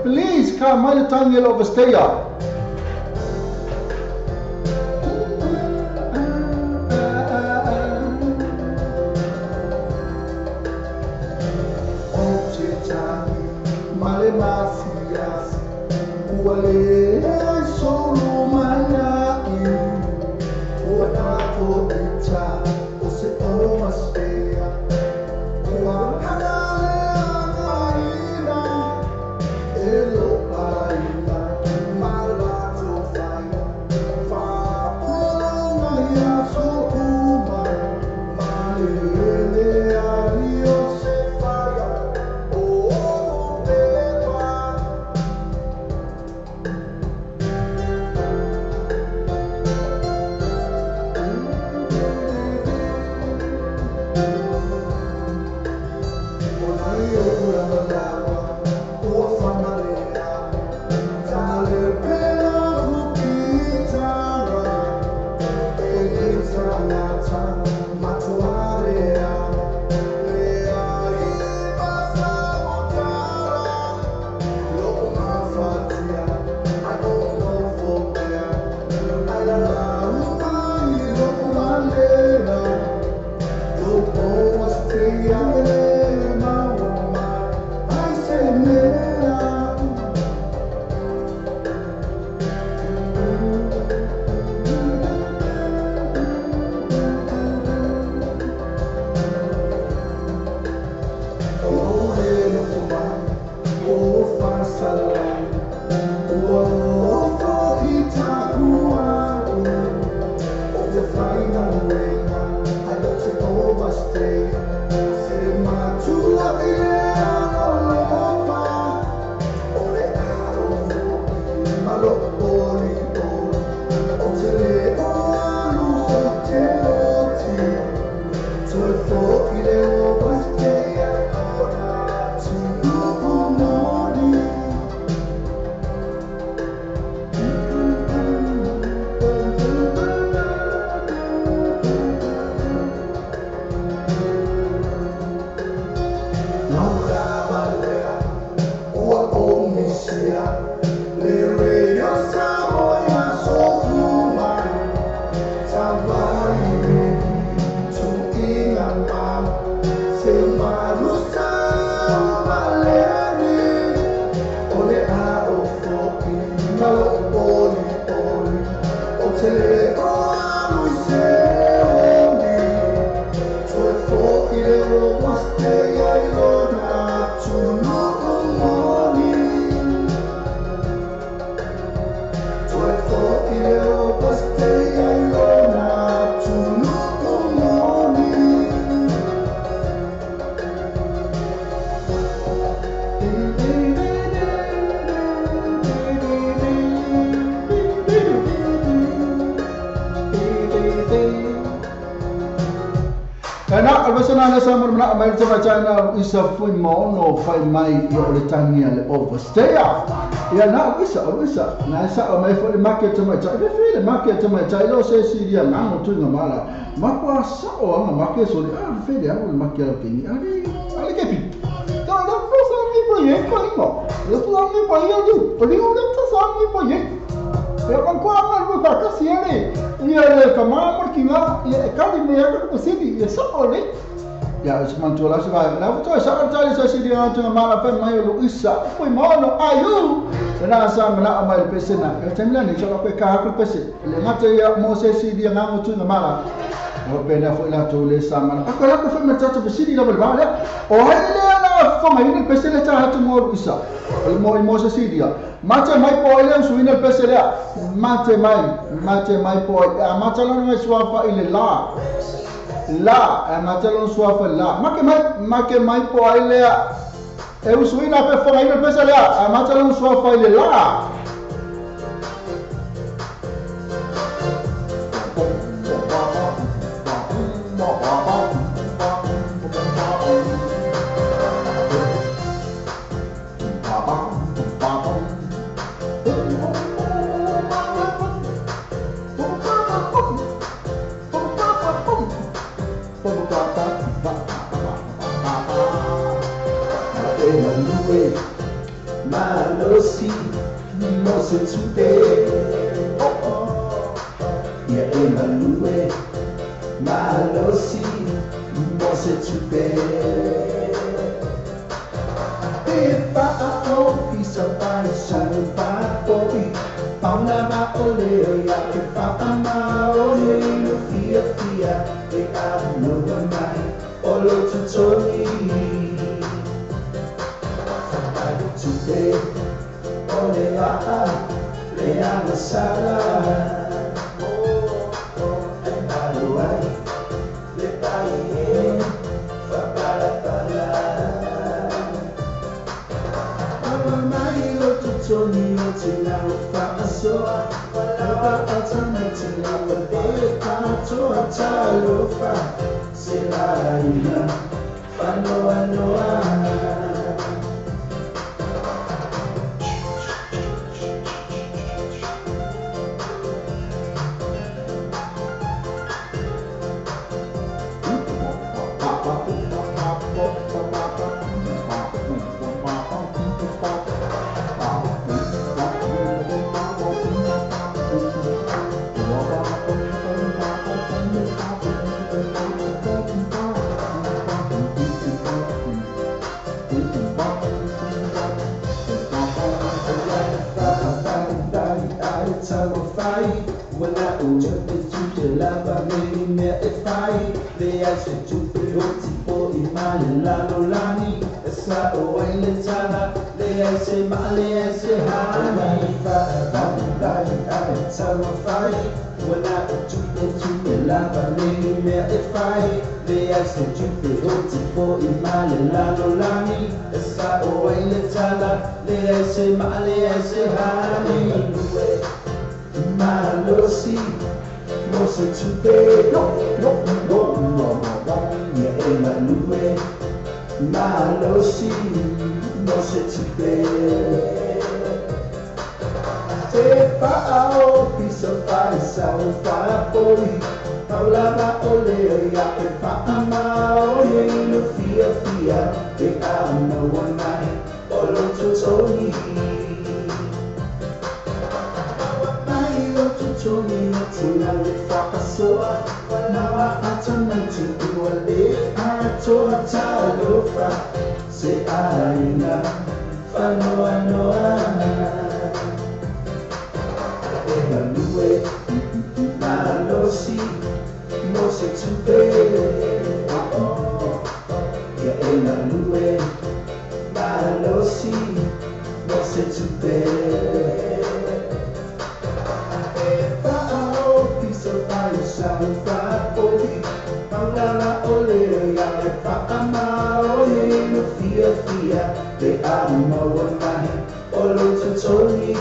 Please, ka mai le tangi a le overstaya. Isa fui maono fai mai i o le tangia le overstaya. Ia na isa o isa na isa o mai fo le make te mai tai fe le make te mai tai lo se si dia na mo tu nga mala. Ma kwa sa o nga make so le a fe le a le make o ke ni. Ale ale ke pi. Ta la fo sa mi po ye ko ni mo. Le tu mi po ye ju. O ni o le tu sa mi po ye. E con kwa ma lu pa ka si ele. Ia le ka ma mo ki nga ia ka ni me ya ko si ni ia sa o le. Ya se mantua la se vai la to sa ta le sa si dia tu mala pe mai lo isa foi mono ayu na sa mana mai le pese na e temla ni so pe ka ko pese le ngata ya mo se si dia nga tu na mala o pe na foi la to le sa mana ko la ko foi ma tata pese la ba le o hai le la fo mai le pese le ta tu mo isa o mo mo se si dia mate mai po ile su ina pese le mate mai po a mate la no suafa ile la la a suafa la make mai po ailea e usuina pe fora ina pesa lea a matalon suafa ile la. Malosi, mo se tupe. Ya Emmanuel, malosi, mo se tupe. Te pa o isa pa isa pa poi, pauna ma ole ya te pa ma ole no fia fia e a no mai olo tutoni. Tupe, ole a le ana sala, oh, e maluai, le pai e fa para para. Ama mai o tutoni o te lau fa asoa, walawa atana te lau le atoa talofa, se la ina, fa noa noa. Le ai se tupe o tipo i male lalolagi e sa'o ai le tala le ai se ma'a le ai se hani fa'avalivali ae taumafai ua na o tupe tupe lava nei mea e fai le ai se tupe o tipo i male lalolagi e sa'o ai le tala le ai se ma'a le ai se hani malosi mo se tupe no no no no no ia e galue malosi mo se tupe te fa'ao pisa fai sau fa'apoi paulava o lea ia e fa'amao i lo fiafia e a maua mai o lo totogi mai o totogi o tula le fa'asoa walawa atamati ua le atoa talofa se aiga fanoanoa e galue malosi mo se tupe ia e galue malosi mo se tupe e fa'ao pisa fai sau fa'apoi paulala o lea ia e fa'amao i lo fiafia pe a maua mai o lo totogi.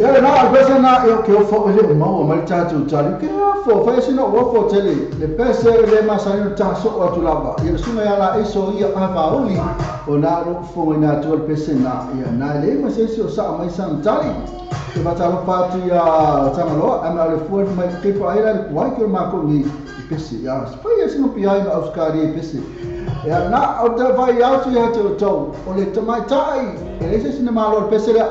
Ia le na pese na e ke o fo le o mau mai tatu tali ke fo fa se no o fo tele le pese le masani ta so o tu lava ia sunga ia la e so ia a fa oli o na ro fo na tu le pese na ia na le ma se so sa mai san tali e va ta lo pa tu ia tanga lo ama le fu mai ke pa ira le wai ke ma ko ni pese ia fa ia se no pia ina auskari pese ia na o ta vai atu ia te o o le tamai tai e le se sina malo pese le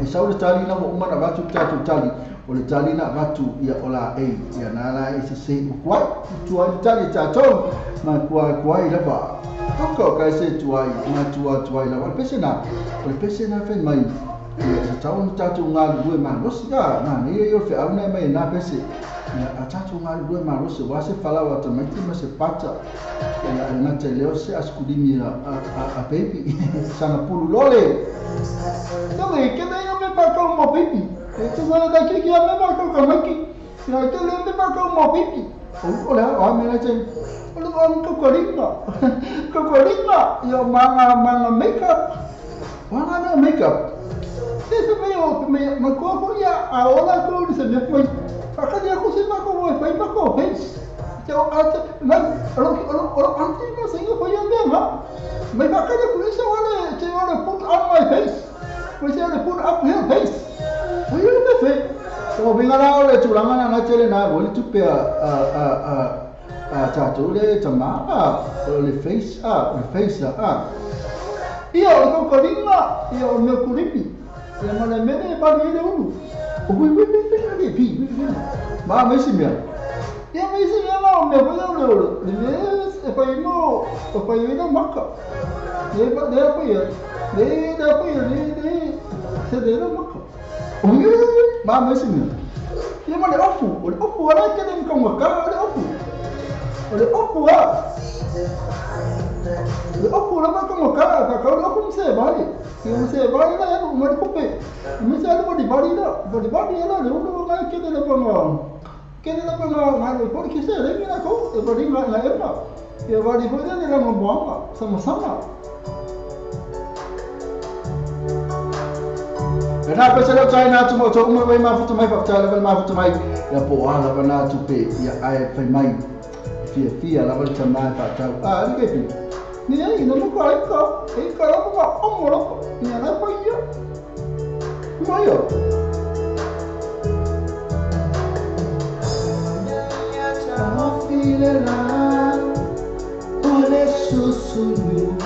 e sau le tali na mo umana vatu tatu tali o le tali na vatu ia ola e ia na la e se se kwai tu ai tali tatou ma kwa kwai la ba ko ka se tu ai ma tu ai tu ai la o pese na o pese na fe mai ia sa tau no tatu ngā lue ma rosi ga na ni yo fe au na mai na pese ia a tatu ngā lue ma rosi wa se fala wa ta mai ma se pata ia na te leo se askulimi a baby sana pulu lole. Tele ke nei me pa ko mo pipi. E tu sa da ki ki me pa ko ko maki. Ya ke le me pa ko mo pipi. O la o me la chen. O lo am ko ko ringa. Ko ko ringa yo manga manga makeup. Wanga na makeup. Se se me o me ma ko ko ya a ola ko ni se me mai. Pa ka dia ko se ma ko mo pa ko face. Te o a te na ro ro ro anti ma se ko ya me ma. Mai pa ka dia ko se wala te wala put on my face. We say put up her face. O yo le fe. O venga la le chulanga na tele na o le tupe a tatu le tama o le face a le face a. Ia o ko koringa ia o me kuripi. Ia ma le mene pa ni le ulu. O wi wi wi wi pi wi. Ma me si mea. Ia me si mea la o me pa le ulu. Le me e pa imo o pa ina maka. Le pa le pa ia. Le le pa ia le le se le maka. O wi ma me si mea. Ia ma le ofu, o le ofu ala ke le ko maka le ofu. O le ofu a. Le ofu la ma ko maka ka ka le ofu se bali. Se se bali la no ma ko pe. Me se le body body la, body body la le ulu ga ke le pa ma. Ke le pa ma ma le por ke se le na ko e body ma la e ma. E body foi le la mo sama sama. Na pese le tai na tu mo to mo mai ma futu mai fa ta le ma futu mai ya po ala ba na tu pe ya ai fai mai fia fia la volta mai fa ta a ni ke fi ni ai no mo ko ai ko e ko lo ko o mo lo ni ala pa yo mo yo ya ta mo file la o le susulu.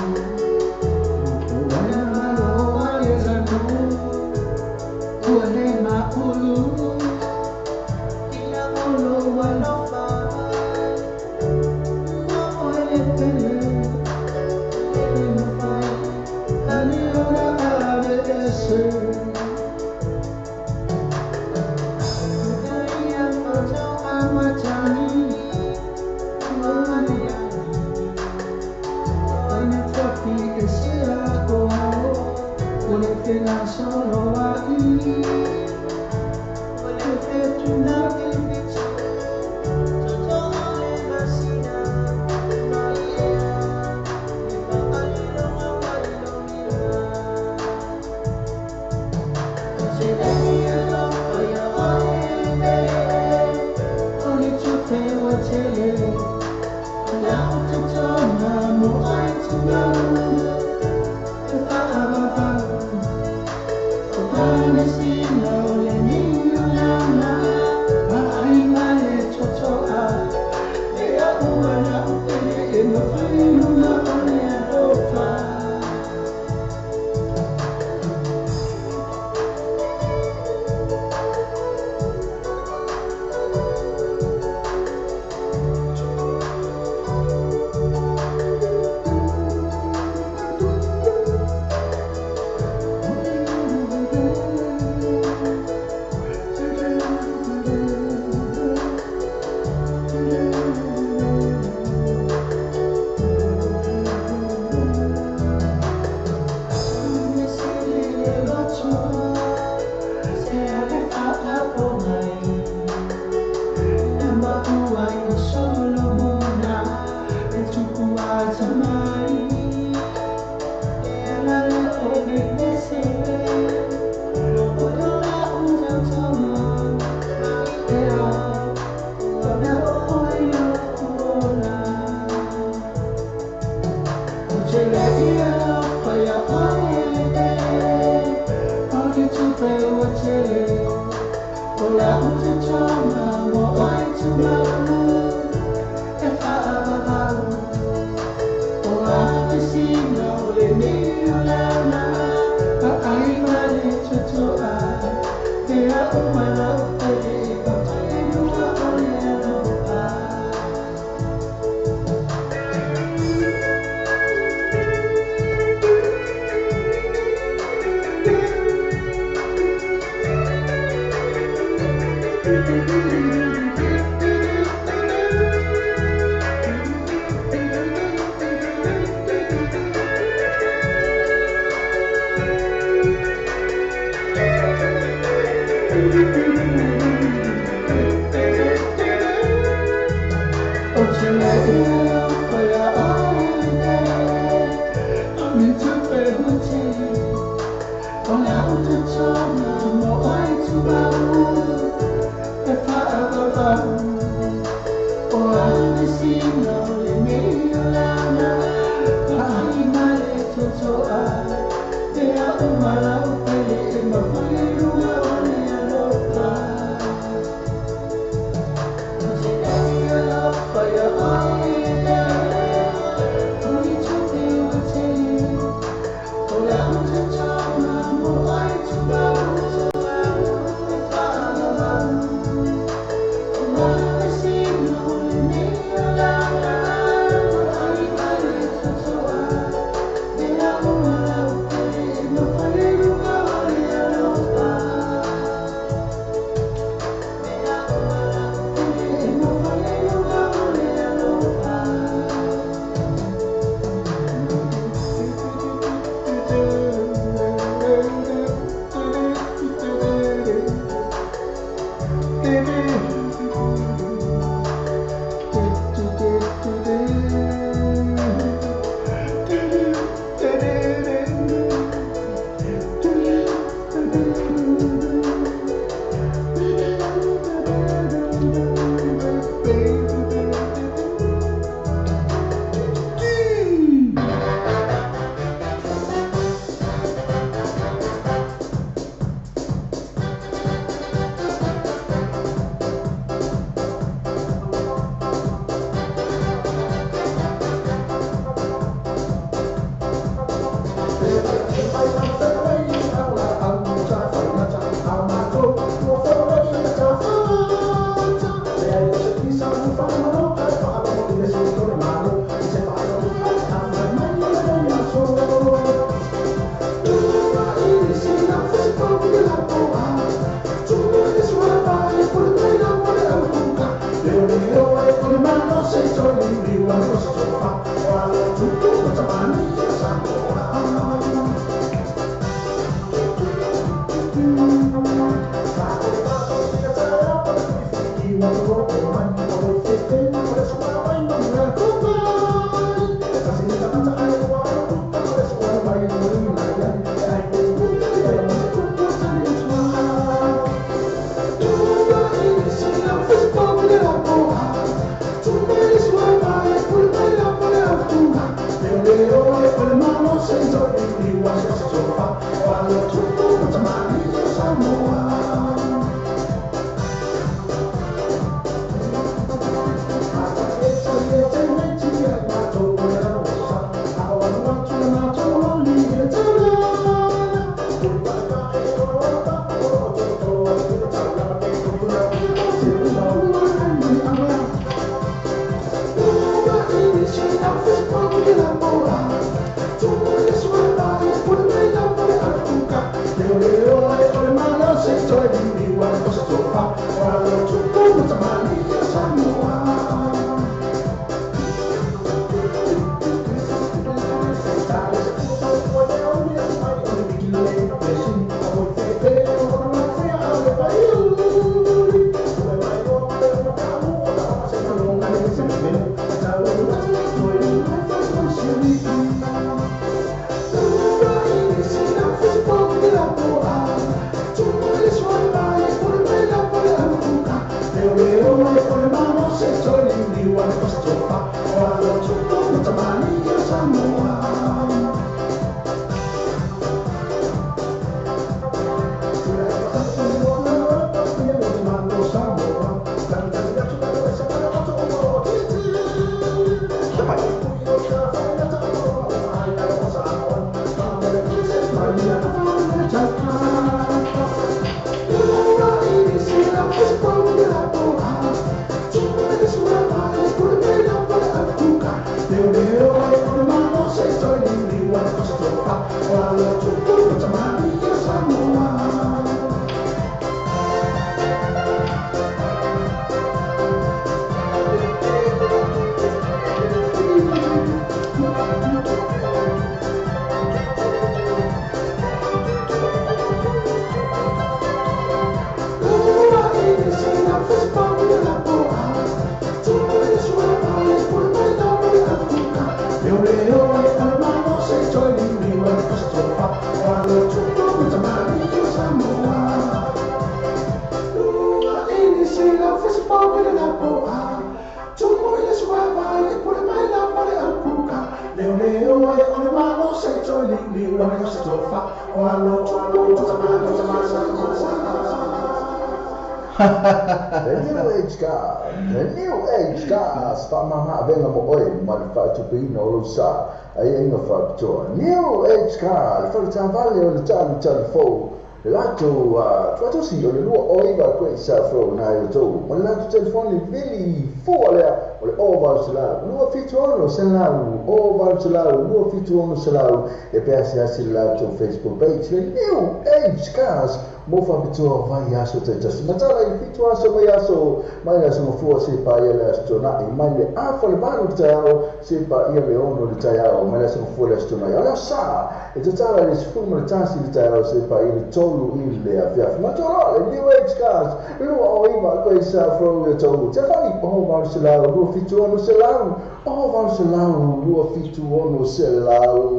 The New Age Cars, The New Age Cars, whaamama avenga mo oe, ma le whaatupeina o lau sa, ai ainga whaapitoa. New Age Car, le whaletavale o le talu talu fou, le latou tuatosi o le lua o iwa koe sa fou nai o tou, ma le latou telefoni vili fua lea, o le o valu selau, 276 selau, o valu selau, 276 selau, e pea se asi le latou Facebook page, le New Age Cars, mo whapitoa vai aso taitasi. Matala i fitu aso mai aso, mai aso mafua se pa ia le aso tonai, mai le afa le valu le taiao, se pa ia le ono le taiao, mai le aso mafua le aso tonai. O leo sa, e tatala le sefulu ma le tasi le taiao, se pa ia le tolu i le afiafi. Matala le New Age Cars, lua o iwa koe sa fro ia tolu. Te whai, o valu selau, 276 selau, o valu selau, 276 selau.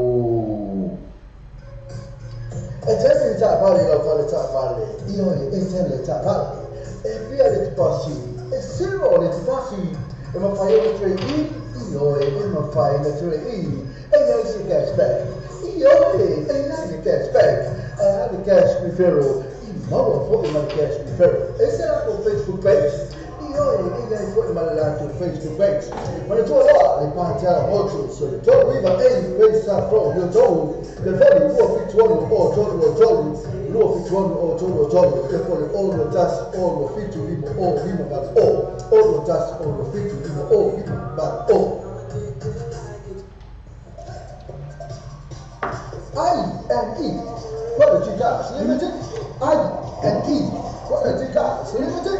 E tele taavale lau fale taavale, ioe e tele taavale. E fia le tupasi, e zero le tupasi. E mawhai o le ture i, ioe e mawhai le ture i. E iai se cashback, ioe e iai le cashback. E a le cash referral, i maua fo'i ma le cash referral. E se lako Facebook page, ioe e iai fo'i ma le latou Facebook page. Ma le tua loa, le pātea hotu, so le tolu iwa e i sa fro yo tolu. Le foli 271 o tolu o tolu, 271 o tolu o tolu, le foli o lo tasi o lo fitu limo o lima valu o, o lo tasi o lo fitu limo o lima valu o. I&E Quality Cars Limited, I&E Quality Cars Limited.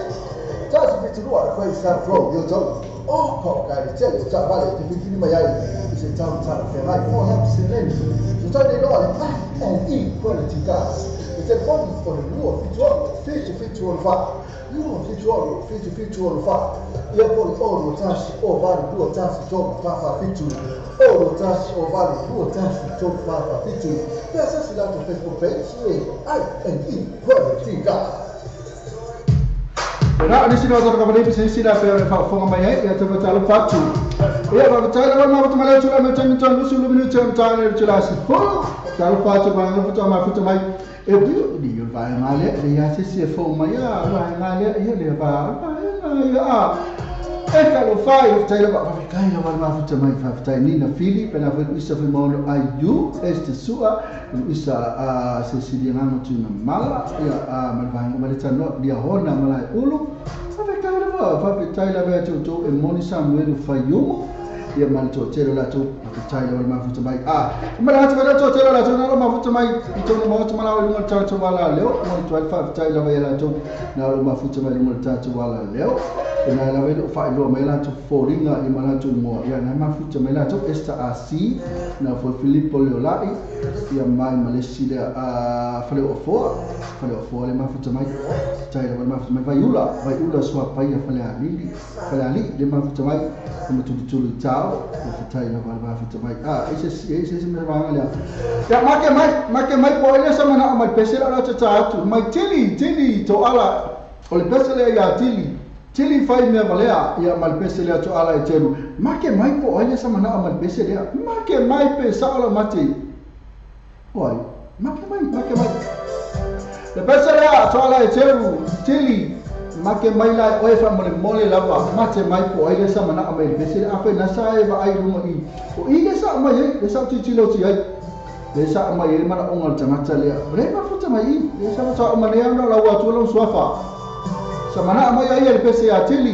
Tasi fitu lua koe sa fro yo tolu. O ko kai le tele taavale te fitili mai ai i se tau tala whengai o hap se leni. So tau nei loa le I&E Quality Cars. Le telefoni o le 276 776 4, 276 776 4. Ia po le o lua tasi o valu lua tasi tolu fa fa fitu, o lua tasi o valu lua tasi tolu fa fa fitu. Pea sasi latou Facebook page le I&E Quality Cars. Na nisi no tau kapani pisi la pe o whaafonga mai ai ia te whatalo whatu. Ia whakatala wa mawata malai tula me tami tau nusu luminu te mtane le tula si hulu. Talo whatu wa ngā whatu ma whatu mai. E biu ni yo vai ngale le ia se se fo mai a vai ngale ia le va vai ia a. E ka lo fai o tai lava wa kai la wa mafuta mai fa ni na fili pe na foi isa foi mono ayu este sua isa a Cecilia ngamo tu na mala ia a malvanga maleta no dia hona mala ulu fa kai la va fa tai la va tu tu e moni Samuel fayumo ia mal to telo la tu tai la mafuta mai a mala tu la to telo la tu na mafuta mai i to no mafuta mala lu ta tu wala leo mo tu fa tai la va la tu na lu mafuta mai lu ta tu wala leo e na la velo fa lo mai la tu foringa i mala tu mo ia na mafuta mai la tu esta asi na fo Filippo Leolai ia mai Malaysia a fale o fo le mafuta mai tai la mafuta mai vai ula sua pai fale ali le mafuta mai mo tu tu tau tai la mafuta mai a ese me va ngale ya make mai po ile sama na mai pese la ta tu mai tili to ala o le pese le ya tili Tili fai mea valea ia ma le pese lea Tuala e telu. Make mai po ai le sa manao ma le pese lea. Make mai pe sao la mate. Oi, make mai, make mai. Le pese lea Tuala e telu. Tili make mai la oe fa mole mole lava. Mate mai po ai le sa manao ma le pese lea. Afe nasa e va ai lunga i. O i le sa mai e, le sa titilo ti ai. Le sa mai e mana onga le tangata lea. Le mafuta mai i. Le sa mata o manea na la ua tuala suafa. Sa mana mai ai le pese a Tili.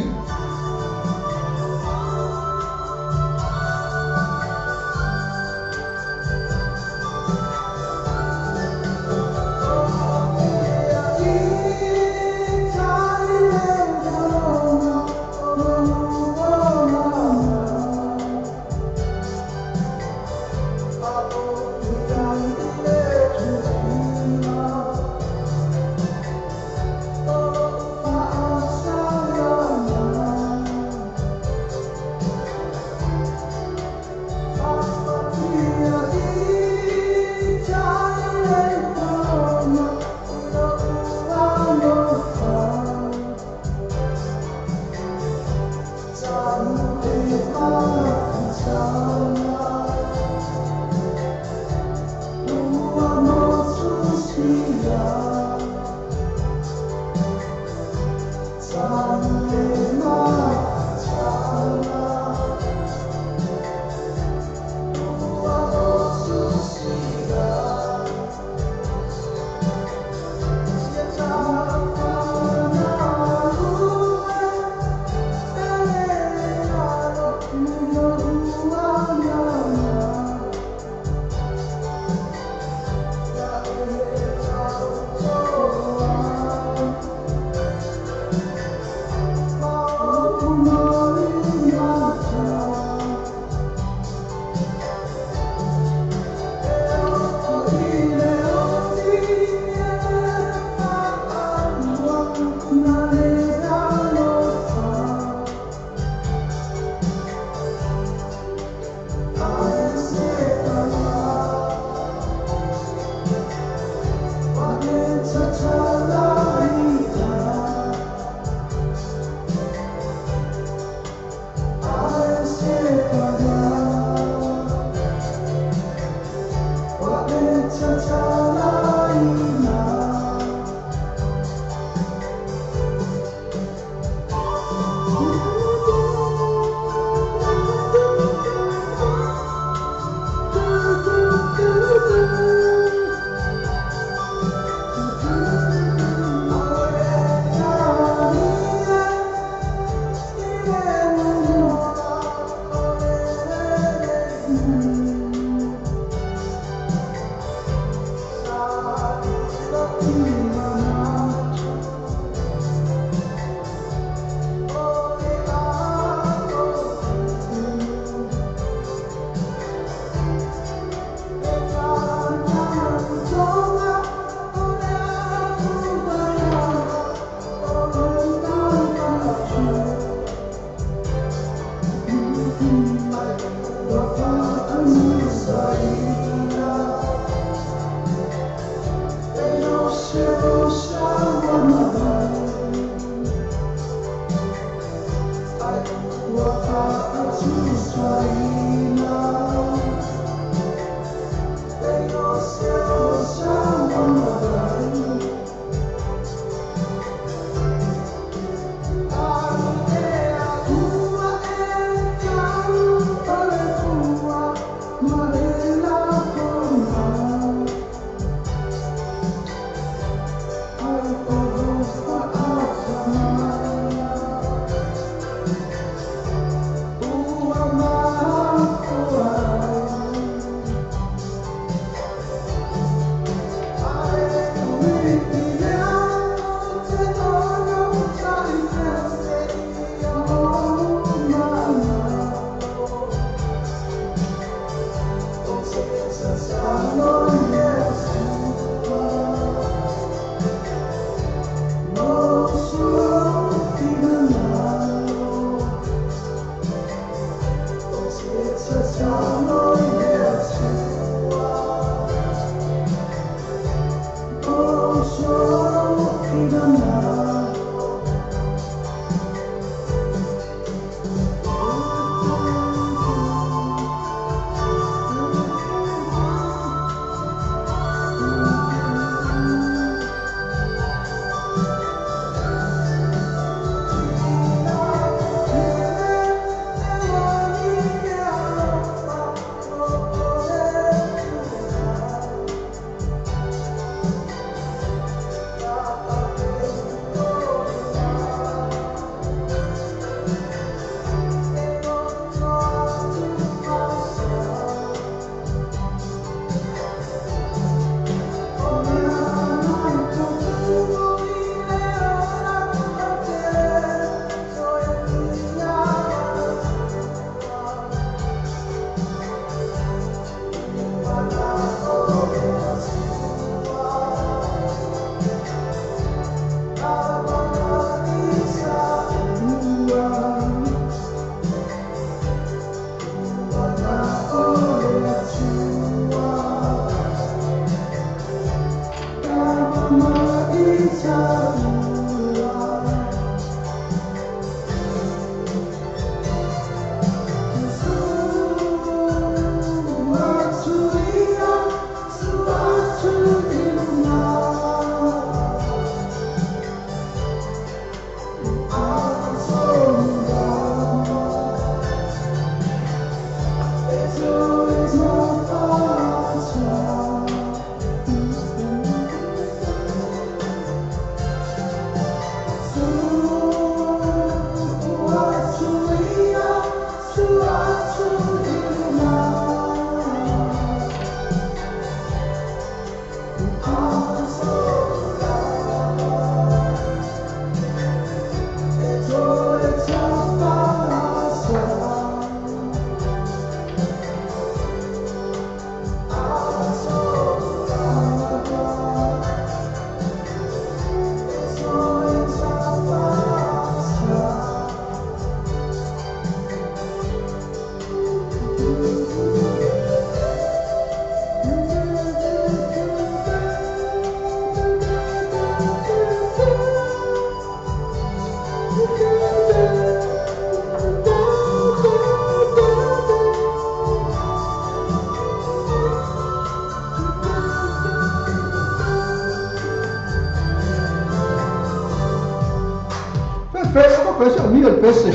pese o mi o le pese.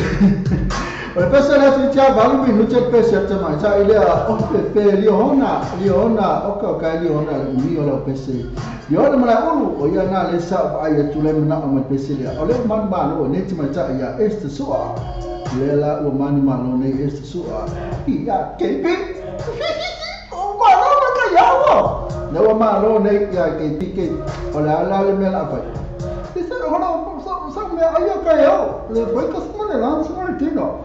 O le pese le tia valu minuti le pese te mai ta ile o pe liona liona o ka ka liona le mi o le pese. Liona mala ulu o ia na le sa ai tu le mana o mai pese le. O le man malo ne te mai ta ia este sua. Le la o mani malo ne este sua. Ia ke pe. O malo na ka ia o. Le o malo ne ia ke ke o la la le me la fa. Te sa o no sa me ai ka ia. Le foi ka se le lan se le tino.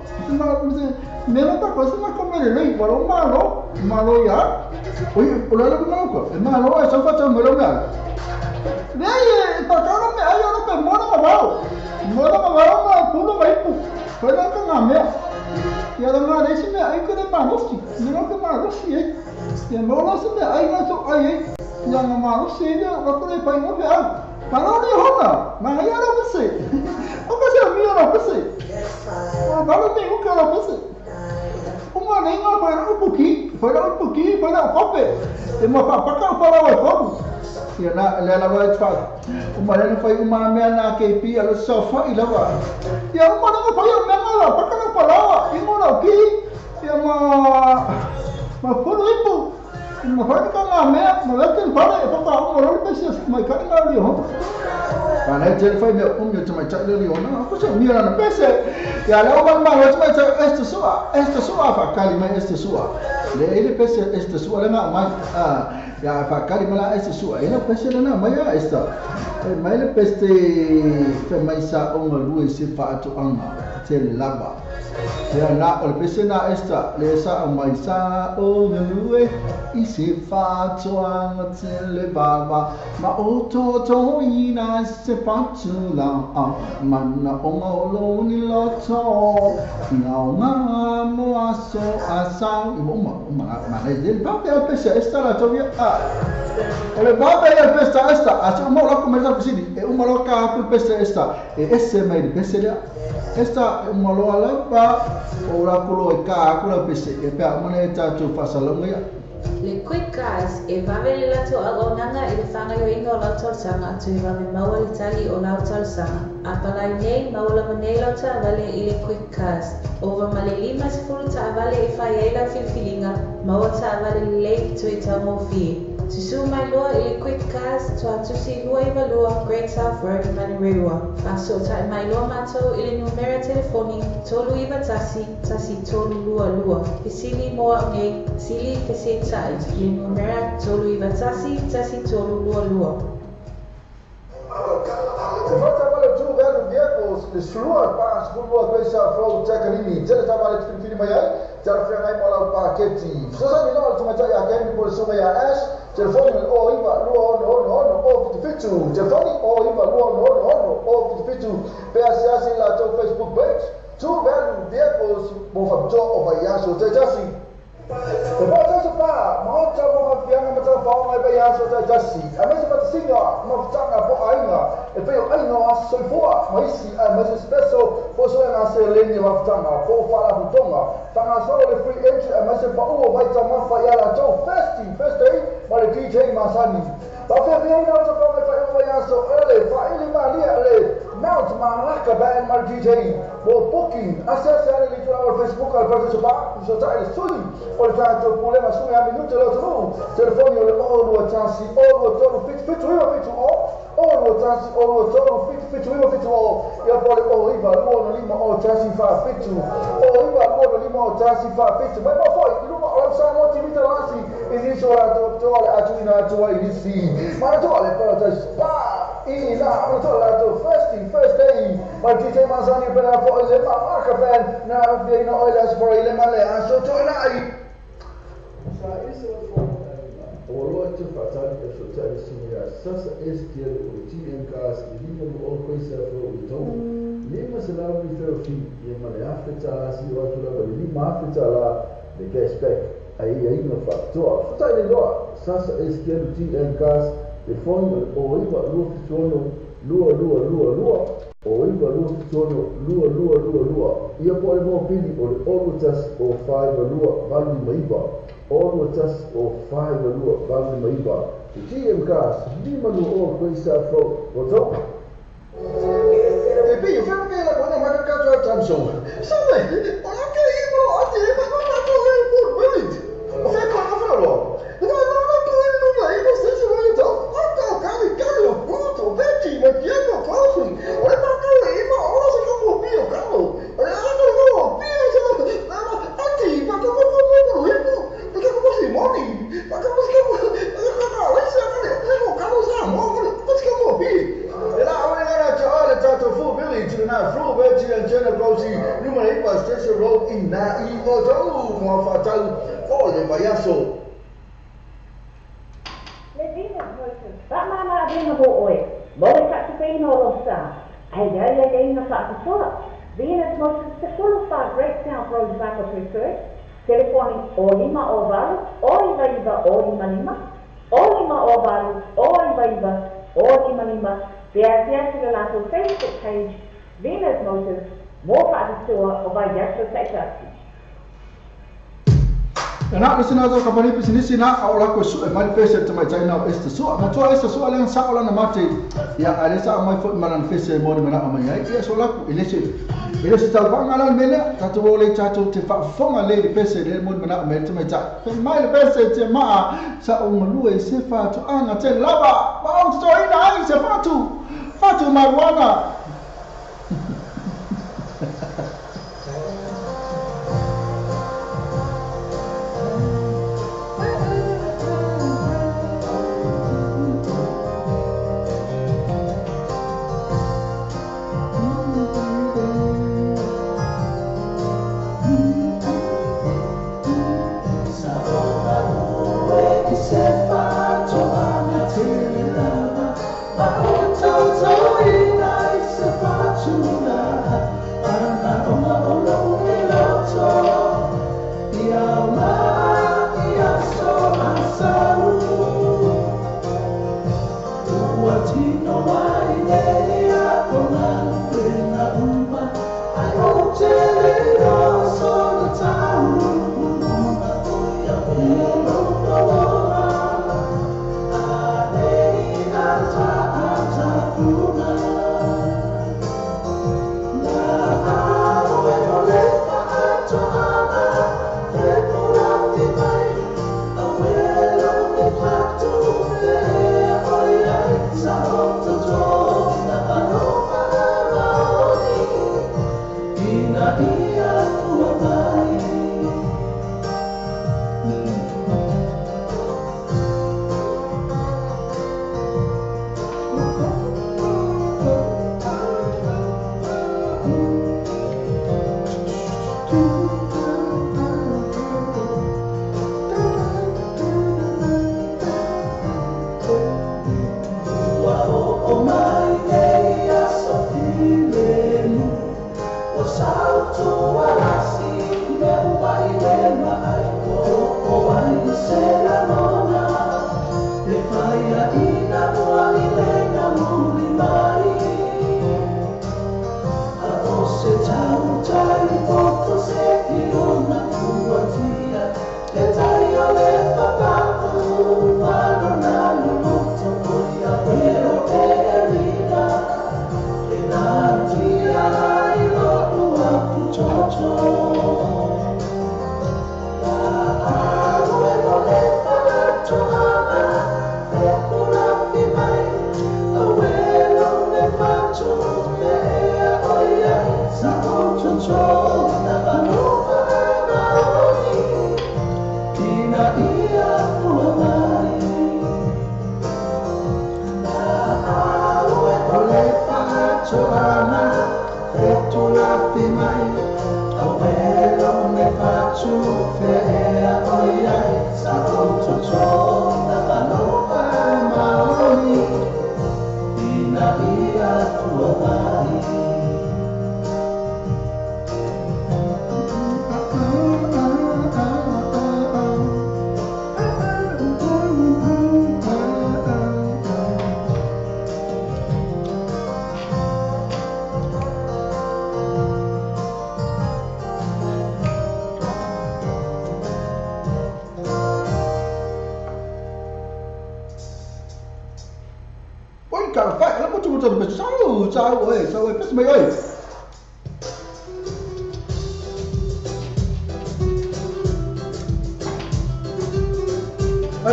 Me la pa cosa ma come le lei, malo malo, malo ya. Oi, o la la malo ko. E malo ai sa fa ta me lo me. Nei, pa ka no me ai no pe mo no ma bao. Mo no ma bao ma pulo mai pu. Foi la ka na me. Ya la ma le si me ai ko de ma no si. Me no ka ma no si e. Ya mo no si me ai na so ai e. Ya na ma no si ne, wa ko le pa no pe au. Ma no ni hona, ma ya no se. O ka se mi no se. O ma no me o ka no se. O ma nem ma foi um pouquinho, foi um pouquinho, foi na cope. E ma pa pa ka pa la ko. Ya na le la vai fa. O ma le foi uma me na ke pi a so fa i la va. Ya o ma no foi o me ma la pa ka pa la i mo no ki. Ya ma ma foi ipo. Ma foi ka na me ma le te pa le pa pa o mo le pese ma ka na li ho. Pa le te foi me o me te mai ta le li ho na ko se mi na pese. Ya le o ma ma le mai ta este sua fa kali mai este sua. Le ele pese este sua le na mai a ya fa kali ma este sua. Ele pese le na mai a esta. E mai le pese fe mai sa o ngā se fa atu anga te lava. Ya na o le pese na esta le sa o mai sa o ngā i se fa atu anga te le lava. Ma o to to ina se fa tu la a mana o ngā lo ni loto. Ngā ngā mo aso asa i mo ma ma le le pa pe pese esta la to ya a. O le pa pe pese esta a o mo lo come pesini e uma lo ka pu pese esta e esse mai pese le esta uma lo ala pa o la kolo e ka ko la pese e pe mo le ta tu fa salonga ya. Le Quick Cars e vave le lato auaunaga i le fāgaioiga o lau talosaga toe vave maua le tali o lau talosaga. A palai nei maua lava nei lau taavale i le Quick Cars. Ova ma le 50 taavale e fai ai lau filifiliga, maua taavale lelei toe taugofie. Susū mai loa i le Quick Cars Tuatusi 292 Great South Road, Manurewa. Faasotai mai loa matou i le numera telefoni 391 1322. Fesili mo au nei, sili fesetai le numera 391 1322. Te fata vale tu velu vehicles le slua pa skulua kwesa flow takalimi tele ta vale filifili mai ai tele fengai mo lau paketi. Sosa ni lo tuma ya ke ni po so ya ash telefoni o iva lua ono ono ono o 57 telefoni o iva lua ono ono ono o 57 pe asiasi la to Facebook page tu velu vehicles mo fa to o vai aso te tasi. Te fata so pa mo ta mo fa fianga mo ta fa mai vai aso te tasi. A mesa pa singa mo tanga po ainga e pe ai no aso foa mai si a mesa special po so na se le ni wa tanga po fa la butonga tanga so le free entry a mesa pa o vai ta ma fa ya la to festi first day ma le DJ Masani. Pa fe fe na to fa mai fa ya so ele fa ele ma li ele Mount Malaka band ma DJ mo booking asese ale li tu Facebook al pa so ta ele sui o le tato problema su a minuto lo tu telefoni o le o lo tasi o lo to fit fit fit o o lo tasi o lo to fit fit fit o ia po le o iva lo no lima o tasi fa fit o iva lo no lima o tasi fa fit ma ma foi ilu ma o sa mo ti mita lasi e ni so la to to le atu ina to i si ma to le pa to spa i la to la to first day ma DJ Masani pena fo le ma marka band na fi no oil as for ile ma le aso to na ai sa ese o lo te fatali e so ta isi sasa STL o TM cars lima mo o koisa fo i tau lima se la mi feo fi ia ma le afe tala si o atu lava lima afe tala le cashback ai ai no fa toa futai le loa sasa STL TM cars le fone o iwa lua fitono lua lua lua lua o iwa lua fitono lua lua lua lua ia po le mo pili o le olu tas o 5 lua valu maiva olu tas o 5 lua valu maiva TM cars lima lua o koisa fo o tau e pi o feo la kona maka so. Sabe, o la ke i mo ati e ma ma ko e po village. O fe ko na fro lo. No no no ko e no ma i mo se se mo to. O to ka ni ka lo puto veti ma ti ko ko. O e ma ko e ma o se ko mo pi o ka lo. O e ko ko pi se no. Ati ma ko ko ko ko e mo. Ko ko si mo ni. Ma ko ko ko ko ka o se ka le ko ka lo sa mo ko ko se ko pi. E la o le na cha le ta to fu village na fru veti and Jenna Rosie numero 8 Station Road in na i o to mo fa tau o le vaiaso. Le vina Moses, ba mana vina mo oe. Mo le ka o lo sa. Ai ai ai na fa toa. Venus Moses te full fa Great South Road Vaka preferred. Telefoni o lima o valu, o iva iva o lima lima, o lima o valu, o iva iva o lima lima. Te asiasi le latou Facebook page Venus Motors, mo faatoa o vaiaso taitasi. Na listen na ka pani pisinisi na o la ko su e mai pese te mai taina o este su na to este su ale sa ola na mate ya ale sa mai fo manan fese mo ni mana mai ai ya so la ko ile se ta banga la mele ta to le ta to te fa fonga le pese le mo ni mana mai te mai ta fe mai le pese te ma sa o ngulu e se fa to anga te lava ba o to ina ai se fa tu fa tu marijuana.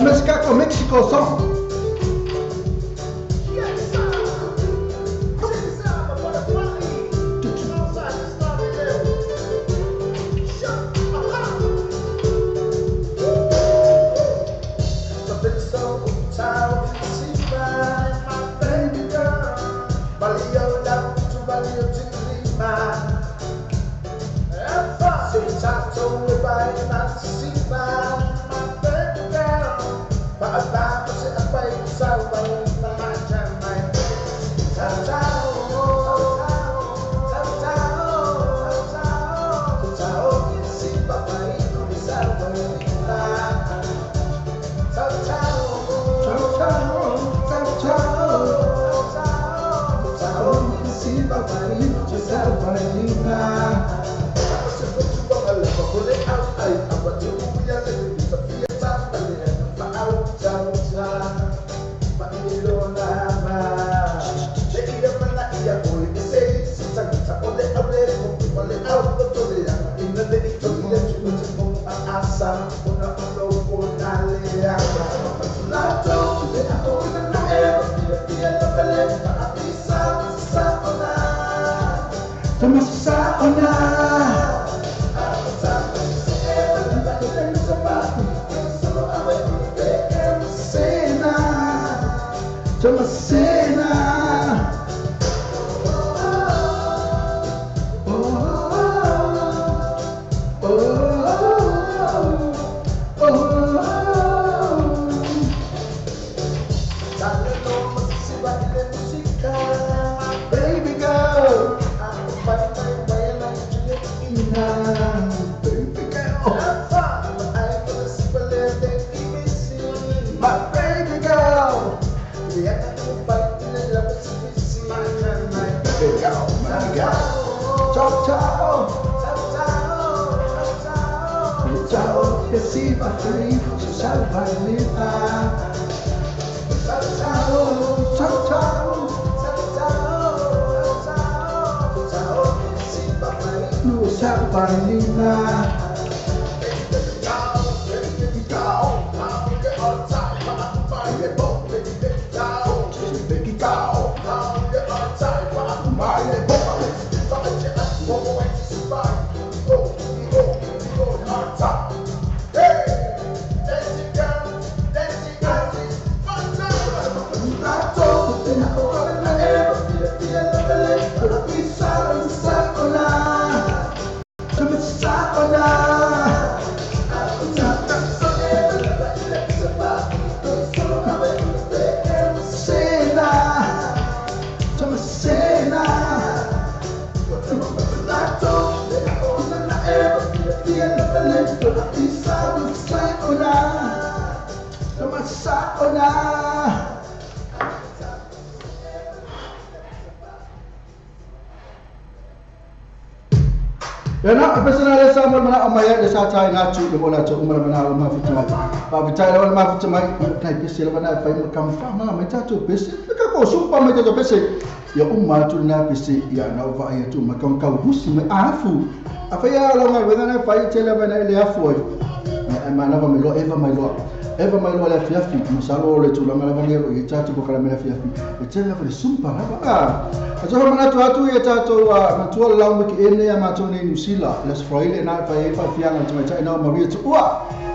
Mexico, Mexico song.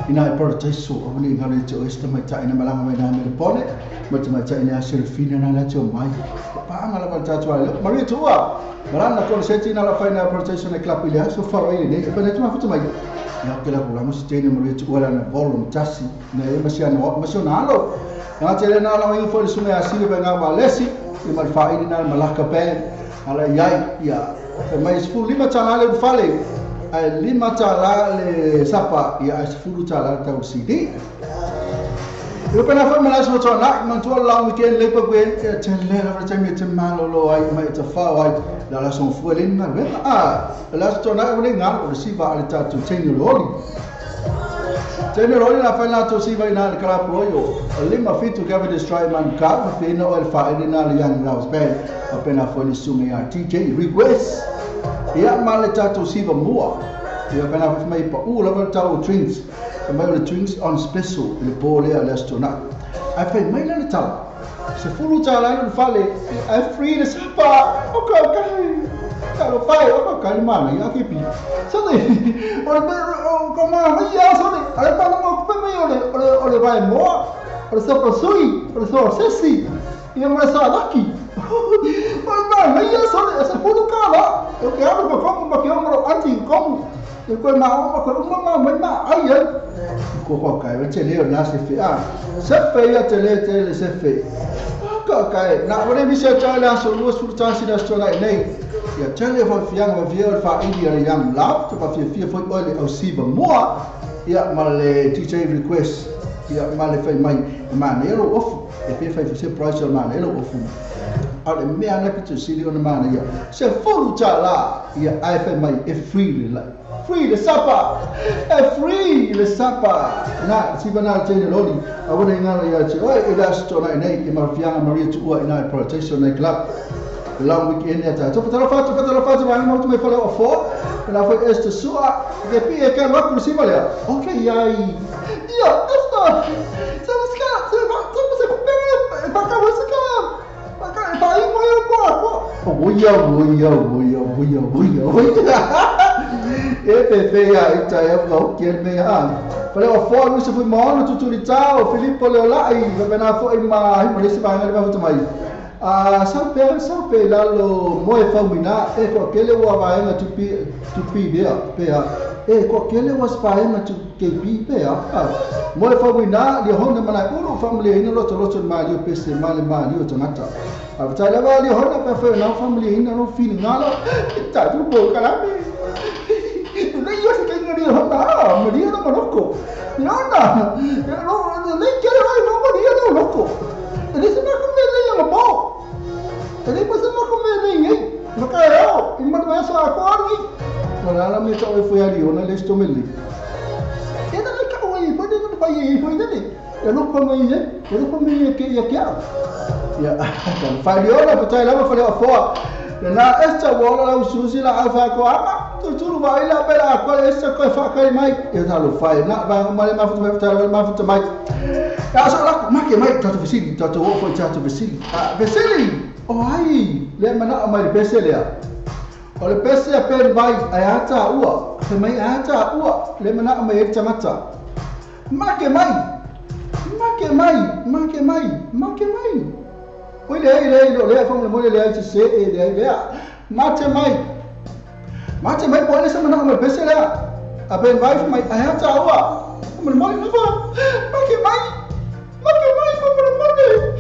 Ina e paradiso o ni ngale te o esta mai ta ina malanga mai na me pone ma te mai ta ina selfina na la te o mai pa anga la ta tua Maria tua marana ko se tina la faina paradiso na club ile so far away ne pa ne tu ma futu mai ya ke la ko la mo se tene Maria tua la na volume tasi ne ma sia no ma sia na lo na te na la mai fo su me asile ba nga walesi i ma fa ina na malaka ben ala yai ya mai sfu lima tala le fale lima tala le sapa ia ai sefulu tala le tau CD. Ia pena foi malai so tona man tua la weekend le pa kwen e te le la te me te malolo ai mai te fa ai la la son fu le na ve a la so tona o le nga o si va le tatu tenyo loli. Tenyo loli la fa la to si va ina le kala pro yo lima fitu ka ve destroy man ka fe no el fa ina le young house band a pena foi le sume a TJ request. Ia ma le tatou siva mua. Ia pena foi mai pa u lava tau drinks. Mai o le drinks on special i le po lea le Aso Toonai. Ae fai mai la le tala, $10 i le fale, ae free le sapa. O ka kai. Talofa e, o ka kai le manaia a ke pi. Sole, o le o ka manaia sole, a le pala mo kupe mai o le o le o le vae moa, o le sapa sui, o le soa sesi, ia ma le salaki. O le manaia sole, e $10. O ke alu ka komu ma ke omoro anti komu. E koe ma o ma koe uma ma mai ma ai ai. Ko ko kai o te leo na se fe a. Se fe ia te le te le se fe. Ka kai na ore mi se tsa la so lu su tsa si na so la nei. Ia tele fo fianga ma fia fa ili ale young love te fa fia fia foi ole au siva moa. Ia ma le DJ request. Ia ma le fai mai ma ne lo ofu. E pe fai se price ma ne lo ofu. A le mea na pitu sili ona mana ia. Se fulu tsa la ia ai fai mai e free le la. Free le sapa. E free le sapa. Na si bana te le loli. A wona ngala ia te oi e la sto na nei e ma fianga Maria tu ua ina protection night club. Long weekend ya ta. To patalo fatu va mo me fala o fo. La foi este sua que pi e ka lo si vale. Okay ai. Ia esta. Sabes ka se va se ko pe pa ka se ka. Pa ka pa i mo yo ko. Oia oia oia oia oia oia. E pe ia i tai au kau kia me a. Fale o fo lusa fui maono tutulitao o Filipo Leolai va pena fo i ma hi malisi va ngali va mai. A saupe lalo moe faumina e ko kele ua vaenga tupi bea pea. E ko kele ua spaenga tu KP pea. Moe faumina li hona mana uru family ina loto loto ma li pese male ma li o tangata. A tai lava li hona pe fe na family ina no feeling ala. Ta tu bo kalame. Le yo se kenga li hona Maria no maroko. Yona. No le kele no Maria no loko. Ele se ma come le ya mo. Ele passa ma come le ngai. Ma ka yo, i ma ma sa ko ari. No la me ta o foi ali ona le sto mele. E da le ka o i foi de pa i foi de. E lo come i e lo come ke ya kia. Ya, fa li ona pa tai la ma fa le fo. Na esta bola la ususi la alfa ko ama. Tu tu va ila pela ko esta ko fa kai mai. E ta lo fa na va ma le ma fu ta ma fu ta mai. Ya so la ma ke mai ta to vesili ta to o foi ta to vesili. Ah vesili. O ai, le mana mai pese lea. O le pese a pen vai ai ata ua. Te mai ata ua le mana mai e tangata. Ma ke mai. Ma ke mai, ma ke mai, ma ke mai. Oi le le le fa mo le le te se e le le. Ma te mai. Ma te mai po le sa mana mai pese lea. A pen vai mai ai ata ua. Mo mo le fa. Ma ke mai. Ma ke mai mo mo le.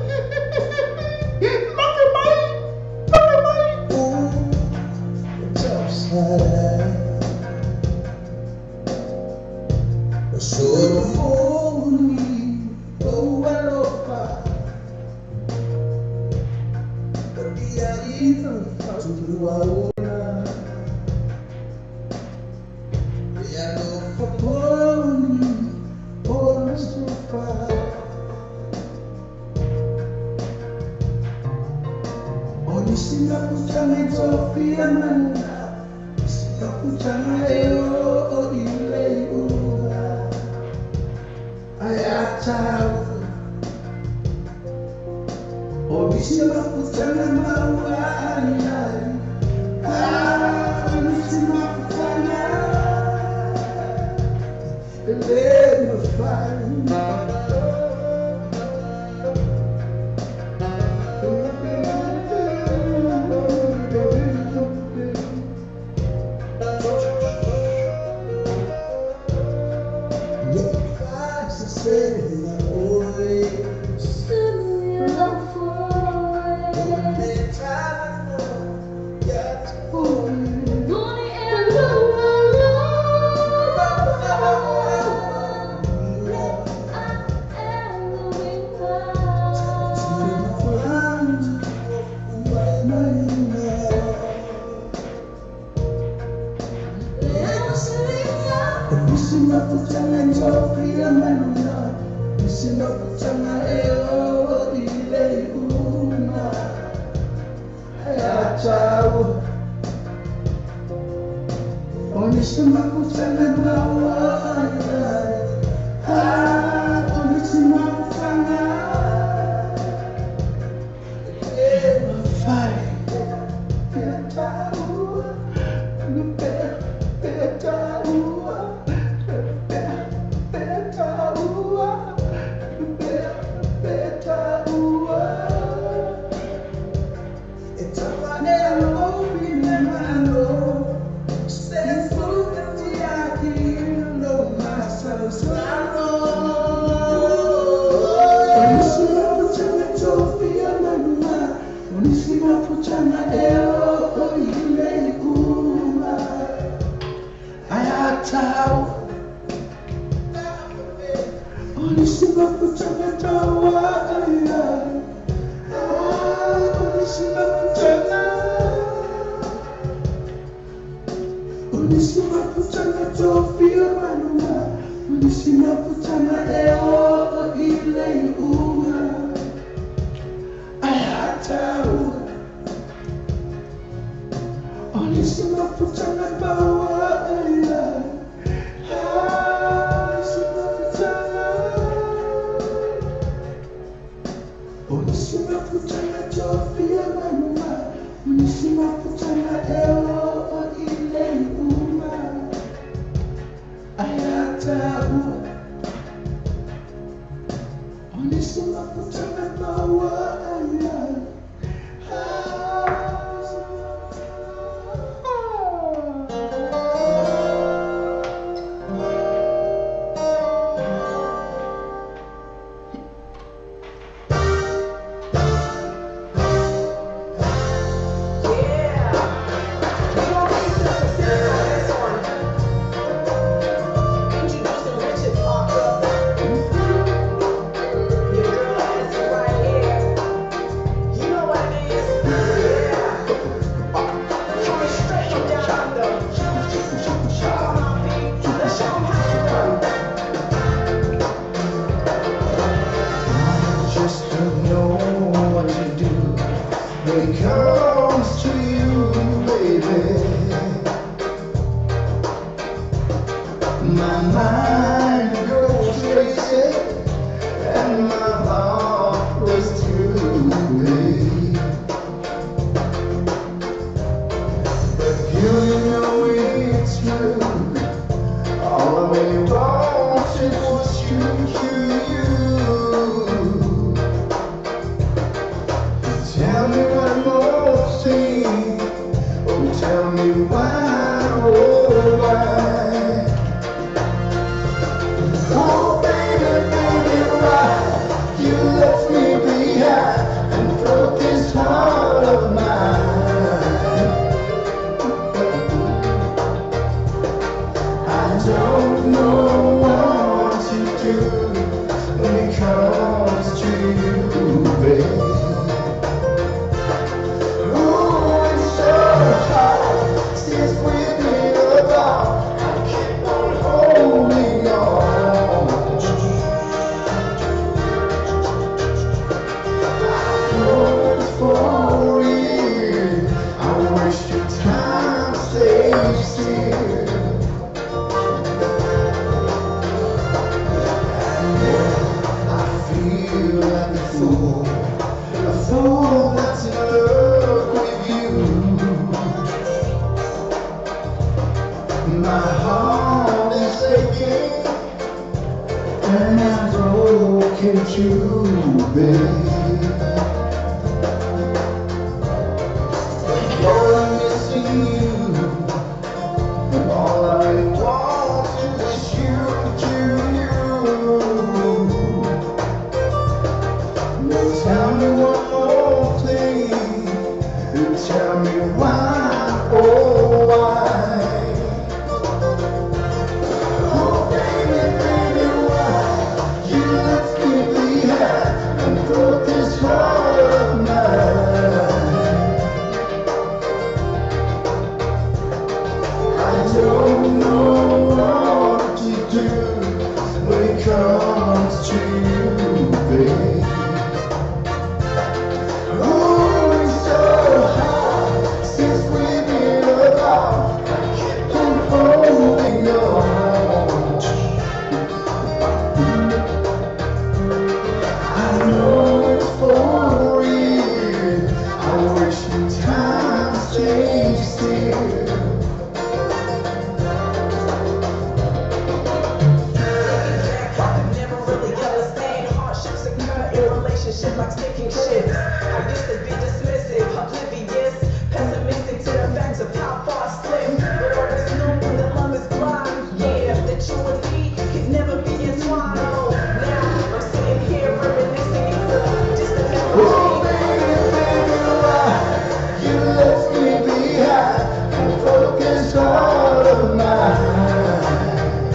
Left me behind and broke this heart of mine.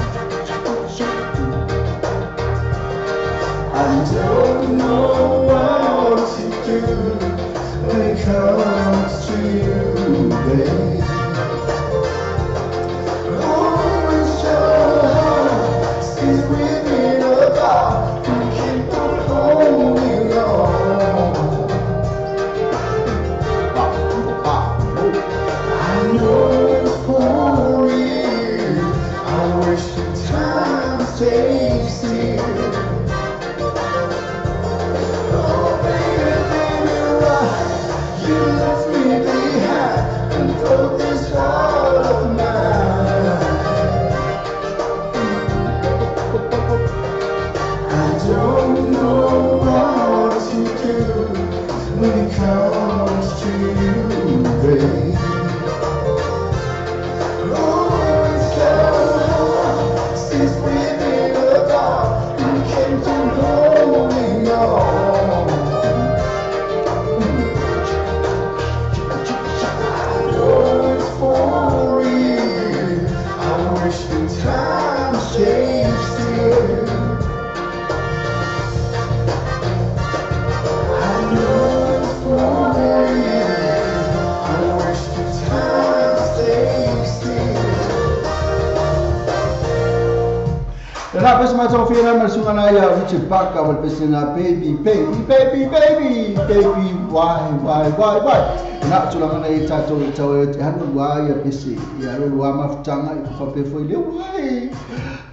Na pese mai tau fia mai sunga na ia Richard Barker wa pese na baby baby baby baby baby why why why why na tula na i tatou i tau e hanu wa ia pese ia ro wa mafutanga i fa pe foi le why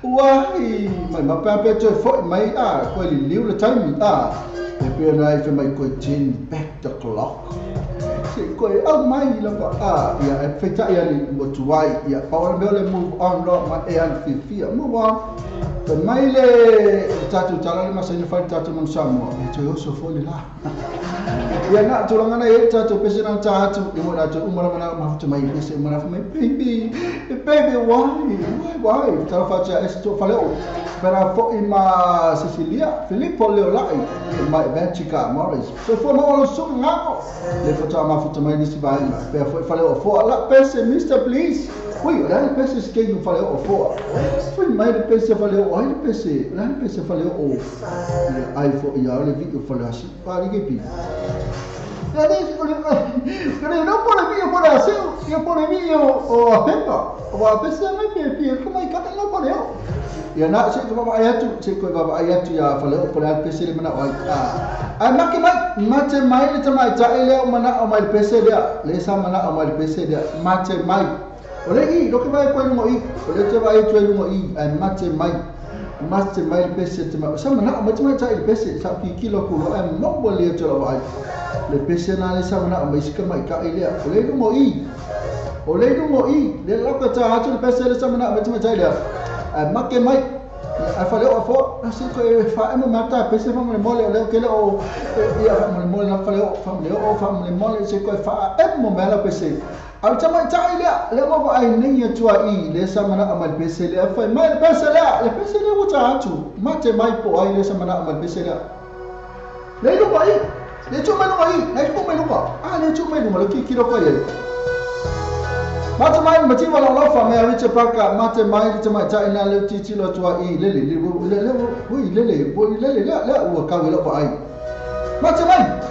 why mai ma pa pe toi foi mai a ko li liu le time a e pe na i fe mai ko turn back the clock se ko e au mai la pa a ia e feta ia li mo tuai ia pa o le move on lo ma e an fifia move on pe mai le tatu tala le masai fa tatu mo Samoa e toi oso foi le la ia na tulaga na e tatu pese na tatu i mo na tu umara mana mafuta mai pese umara mai baby baby why why why tala fa cha esto fale o pera fo i ma Cecilia Filippo Leolai mai Benchika Morris so fo mo lo sunga le fo ta mafuta mai nisi vai pe fo fale o fo la pese Mr Please ui la le pese ske no fale o fo foi mai le pese fale o ai le pese la le pese fale o ai fo ia le vi fale asi pa li ke pi la le le no por vi por asi io por vi o a pepa o a pese mai pe pi como ai ka no por eu ia na se ko va ai tu se ko va ai tu ia fale o por le pese le mana ai a ma ke mai mate mai le tamai ta ele o mana o mai le pese le le sa mana o mai le pese le mate mai o le i lo ke vai ko no i o le te vai tu no i ai mate mai le pese te mai sa mana o mai ta le pese sa ki kilo ko ai mo bo le te lo vai le pese na le sa mana o mai se mai ka ile o le no i o le no i le lo ka ta tu le pese le sa mana o mai ta le ai make mai ai fale o fo asi ko e fa e mo mata pese fa mo mole le ke le o ia fa mo mole na fale o fa mo o fa mo mole se ko e fa e mo mela pese au ta mai ta ile le mo ai ni ya tua i le sa mana amal pese le fa mai le pese le pese le o ta atu mate mai po ai le sa mana amal pese le le lo mai le tu mai lo mai le tu mai lo a le tu mai lo le ki ki lo ko ye mate mai mati wala la fa me Richard Parker mate mai te mai ta ina le ti ti lo tua i le le le le le ui le le ui le le le ua ka le ai mate mai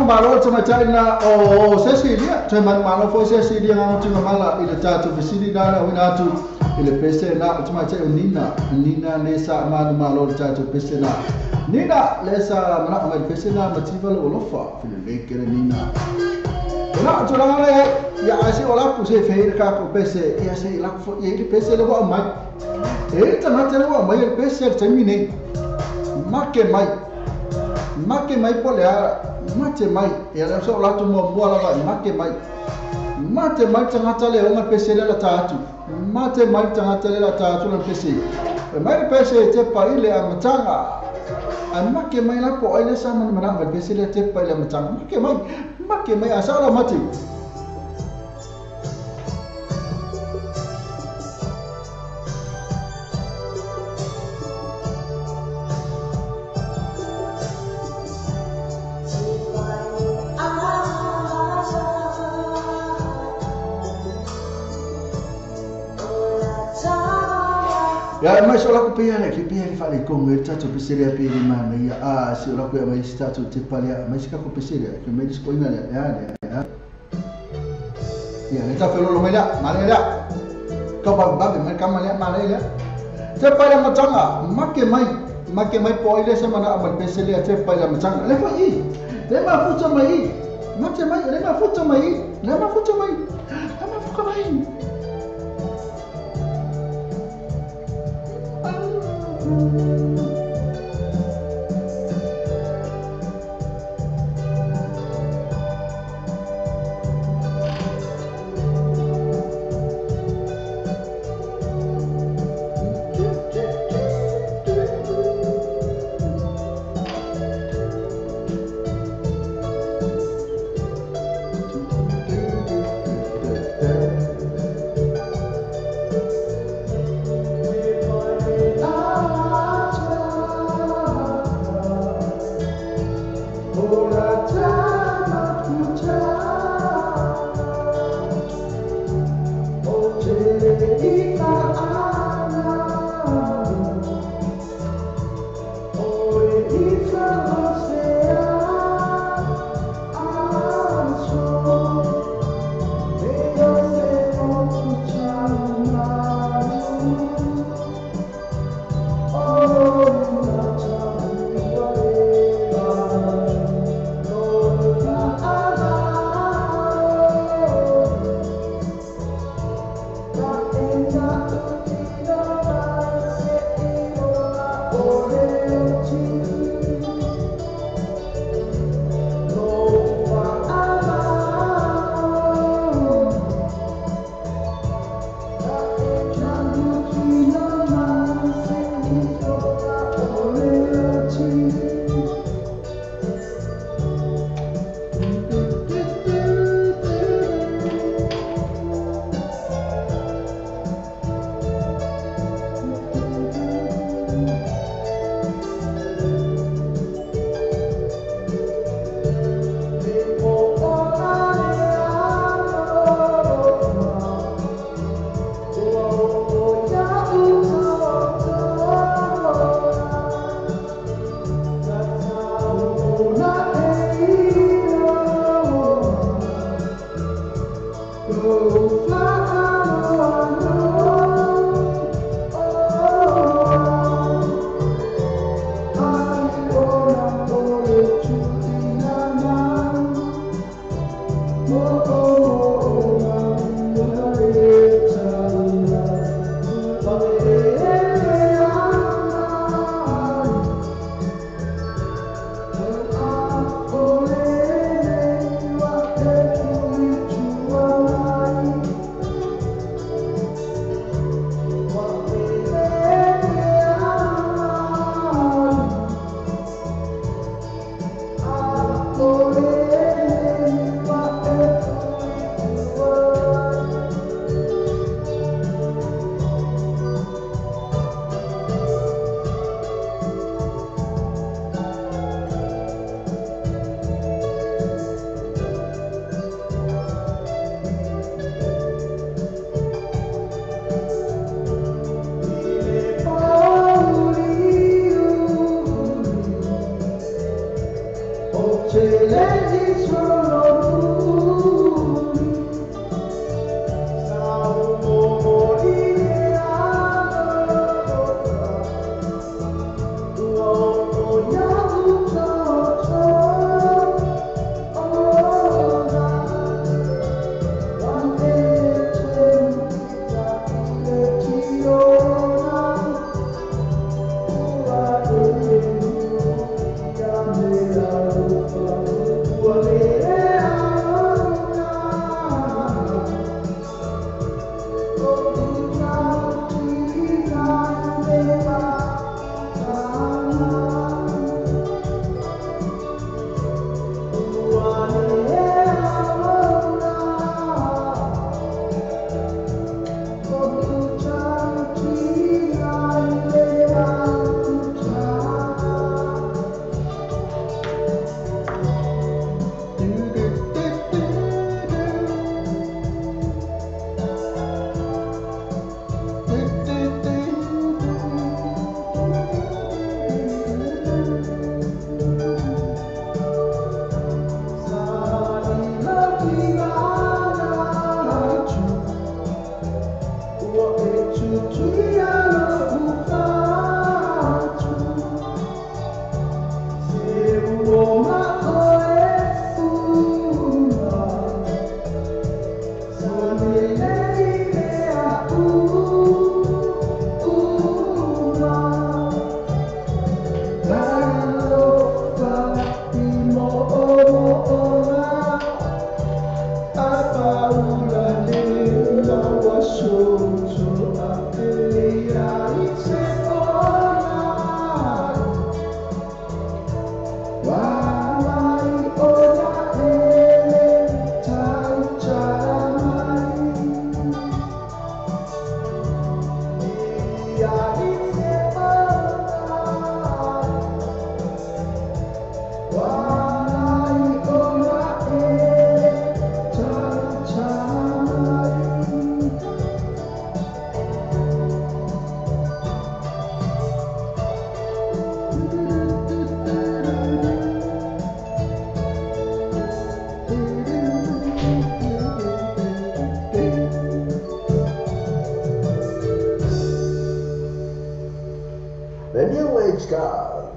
Malo tamatai o Cecilia, te malo fo Cecilia nga tunga mala i le tatou fesili na o atu i le pese na tamatai o Nina, Nina le sa manu malo le tatou pese na. Nina le sa mana mai pese na mativa le olofa, fili le kere Nina. Na tulaga le ia asi o la ku se fe ka ko pese ia se la fo ia le pese le wa mai. E tamatai le wa mai le pese le temine. Make mai. Make mai po le mate mai e le so la tu mo mo la va make mai mate mai tangata le o pese le la tatu mate mai tangata le la tatu le pese e mai pese te pa ile a matanga a make mai la po ile sa mana mana pese le te pa ile matanga make mai a sa la mate. Ya mai so la ku pia le ki pia le fale ko ngi tatu pese le pia le mana ia a si la ku mai tatu te pale mai ska ku pese le ke mai sko ina le ya le ya ya le ta felo lo mai la male la ka ba ba me ka male male le te pale matanga make mai po ile se mana amal pese le te pale matanga le fa i le ma futa mai mate mai le ma futa mai le ma futa mai le ma futa mai.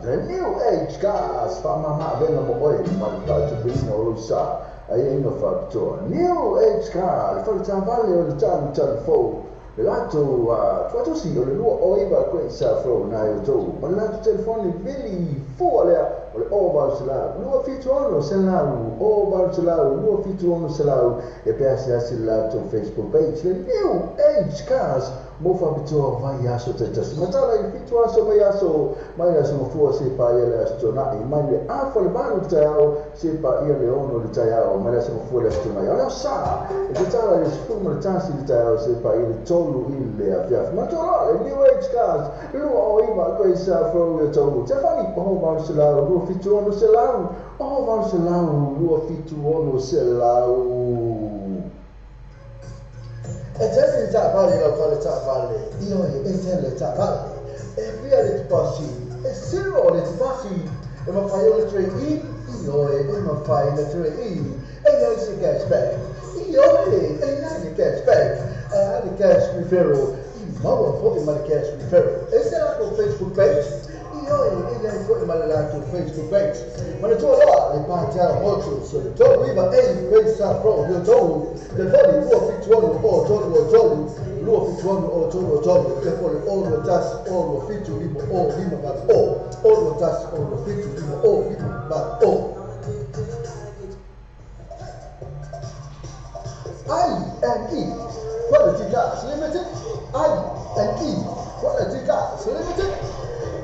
The New Age Cars, whamama venga mo oe, ma le tātu pina o sa, ai inga whapitoa. New Age Car, le whare o le tānu tānu fō, le lātou tuatosi o le lua o iwa koe sa fō nā i o tō, ma le lātou telefoni vili fōa lea, o le o valu selau, 276 selau, o valu selau, 276 selau, e pea se asi le lātou Facebook page, le New Age Cars, mo whapitoa vai aso te tasi. Matala i fitu aso vai aso, mai aso mafua se pa ia le aso tonai, mai le afa le malu te ao, se pa ia le ono le tai ao, mai le aso mafua le aso tonai. O leo sa, e te tala i le sefulu ma le tasi le tai ao, se pa ia le tolu i le afiafi. Matala, le New Age Cars, lua o iwa koe sa fau ia tau. Te whani, oho valu selau, 276 selau, oho valu selau, 276 selau. E tele le taavale lau fale taavale, ioe e tele le taavale. E fia le tupasi, e zero le tupasi. E mawhai o le trade-in, ioe e mawhai le trade-in. E iai se cashback, ioe e iai le cashback. E ai le cash referral, i maua fo'i ma le cash referral. E se latou Facebook page, ioe e iai fo'i ma le latou Facebook page. Manatua loa le Patel Motors, o le 398 Great South Road, yo tolu, telefoni 276 o 3 o 3, 276 o 3 o 3, telefoni o 2 tasi o 2 fitu 5 o 5 8 o, o 2 tasi o 2 fitu 5 o 5 8 o. I&E Quality Cars Limited, I&E Quality Cars Limited,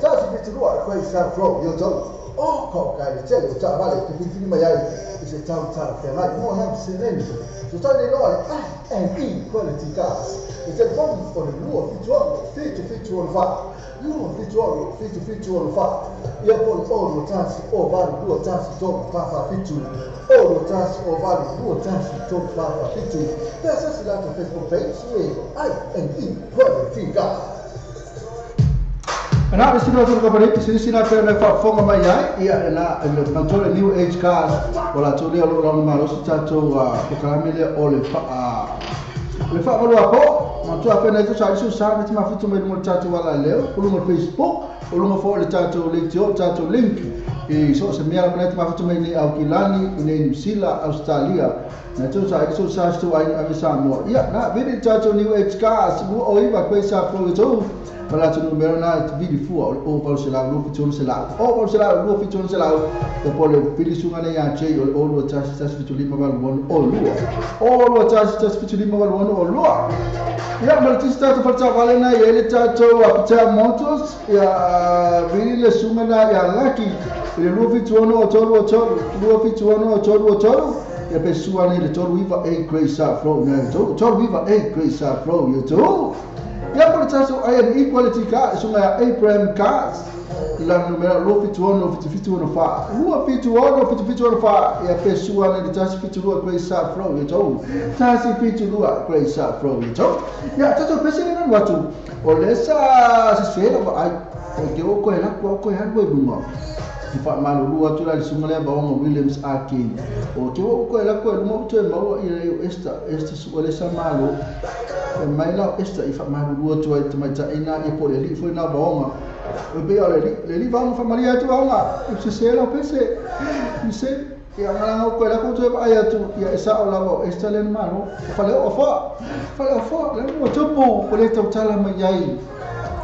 tasi fitu lua Great South Road, yo tolu. O ko ka le tele o taavale te filifili mai ai i se tau talafeagai mo na seleni. So tau nei loa le I&E Quality Cars. Le telefoni o le 276 7714, 276 7714. Ia po le o 2 tasi o 8 2 tasi 3 4 4 7, o 2 tasi o 8 2 tasi 3 4 4 7. Pe asasi latou Facebook page e I&E Quality Cars. Ana le sino atu ka pare se sina pe na fa fonga mai ai ia na le mantole New Age Cars o la tole o la malo si tatou a programme le o le fa le fa valua po mantua pe na tu sa isu sa ti mafutu mai mo tatou ala leo o lo Facebook o lo fo le tatou link o tatou link e so se mea na ti mafutu mai ni au Kilani ni New Zealand Australia na tu sa isu sa tu ai avisa mo ia na vidi tatou New Age Cars mo o iva koisa fo to Pala tu numero na vidi fua o valo se lau fitu se lau o valo se lau fitu se lau o pole vidi sunga ne ya che o lo tasi tasi fitu lima valo one o lua o lo tasi tasi fitu lima valo one o lua ya maltista tu falta vale na ele tato a pita motos ya vidi le sunga na ya laki le lu fitu ono o tolu o tolu lu fitu ono o tolu o tolu ya pesua ne le tolu iva a Great South Road na tolu iva a Great South Road yo tolu. Ya por taso ai an equality ka sunga Abraham Cars la numero lo fitu ono fitu fitu ono fa lua fitu ono fitu fitu ono fa ya pesua ne tasi fitu lua Great South Road yo tolu tasi fitu lua Great South Road yo tolu ya tato pese ne watu o lesa se sela ba ai o ke o ko ela ko ya lo bunga i fa malu atu la sunga le baonga Williams Aki o ke o ko ela ko mo to ma i le esta esta su le sa malo e mai la esta i fa malu atu ai te mai ta ina e po le li foi na baonga o be ole le li baonga fa maria tu baonga i se se la pese i se ia ngala ko ela ko to ai atu ia esa o la o esta le malo fa le o fa fa le o fa le mo to po le to tala mai ai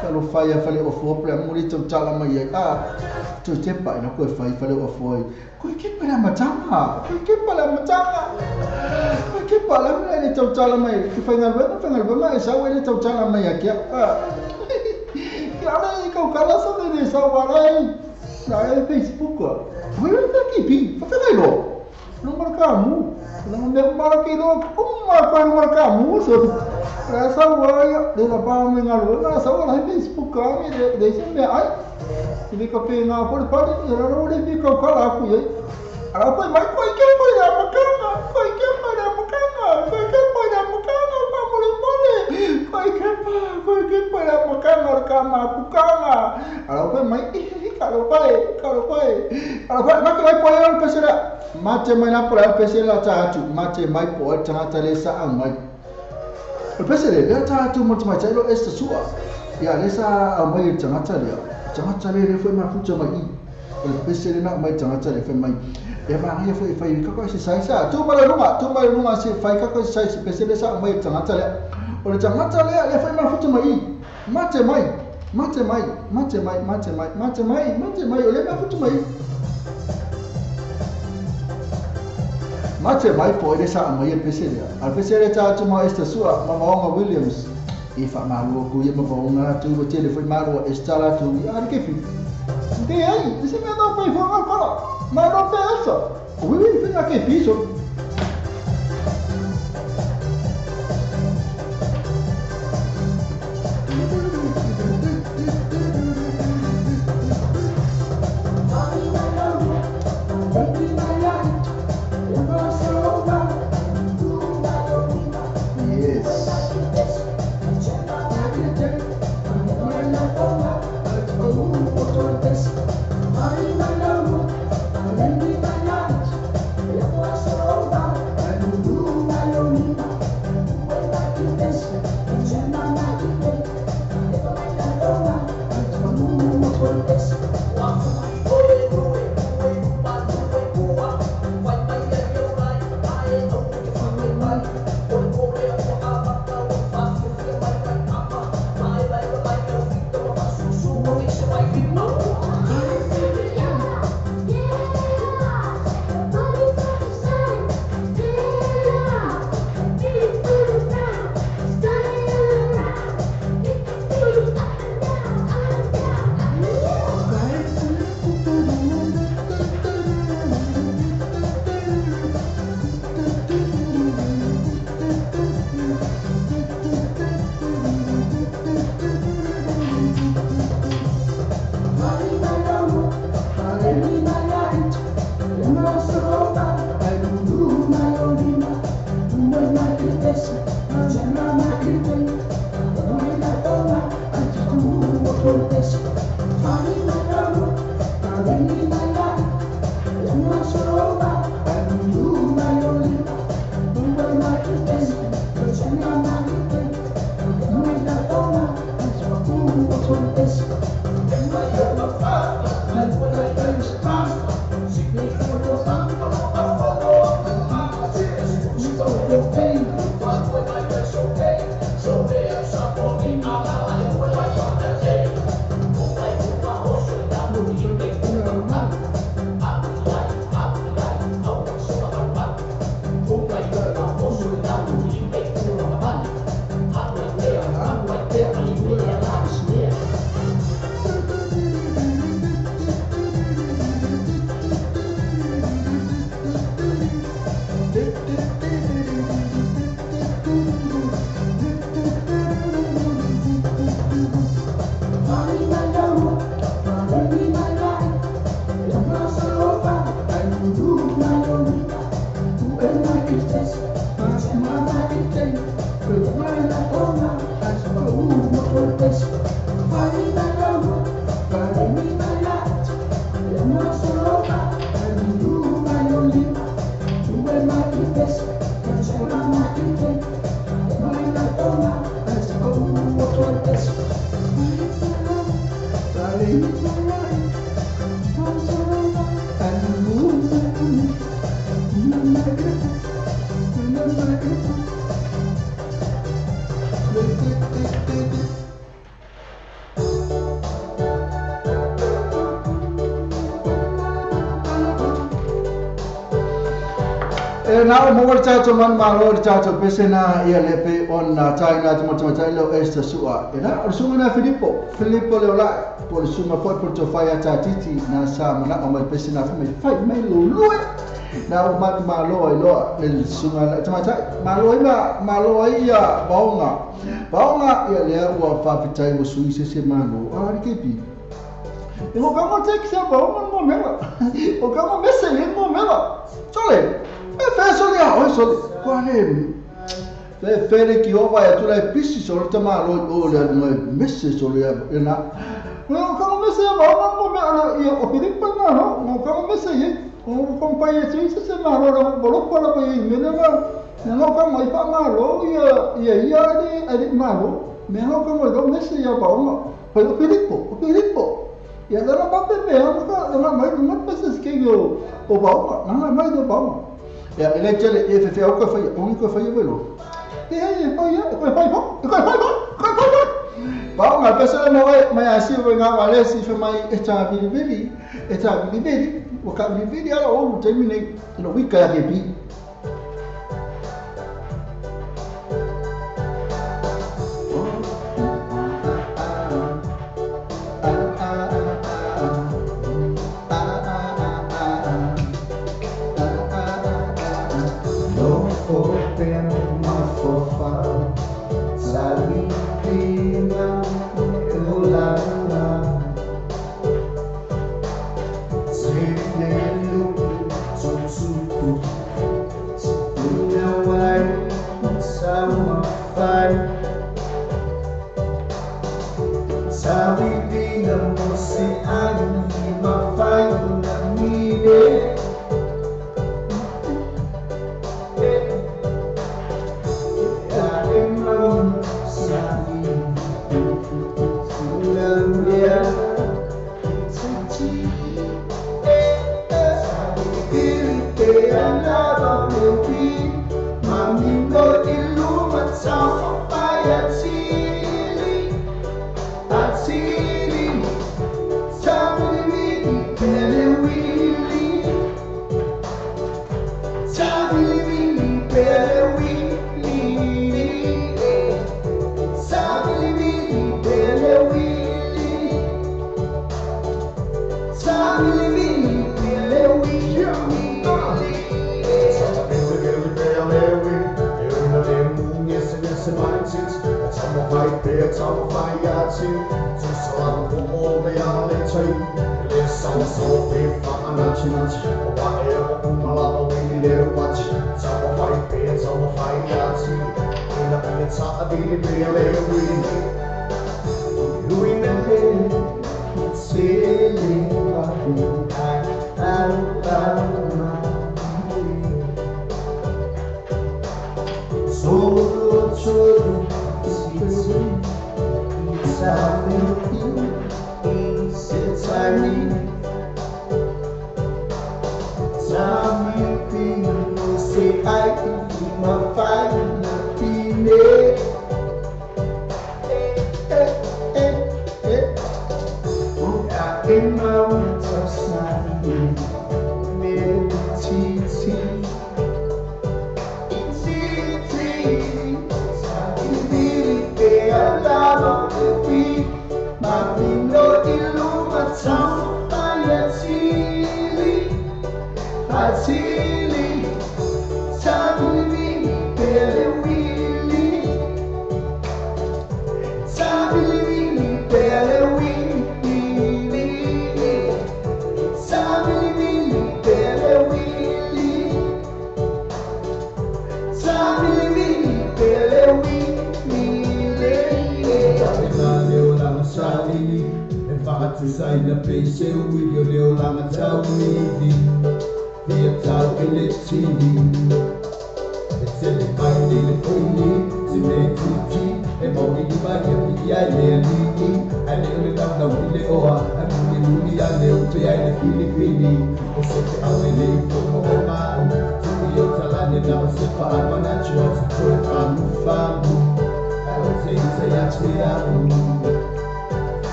ka lo fa ia fa le o fo pre mo le to tala mai ai a tu te pa ina ko fai fa le o fo ko ke pa la matanga ko ke pa la matanga ko ke pa la le to tala mai ki fa ngal fa ngal ma esa o le to tala mai a kia ki ala i ko kala sa ne sa wa lai na e Facebook ko we ta ki pi fa fa lo no marca mu no me marca lo como marca no marca mu so essa wa de la pa me ngal na sa wa lai Facebook ka me de se me ai se ka pe na por par e ra ro le pi ko kala ku ye ara ko mai ko ke ko ya makanga ko ke pa ya makanga ko ke pa ya makanga pa mo le mole ko ke pa ko ke pa ya makanga ka ma pukanga ara ko mai ka lo pai ka lo pai ara ko ma ke mai po ya pesera mate mai na por pesera ta tu mate mai po ta ta le sa mai pesera le ta tu mo ta lo esta sua ya le sa mai ta ta le ta le foi ma futa mai o pesera na mai ta ta le foi mai e ma ia foi fai ka ko se sai sa tu ma lunga se fai ka ko sai se pesera sa mai ta ta le o le ta ta le le foi ma futa mai mate mai mate mai mate mai mate mai mate mai mate mai o le ma futa mai mate mai po ele sa mai pesera al pesera ta tu ma esta sua ma ma Williams e fa malu ko ia ma vaonga tu o tele foi malu esta la tu ia ke fi de ai se me dá pai foi mal cola ma não pensa o wi fi na ke piso. Yes. Na o mo tato man malo tato pesena ia lepe on na taina tamatai lo esta sua ena o sunga na Filipo Filipo le ola po sunga fo po faia tatiti na sa mana o mai pesena fa mai fai mai lo lue na o man malo ai lo le sunga tamatai malo ai ma malo ai ia baonga baonga ia le ua fa fitai mo sui se se mano a ri kepi e o ka mo te ki sa baonga mo mela o ka mo mese le mo mela sole Fere ki ova e tula e pisi solo te malo o le no messe solo ya na no como messe ba no me ala ia o pidi pa na no no como messe ye o companhia se se malo ro bolo para pa ye me na no como mai pa malo ia ia ia de ali malo me no como do messe ya ba o pero Filipo Filipo ia da ba pe pe no na mai no pese que yo o ba na mai do ba ya ele tele e fe o que foi o único foi velo e foi foi foi foi foi ba uma pessoa não vai mas assim vai na vale se foi mai esta bilibili o ka bilibili ala o terminei no wika ya bi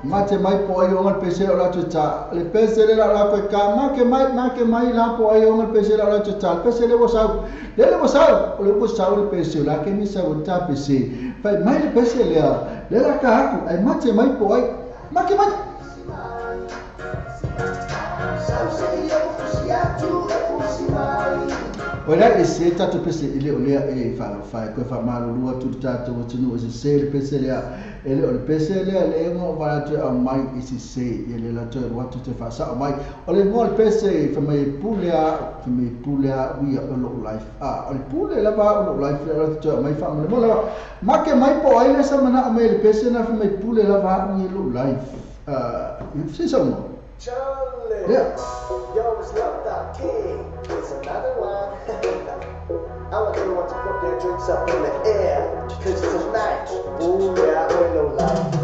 Mate mai po ai ongal pese o la tuta le pese le la ko ka make mai la po ai ongal pese la la tuta pese le wasau le wasau le wasau le pese la ke mi sa ta pese fai mai le pese le le la ka aku ai mate mai po ai make mai Ora ese tato pese ile olea e fa fa ko fa malu tu tato tunu ese se pese le ele o pese le le ngo va tu a mai ese se ele la tu wa tu te fa sa mai o le ngo pese fa mai pulea we are lo life a o le pule la va lo life la tu mai fa mo la ma ke mai po ai le sa mana mai le pese na fa mai pule la va ni lo life a se sa mo Charlie. Yeah. You always love that king. It's another one. I want everyone to put their drinks up in the air, 'cause tonight, ooh yeah, we're no life.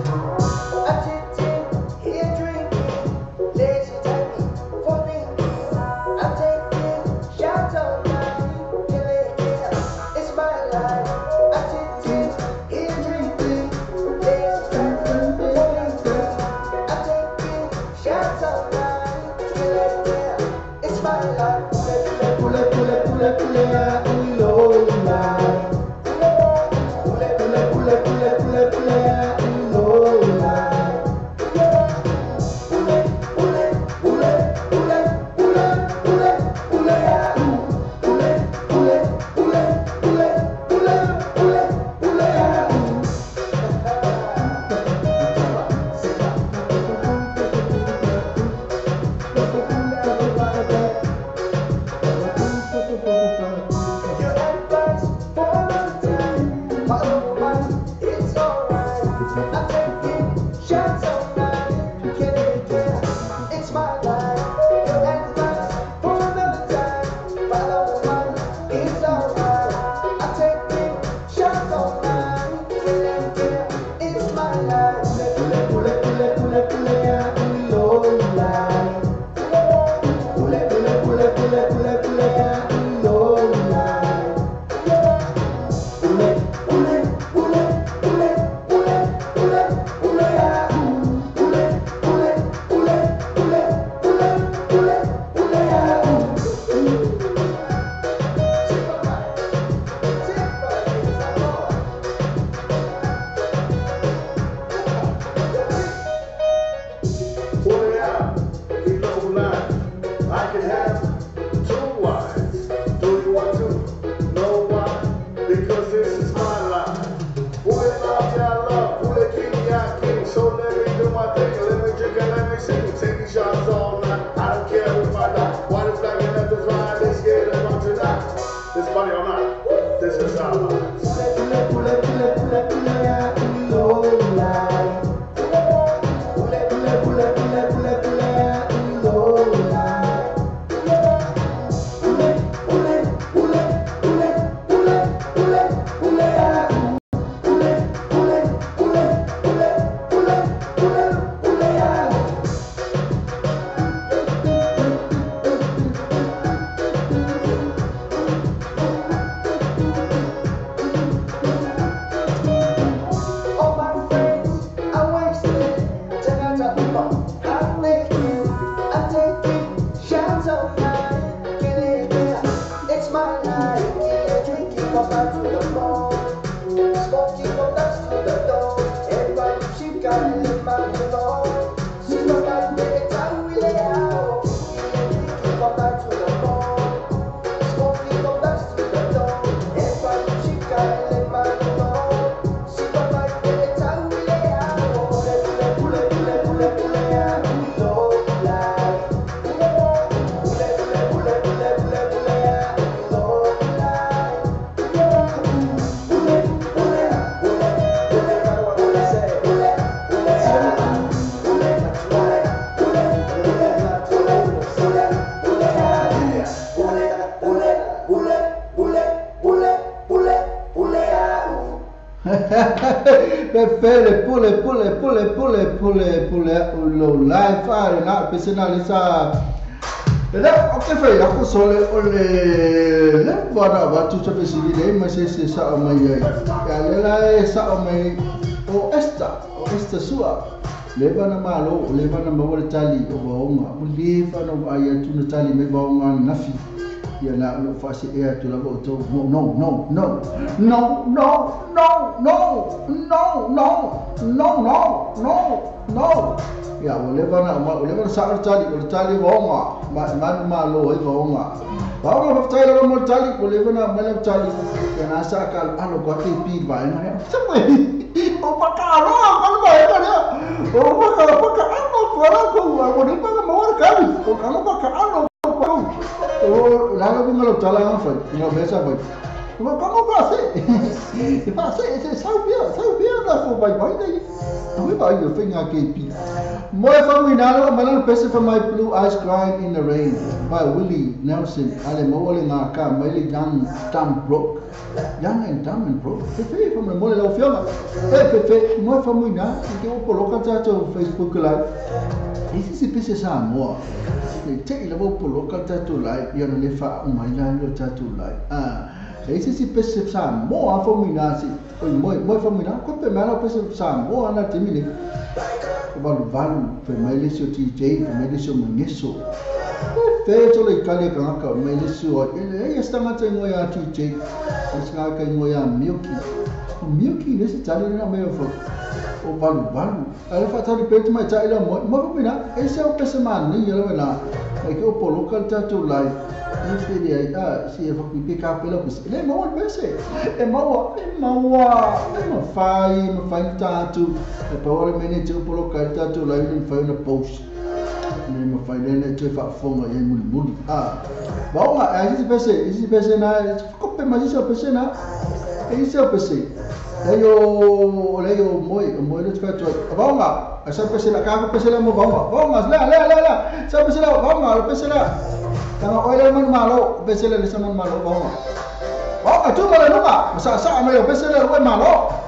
I'm sitting here drinking, lazy time for pule pule a ulo lai. Pule pule pule pule pule pule a ulo lai. Pule pule pule pule pule pule pule a u. Pule pule pule pule pule pule pule a u. Your advice for another time. Follow mine, it's alright. I'm taking shots all night. Can it get? It's my life. Your advice for another time. Follow mine, it's alright. I'm taking shots all night. Can it get? It's my life. Pule pule pule pule pule a ulo lai. Pule pule pule pule pule pule a ulo lai. Pule pule pule pule pule pule pule a u. Pule pule pule pule pule pule pule a u. I can have two wives. Do you want to know why? Because this is my life. Pule love, yeah, I love. Pule king, yeah, king. So let me do my thing. Let me drink and let me sing. Taking shots all night. I don't care if I die. Why the flag and let the fly? Let's get it on tonight. This party all night. This is our lives. Pule pule pule pule pule a ulo lai. Pule pule pule pule pule pule a ulo lai. Pule pule pule pule pule pule pule a u. Pule pule pule pule pule pule pule a u. All my friends are wasted. Tagata uma, I'm naked. I'm taking shots all night. Get it, yeah, it's my life. Drinking from night to the morn, smoking from dusk to the dawn. Everybody she got it, my alone. She's my life, it's how we lay out. Drinking from night to the morn, smoking from dusk to the dawn. Everybody she got it, my alone. She's my life, it's how we lay out. Pule pule pule pule pule a ulo lai. Pule pule pule pule pule pule a ulo lai. Pule pule pule pule pule pule pule a u. Pule pule pule pule pule pule pule a u. Pule pule pule pule pule pule pule a u. Pele pule pule pule pule pule pule ulo lai fa na pesena le sa. Le o ke fe ya ko sole o le le bona ba tu tse se le ma se se sa o mai ai. Ya le la e sa o mai o esta sua. Le bana malo le bana ma le tali o ba onga. O le fa no ai tu na tali me ba onga nafi. Ya na no fa se e tu la bo to no no no no no no no no no no no no no no. Ya o le bana ma o le bana sa tali o tali ba onga ma ma ma lo e ba onga. Ba onga fa tali lo mo tali o le bana ma le tali ya na sa ka alo ko te pi ba na. Sa mai o pa ka lo ka lo ba ya. O pa ka alo ko la ko o ni pa ma wa ka o ka lo pa ka alo ko. O la lo me lo tala fa no me sa fa. O ka mo pa se. E pa se se sa bia na fo bai bai dai. We buy your finger KP. Mo fa mi na lo ma la pese for my blue eyes crying in the rain by Willie Nelson. Ale mo le nga ka mai le young dumb broke. Young and dumb and broke. Fe fa mo le lo fioma. Fe mo fa mi na ke o poloka tsa to Facebook live. Isi se pese sa mo. Le te le bo poloka tsa to live ya no le fa o mai la lo tsa to live. Ah, isi se pese sa mo a fa mi na si. Oi mo fa mi na ko pe ma lo pese sa mo ana te mi le. O valu valu fe mai le sio TJ fe mai le sio mangeso. Fe le kale ka ka me le sua ele e sta te ngo ya TJ e sta ka ngo ya Milky o Milky le se tali na me fo o balu balu ala fa tali pe mai ta ila mo mo mina e se o pese mani ya la e ke o polo ka ta tu lai e fe le ai a si e fa pi ka pe la le mo pese e mo e mo e mo fai mo fai ta tu e pa ora mene te polo ka ta tu lai ni fai na post ni mo fai le te fa fonga e muli muli a bom a esse pese na ko pe mas esse pese na esse pese leio leio moi moi le tfa to bom a essa pese la ka pese la mo bom bom la la la la essa pese la bom la pese la ta oile man malo pese le se man malo bom bom a tu mala numa sa sa me pese le o malo.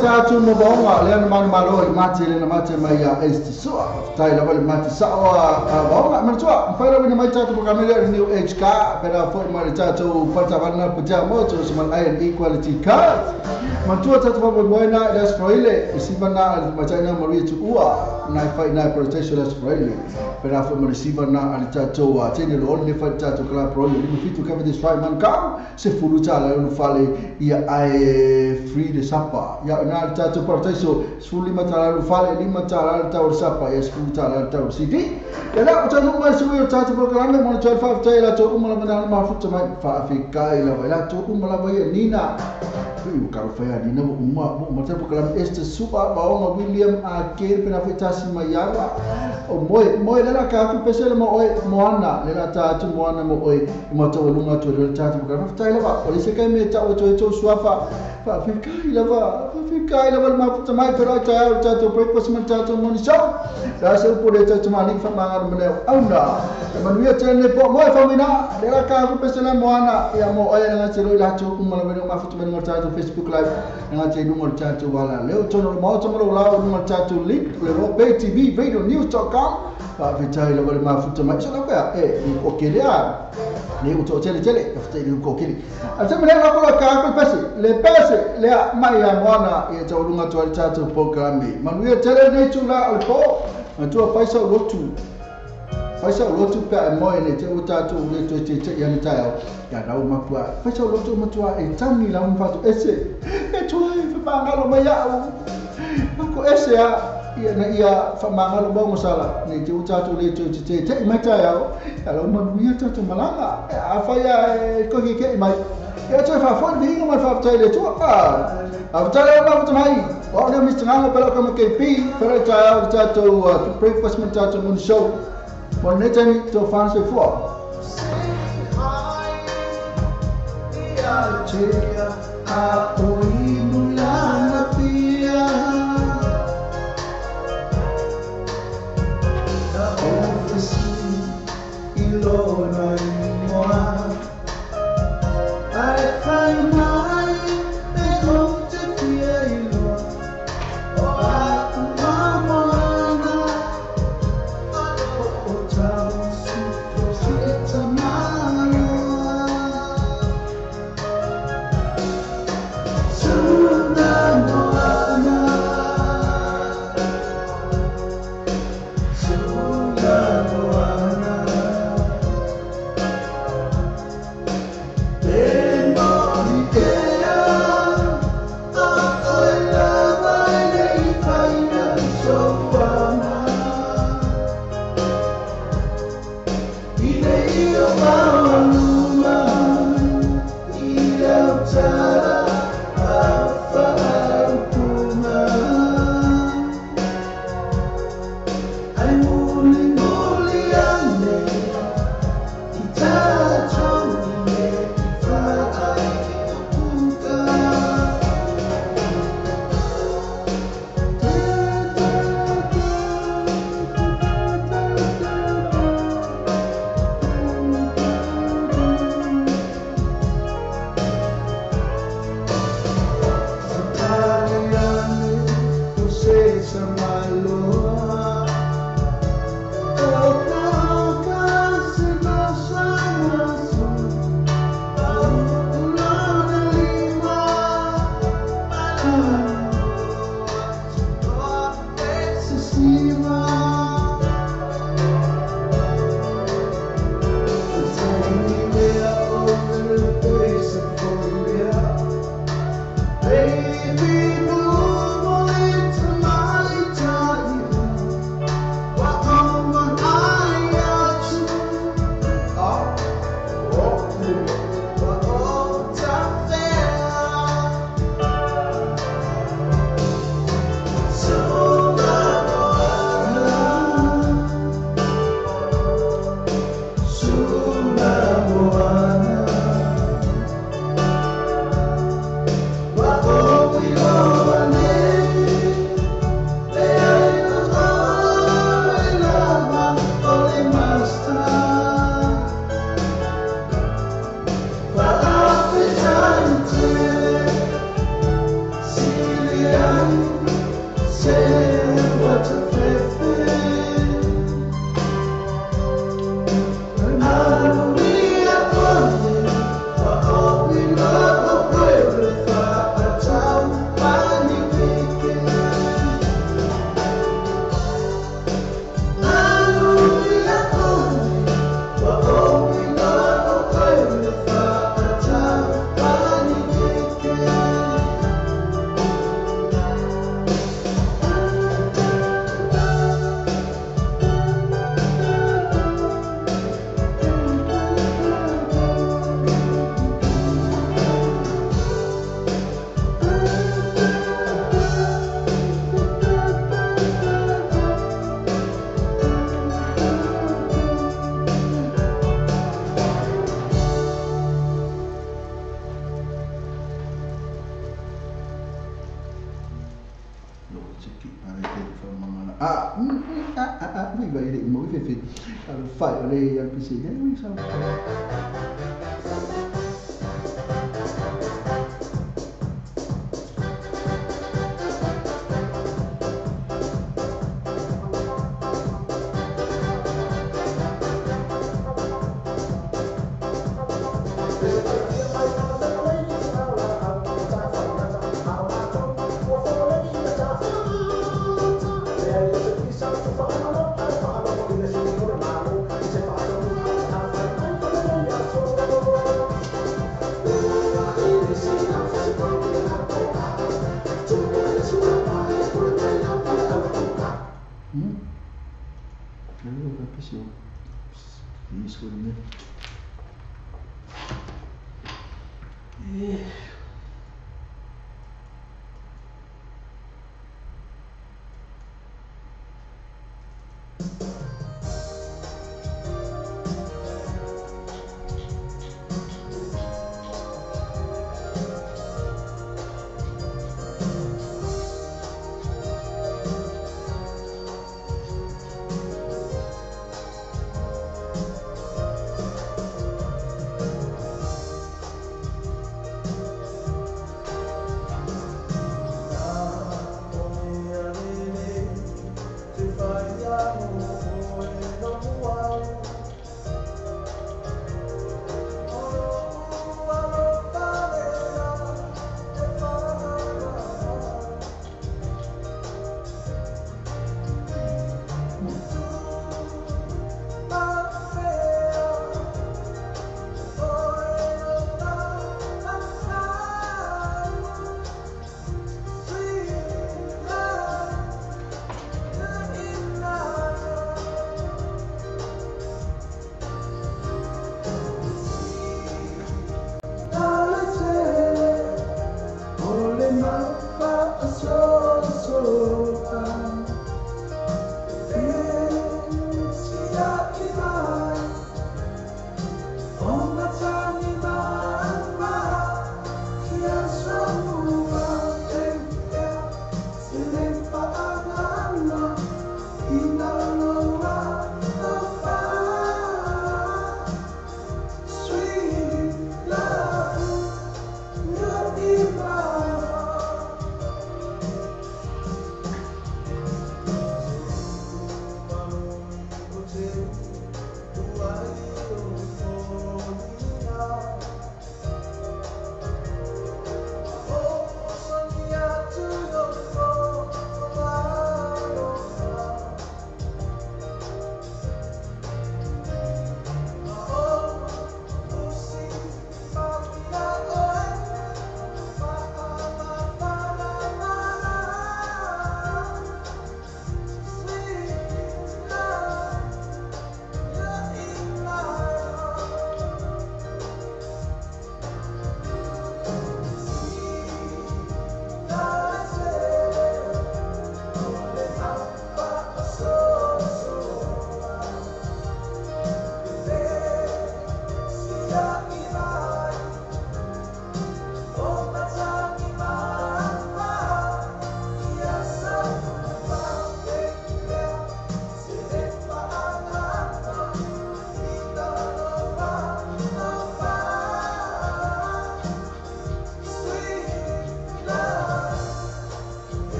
Tatu mo bonga le man malo i mate le mate mai a este sua tai la vale mate sa o bonga man tua fara ni mai tatu mo kamele new age ka pera fo mai tatu pata bana puja moto so man ai equality card man tua tatu mo moina das froile si bana mataina maria tu ua nai fai nai protection das froile pera fo mo si bana al tatu a tene lo le fai tatu kala pro ni fitu ka this fai man ka se fulu tala no fale ia ai free de sapa ya na tatu protection sfuli matala no fale lima tala tau sapa ya sfuli tala tau cd ya la tatu mai su yo tatu programa mo 12 taila to umala mana ma futu mai fa afika ila la to umala vai nina o cara foi ali não uma tempo que este suba ba William a que pena foi tasi maiawa o moi moi lela ka ku pesele mo oi moana lela ta tu moana mo oi mo to lunga to lela ta tu ka fa lava o se kai me ta o to suafa fa fica lava fica lava ma futa mai pero ta ta to breakfast man ta to mo ni so da se por ta to mali fa ma me auna manuia tene po moi fa mina lela ka ku pesele moana ya mo oi lela te la tu mo la ma futa me ta Facebook Live nga te lunga tatu wala leo tono mo to mo la lunga tatu link le ro pay tv radio news.com pa vitai la wale mafuta mai so la ka e ni ko kele a ni o to tele tele afte ni ko kele a te mele la ko ka ko pese le pese le mai ya mwana e to lunga to tatu programe manuia tele nei tu la o po Matua fai sau lotu. Fai sau lotu pe a moe ne te o tātou le toe te te iane tai au. Ia rau mapua. Fai sau lotu matua e tangi lau mawhatu ese. E tui whamangalo mai au. Mako ese a. Ia na ia whamangalo mau masala. Ne te o tātou le toe te te te i mai tai au. Ia lau manuia tātou malanga. A whai a e kohi ke i mai. Ia toe whawhoi vinga mai whawhatai le tua. A whatai leo mawhata mai. O leo Mr. Nganga pela kama KP. Pela tai au tātou breakfast ma tātou morning show. Mo nei taimi tō whānau fua. Fire. sio iso le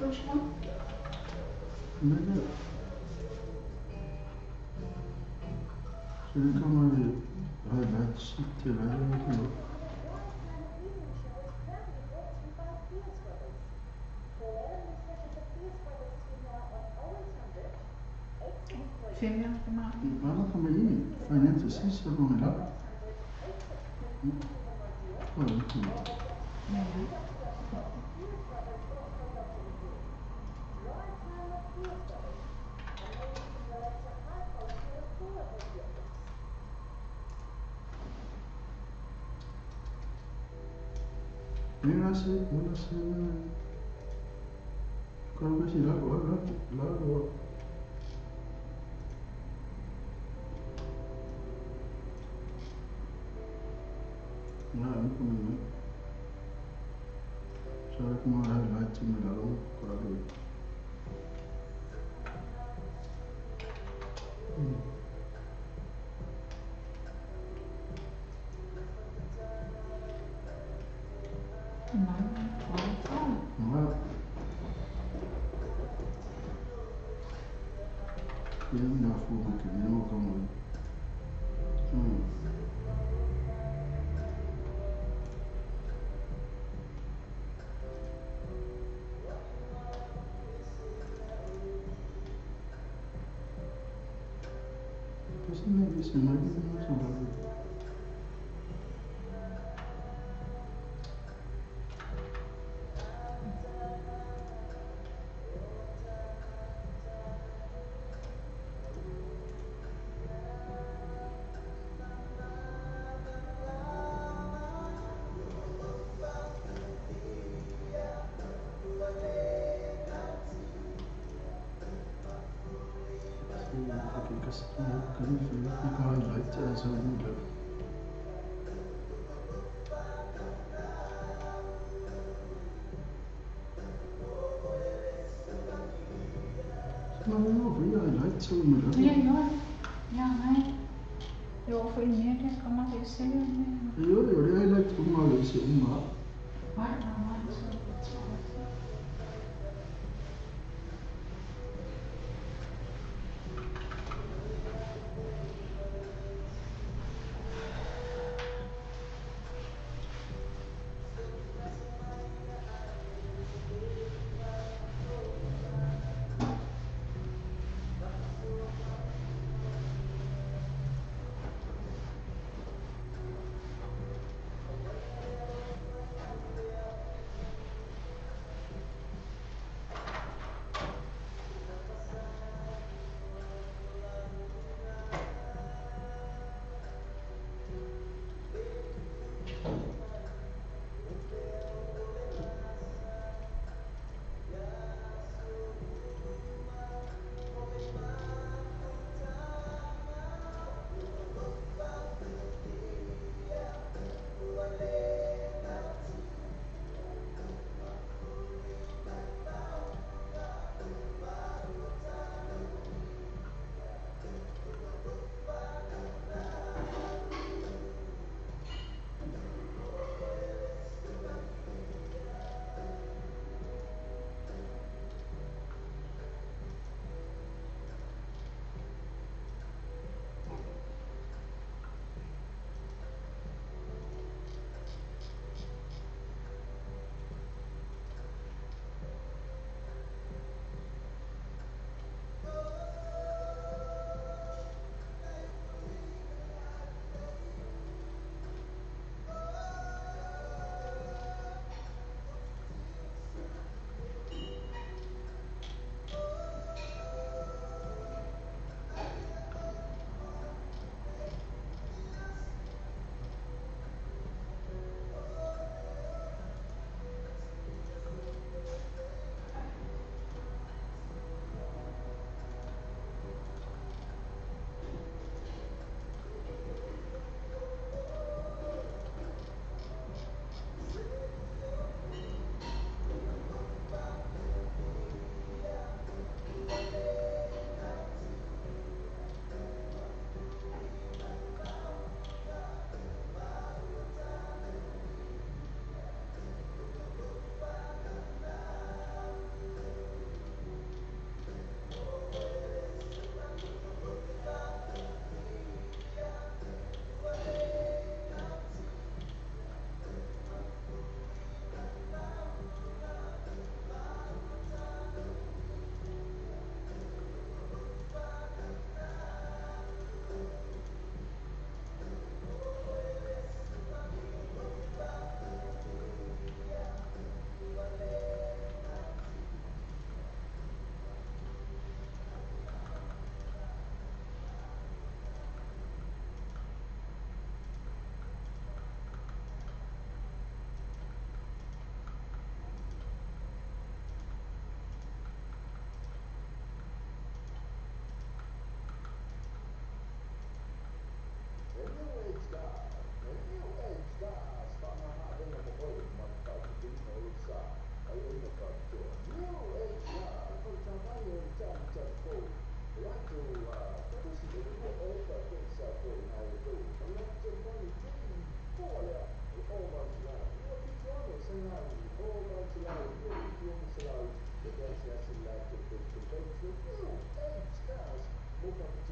Which one?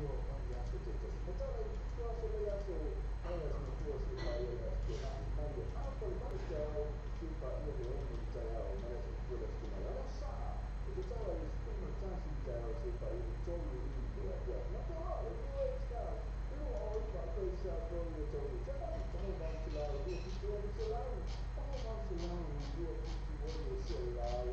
atoa mai aso taitasi. Matala i fitu aso le aso mai aso matua se paia le aso tuanai mai le afa le malu taeao se paia le 6 i le taeao mai le aso matua le aso tuanai. Alo saa e tatala i le 11 i le taeao se paia le 3 i le afiafi. Matua le 2 stars 2 o 9 3 sa 3 3 tafai tahu mau selau 2 7 6 selau tahu mau selau 2 7 6 selau.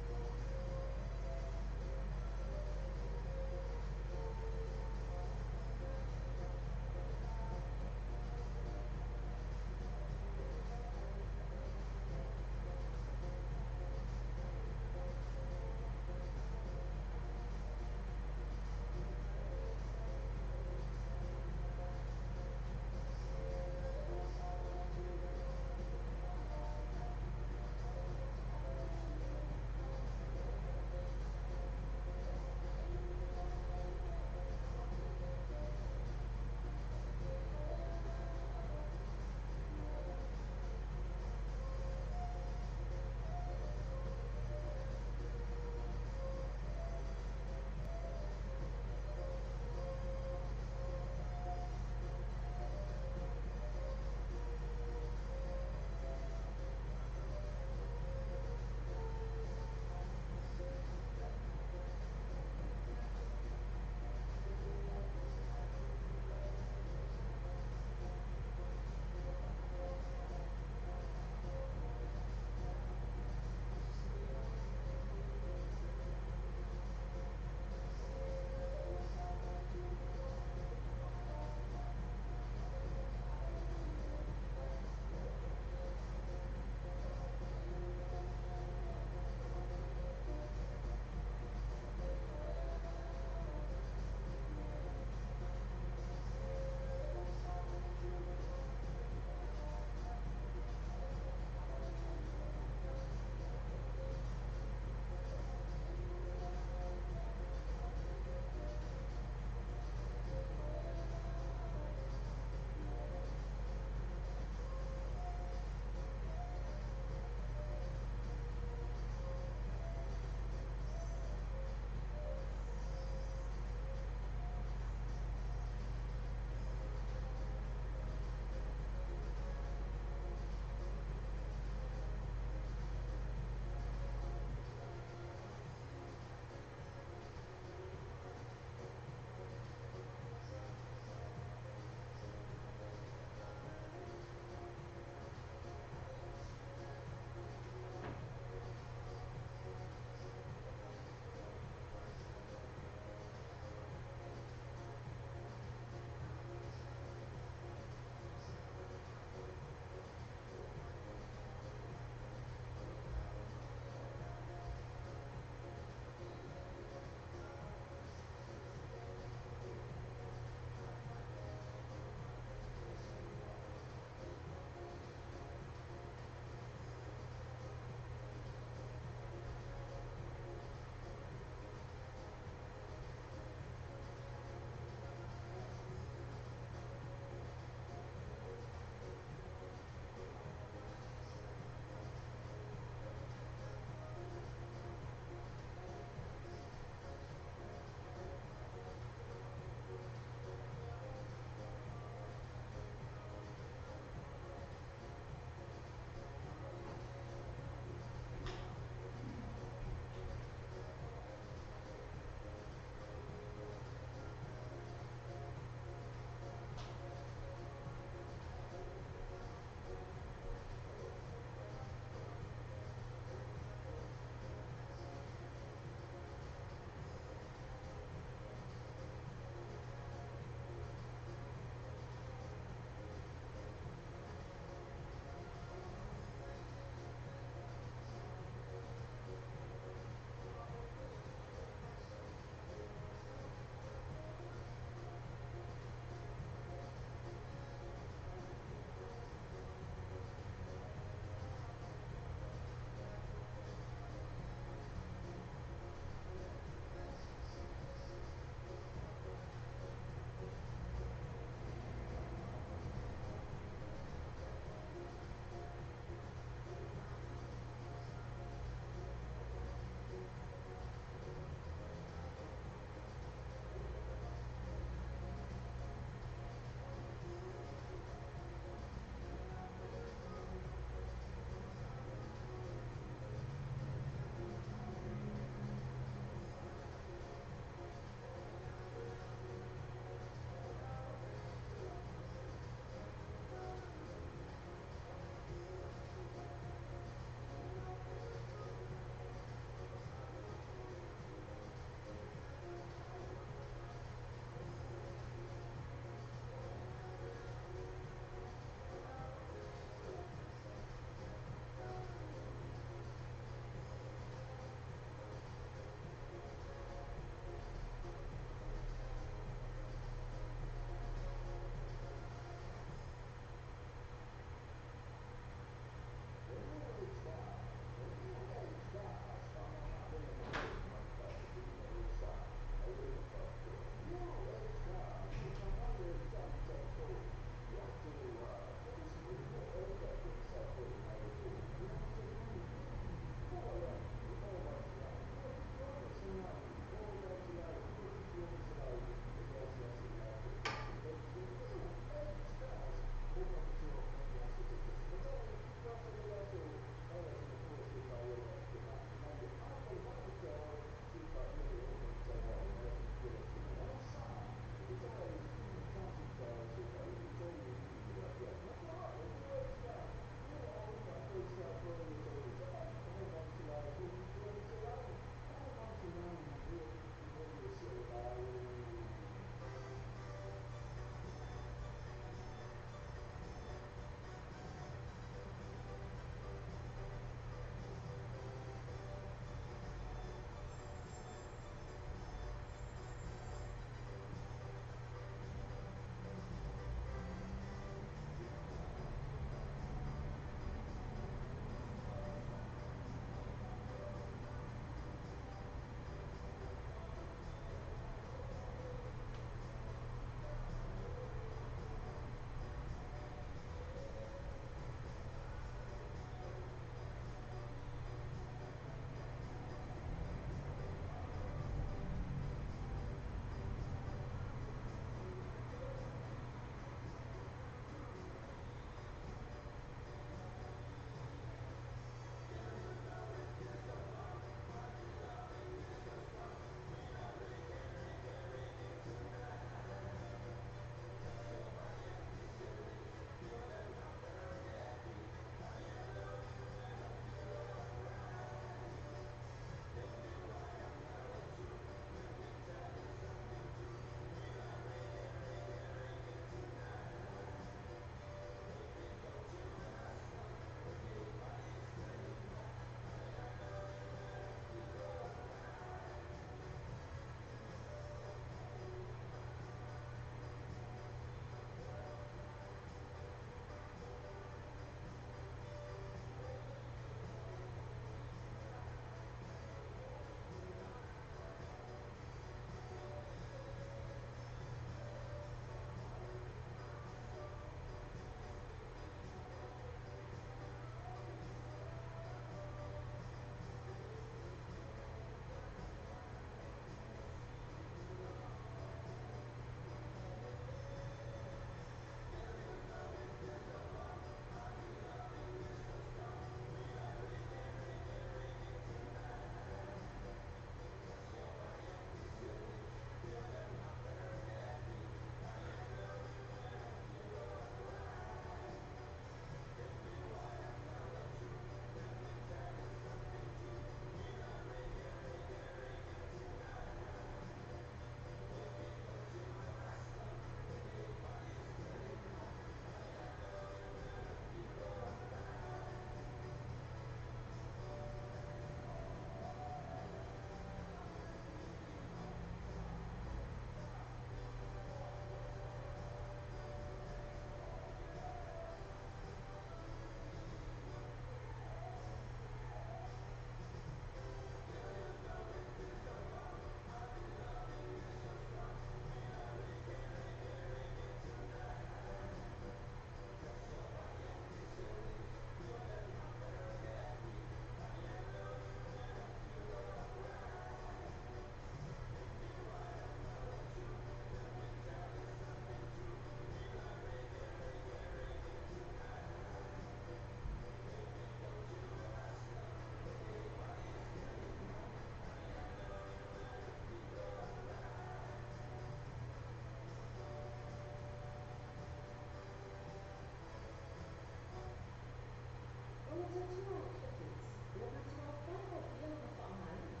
tautua a le Clickex, ua matua faigofie lona faaaogaina.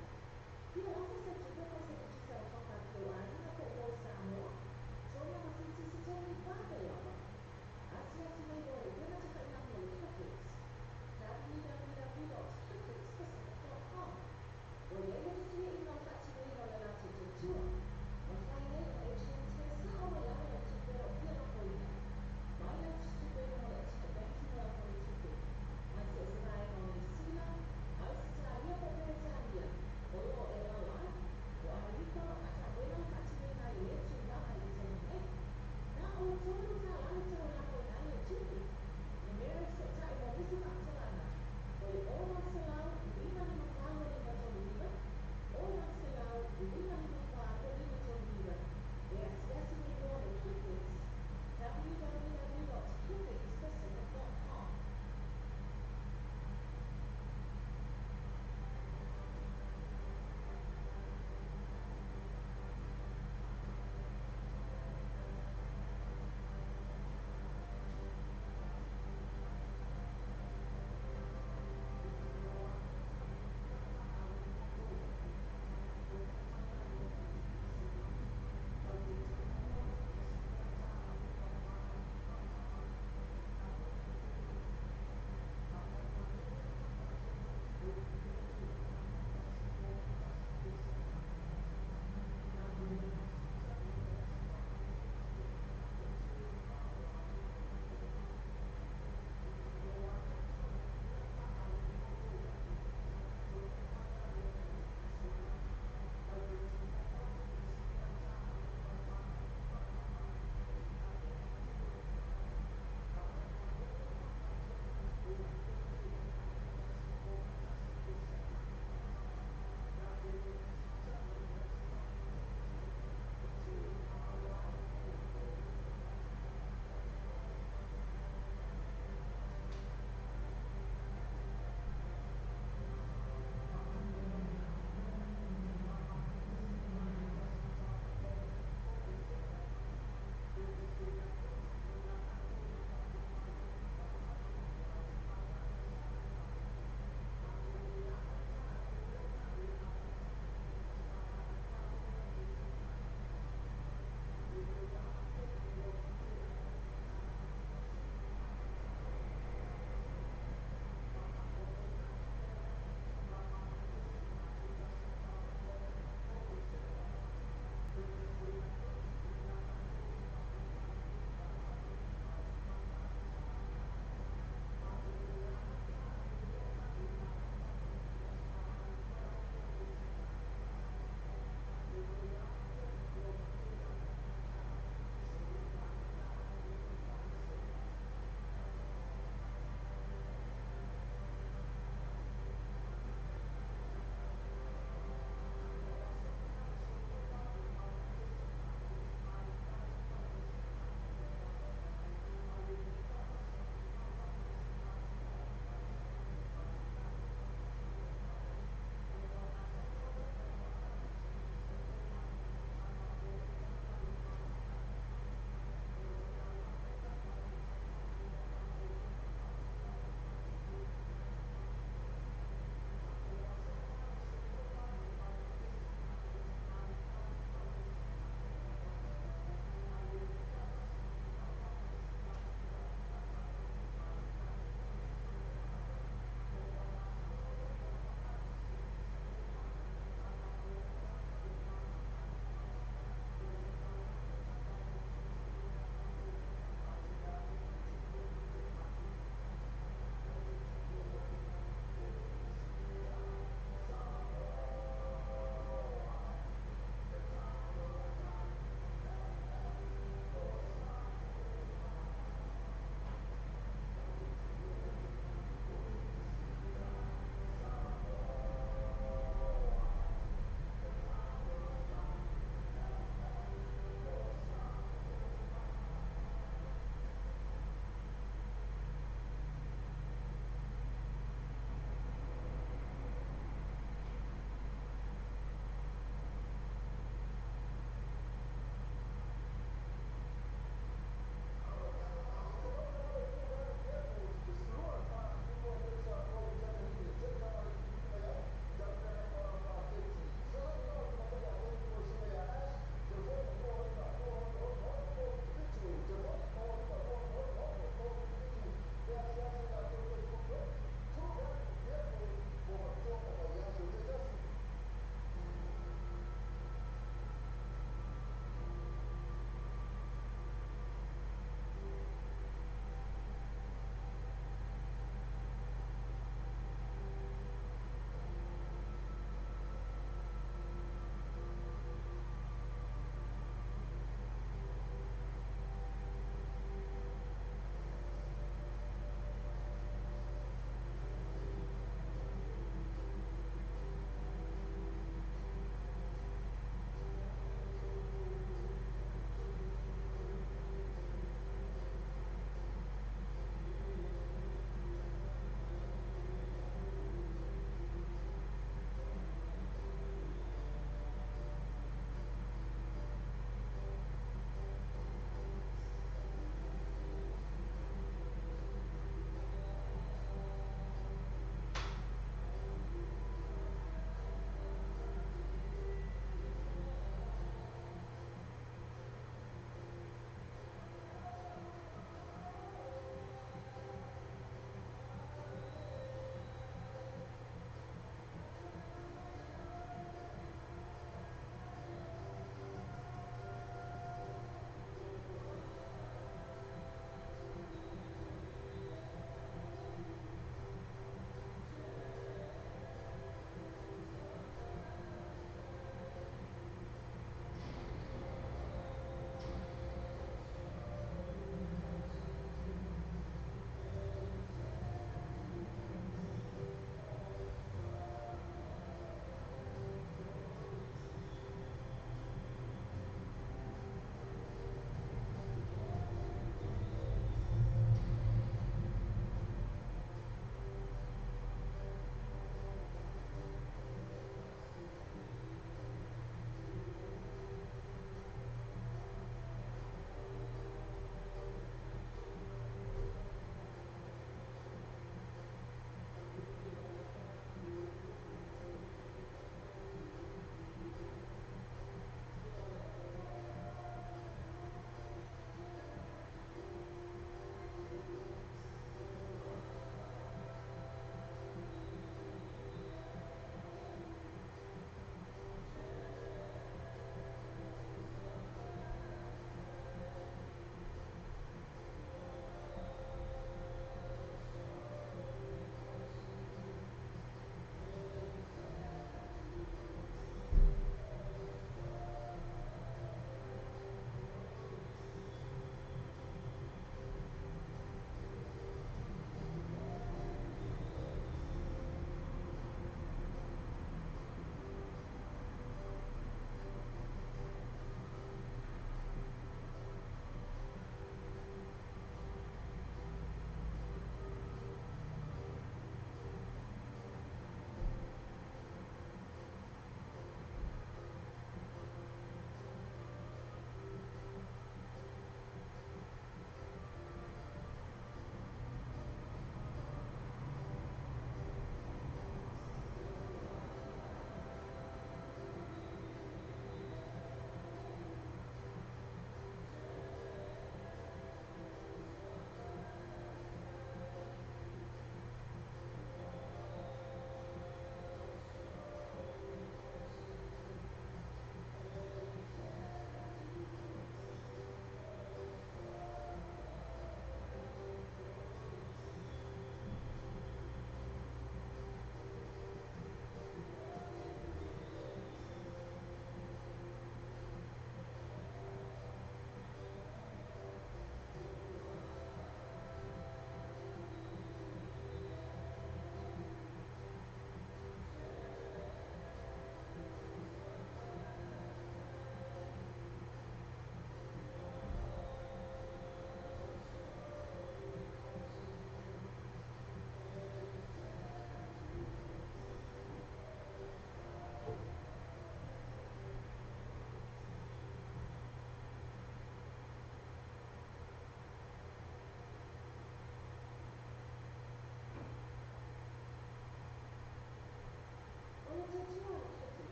Fia ofa se tupe po o se Digicel top-up i lou aiga po o moe Samoa? 3 7 se taimi vave lava. Asiasi mai loa i le upega tafailagi a le Clickex, www.clickexpacific.com. Ua i ai le fesuiaiga o le faatinoina o le latou tautua. Mafai ai ona e transfer sa'o mai lava lau tupe o lo o fia lafoina mai lau tusitupe i luga o le internet banking a lau faletupe, mai so o se vaega o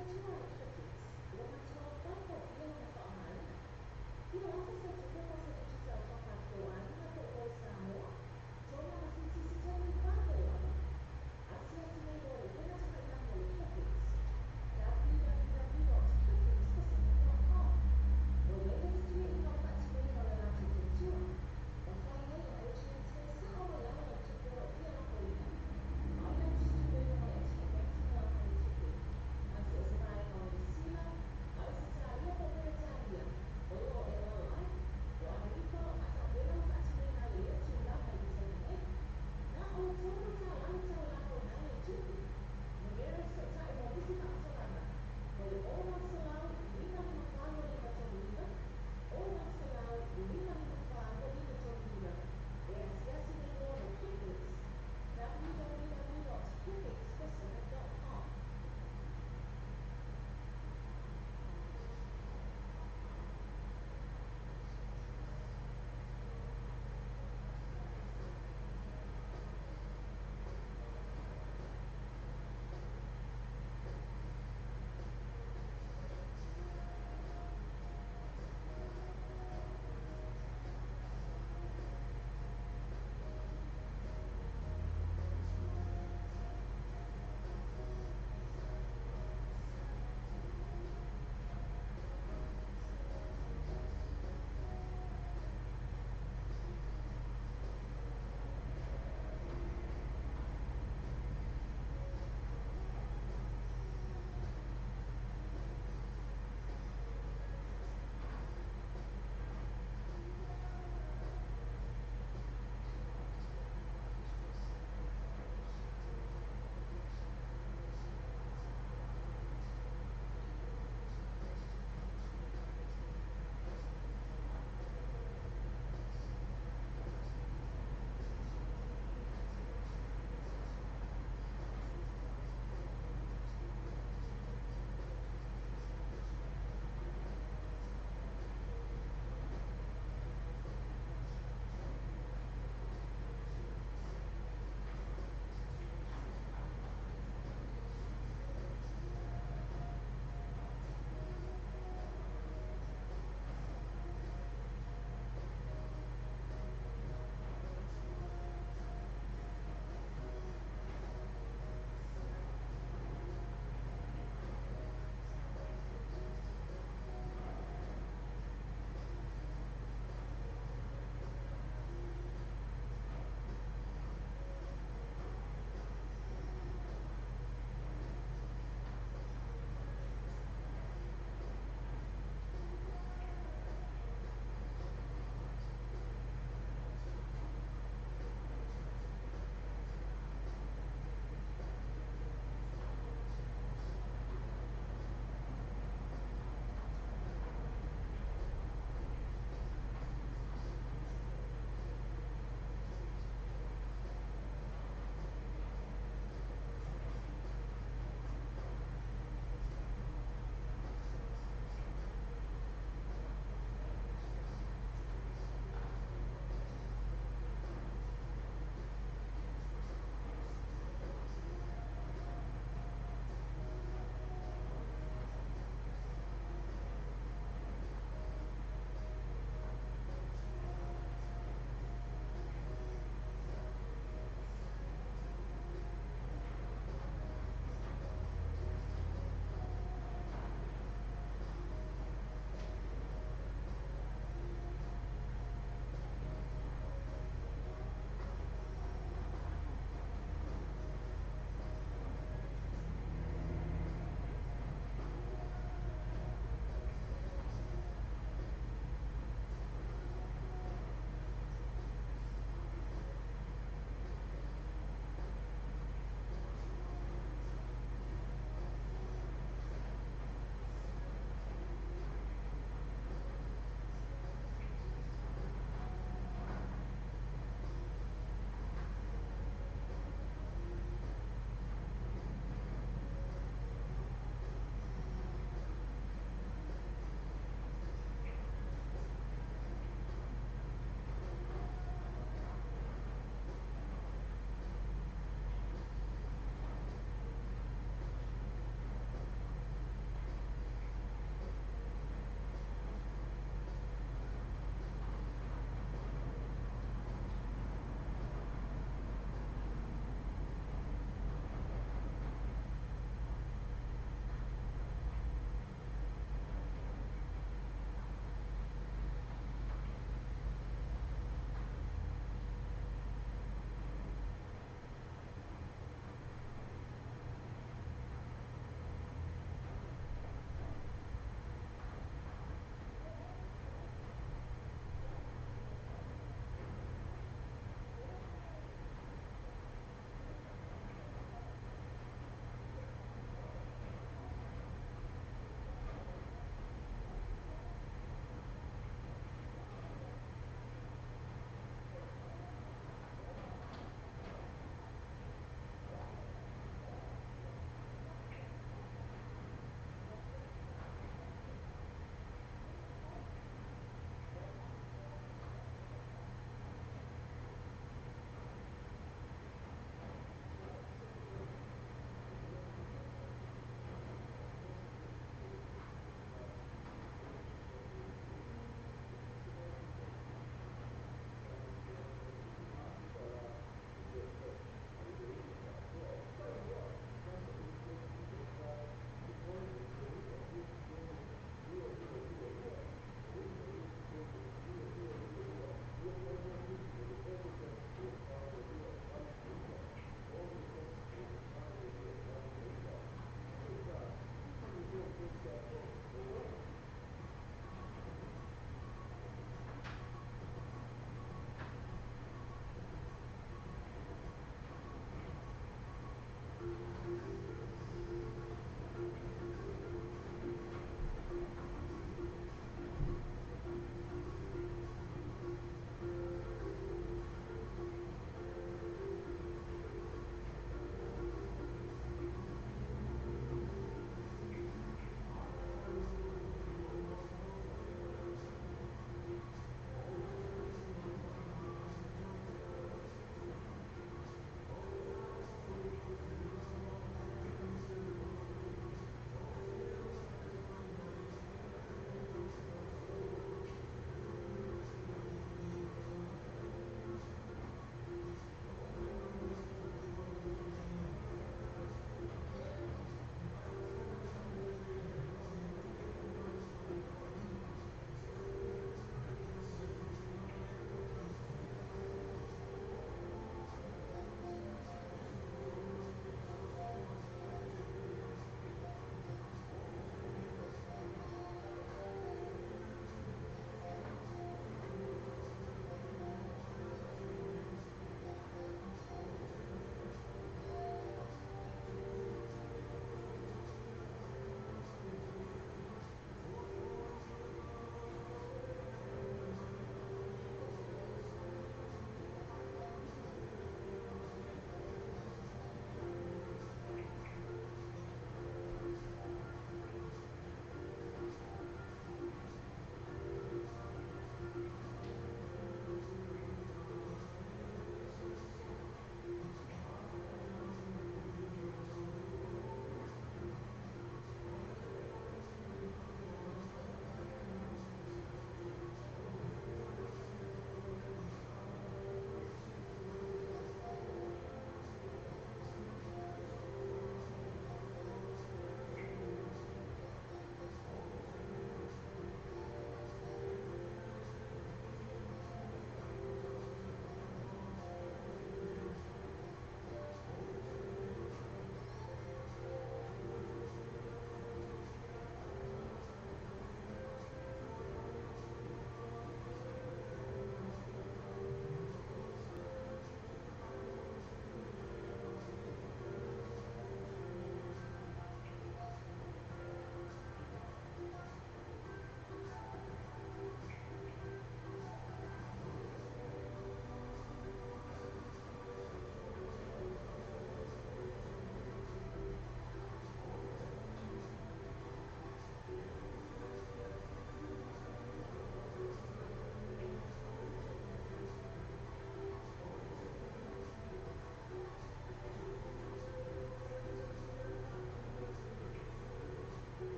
tautua a le Crickets ua matua paopaotia ona faaaogaina.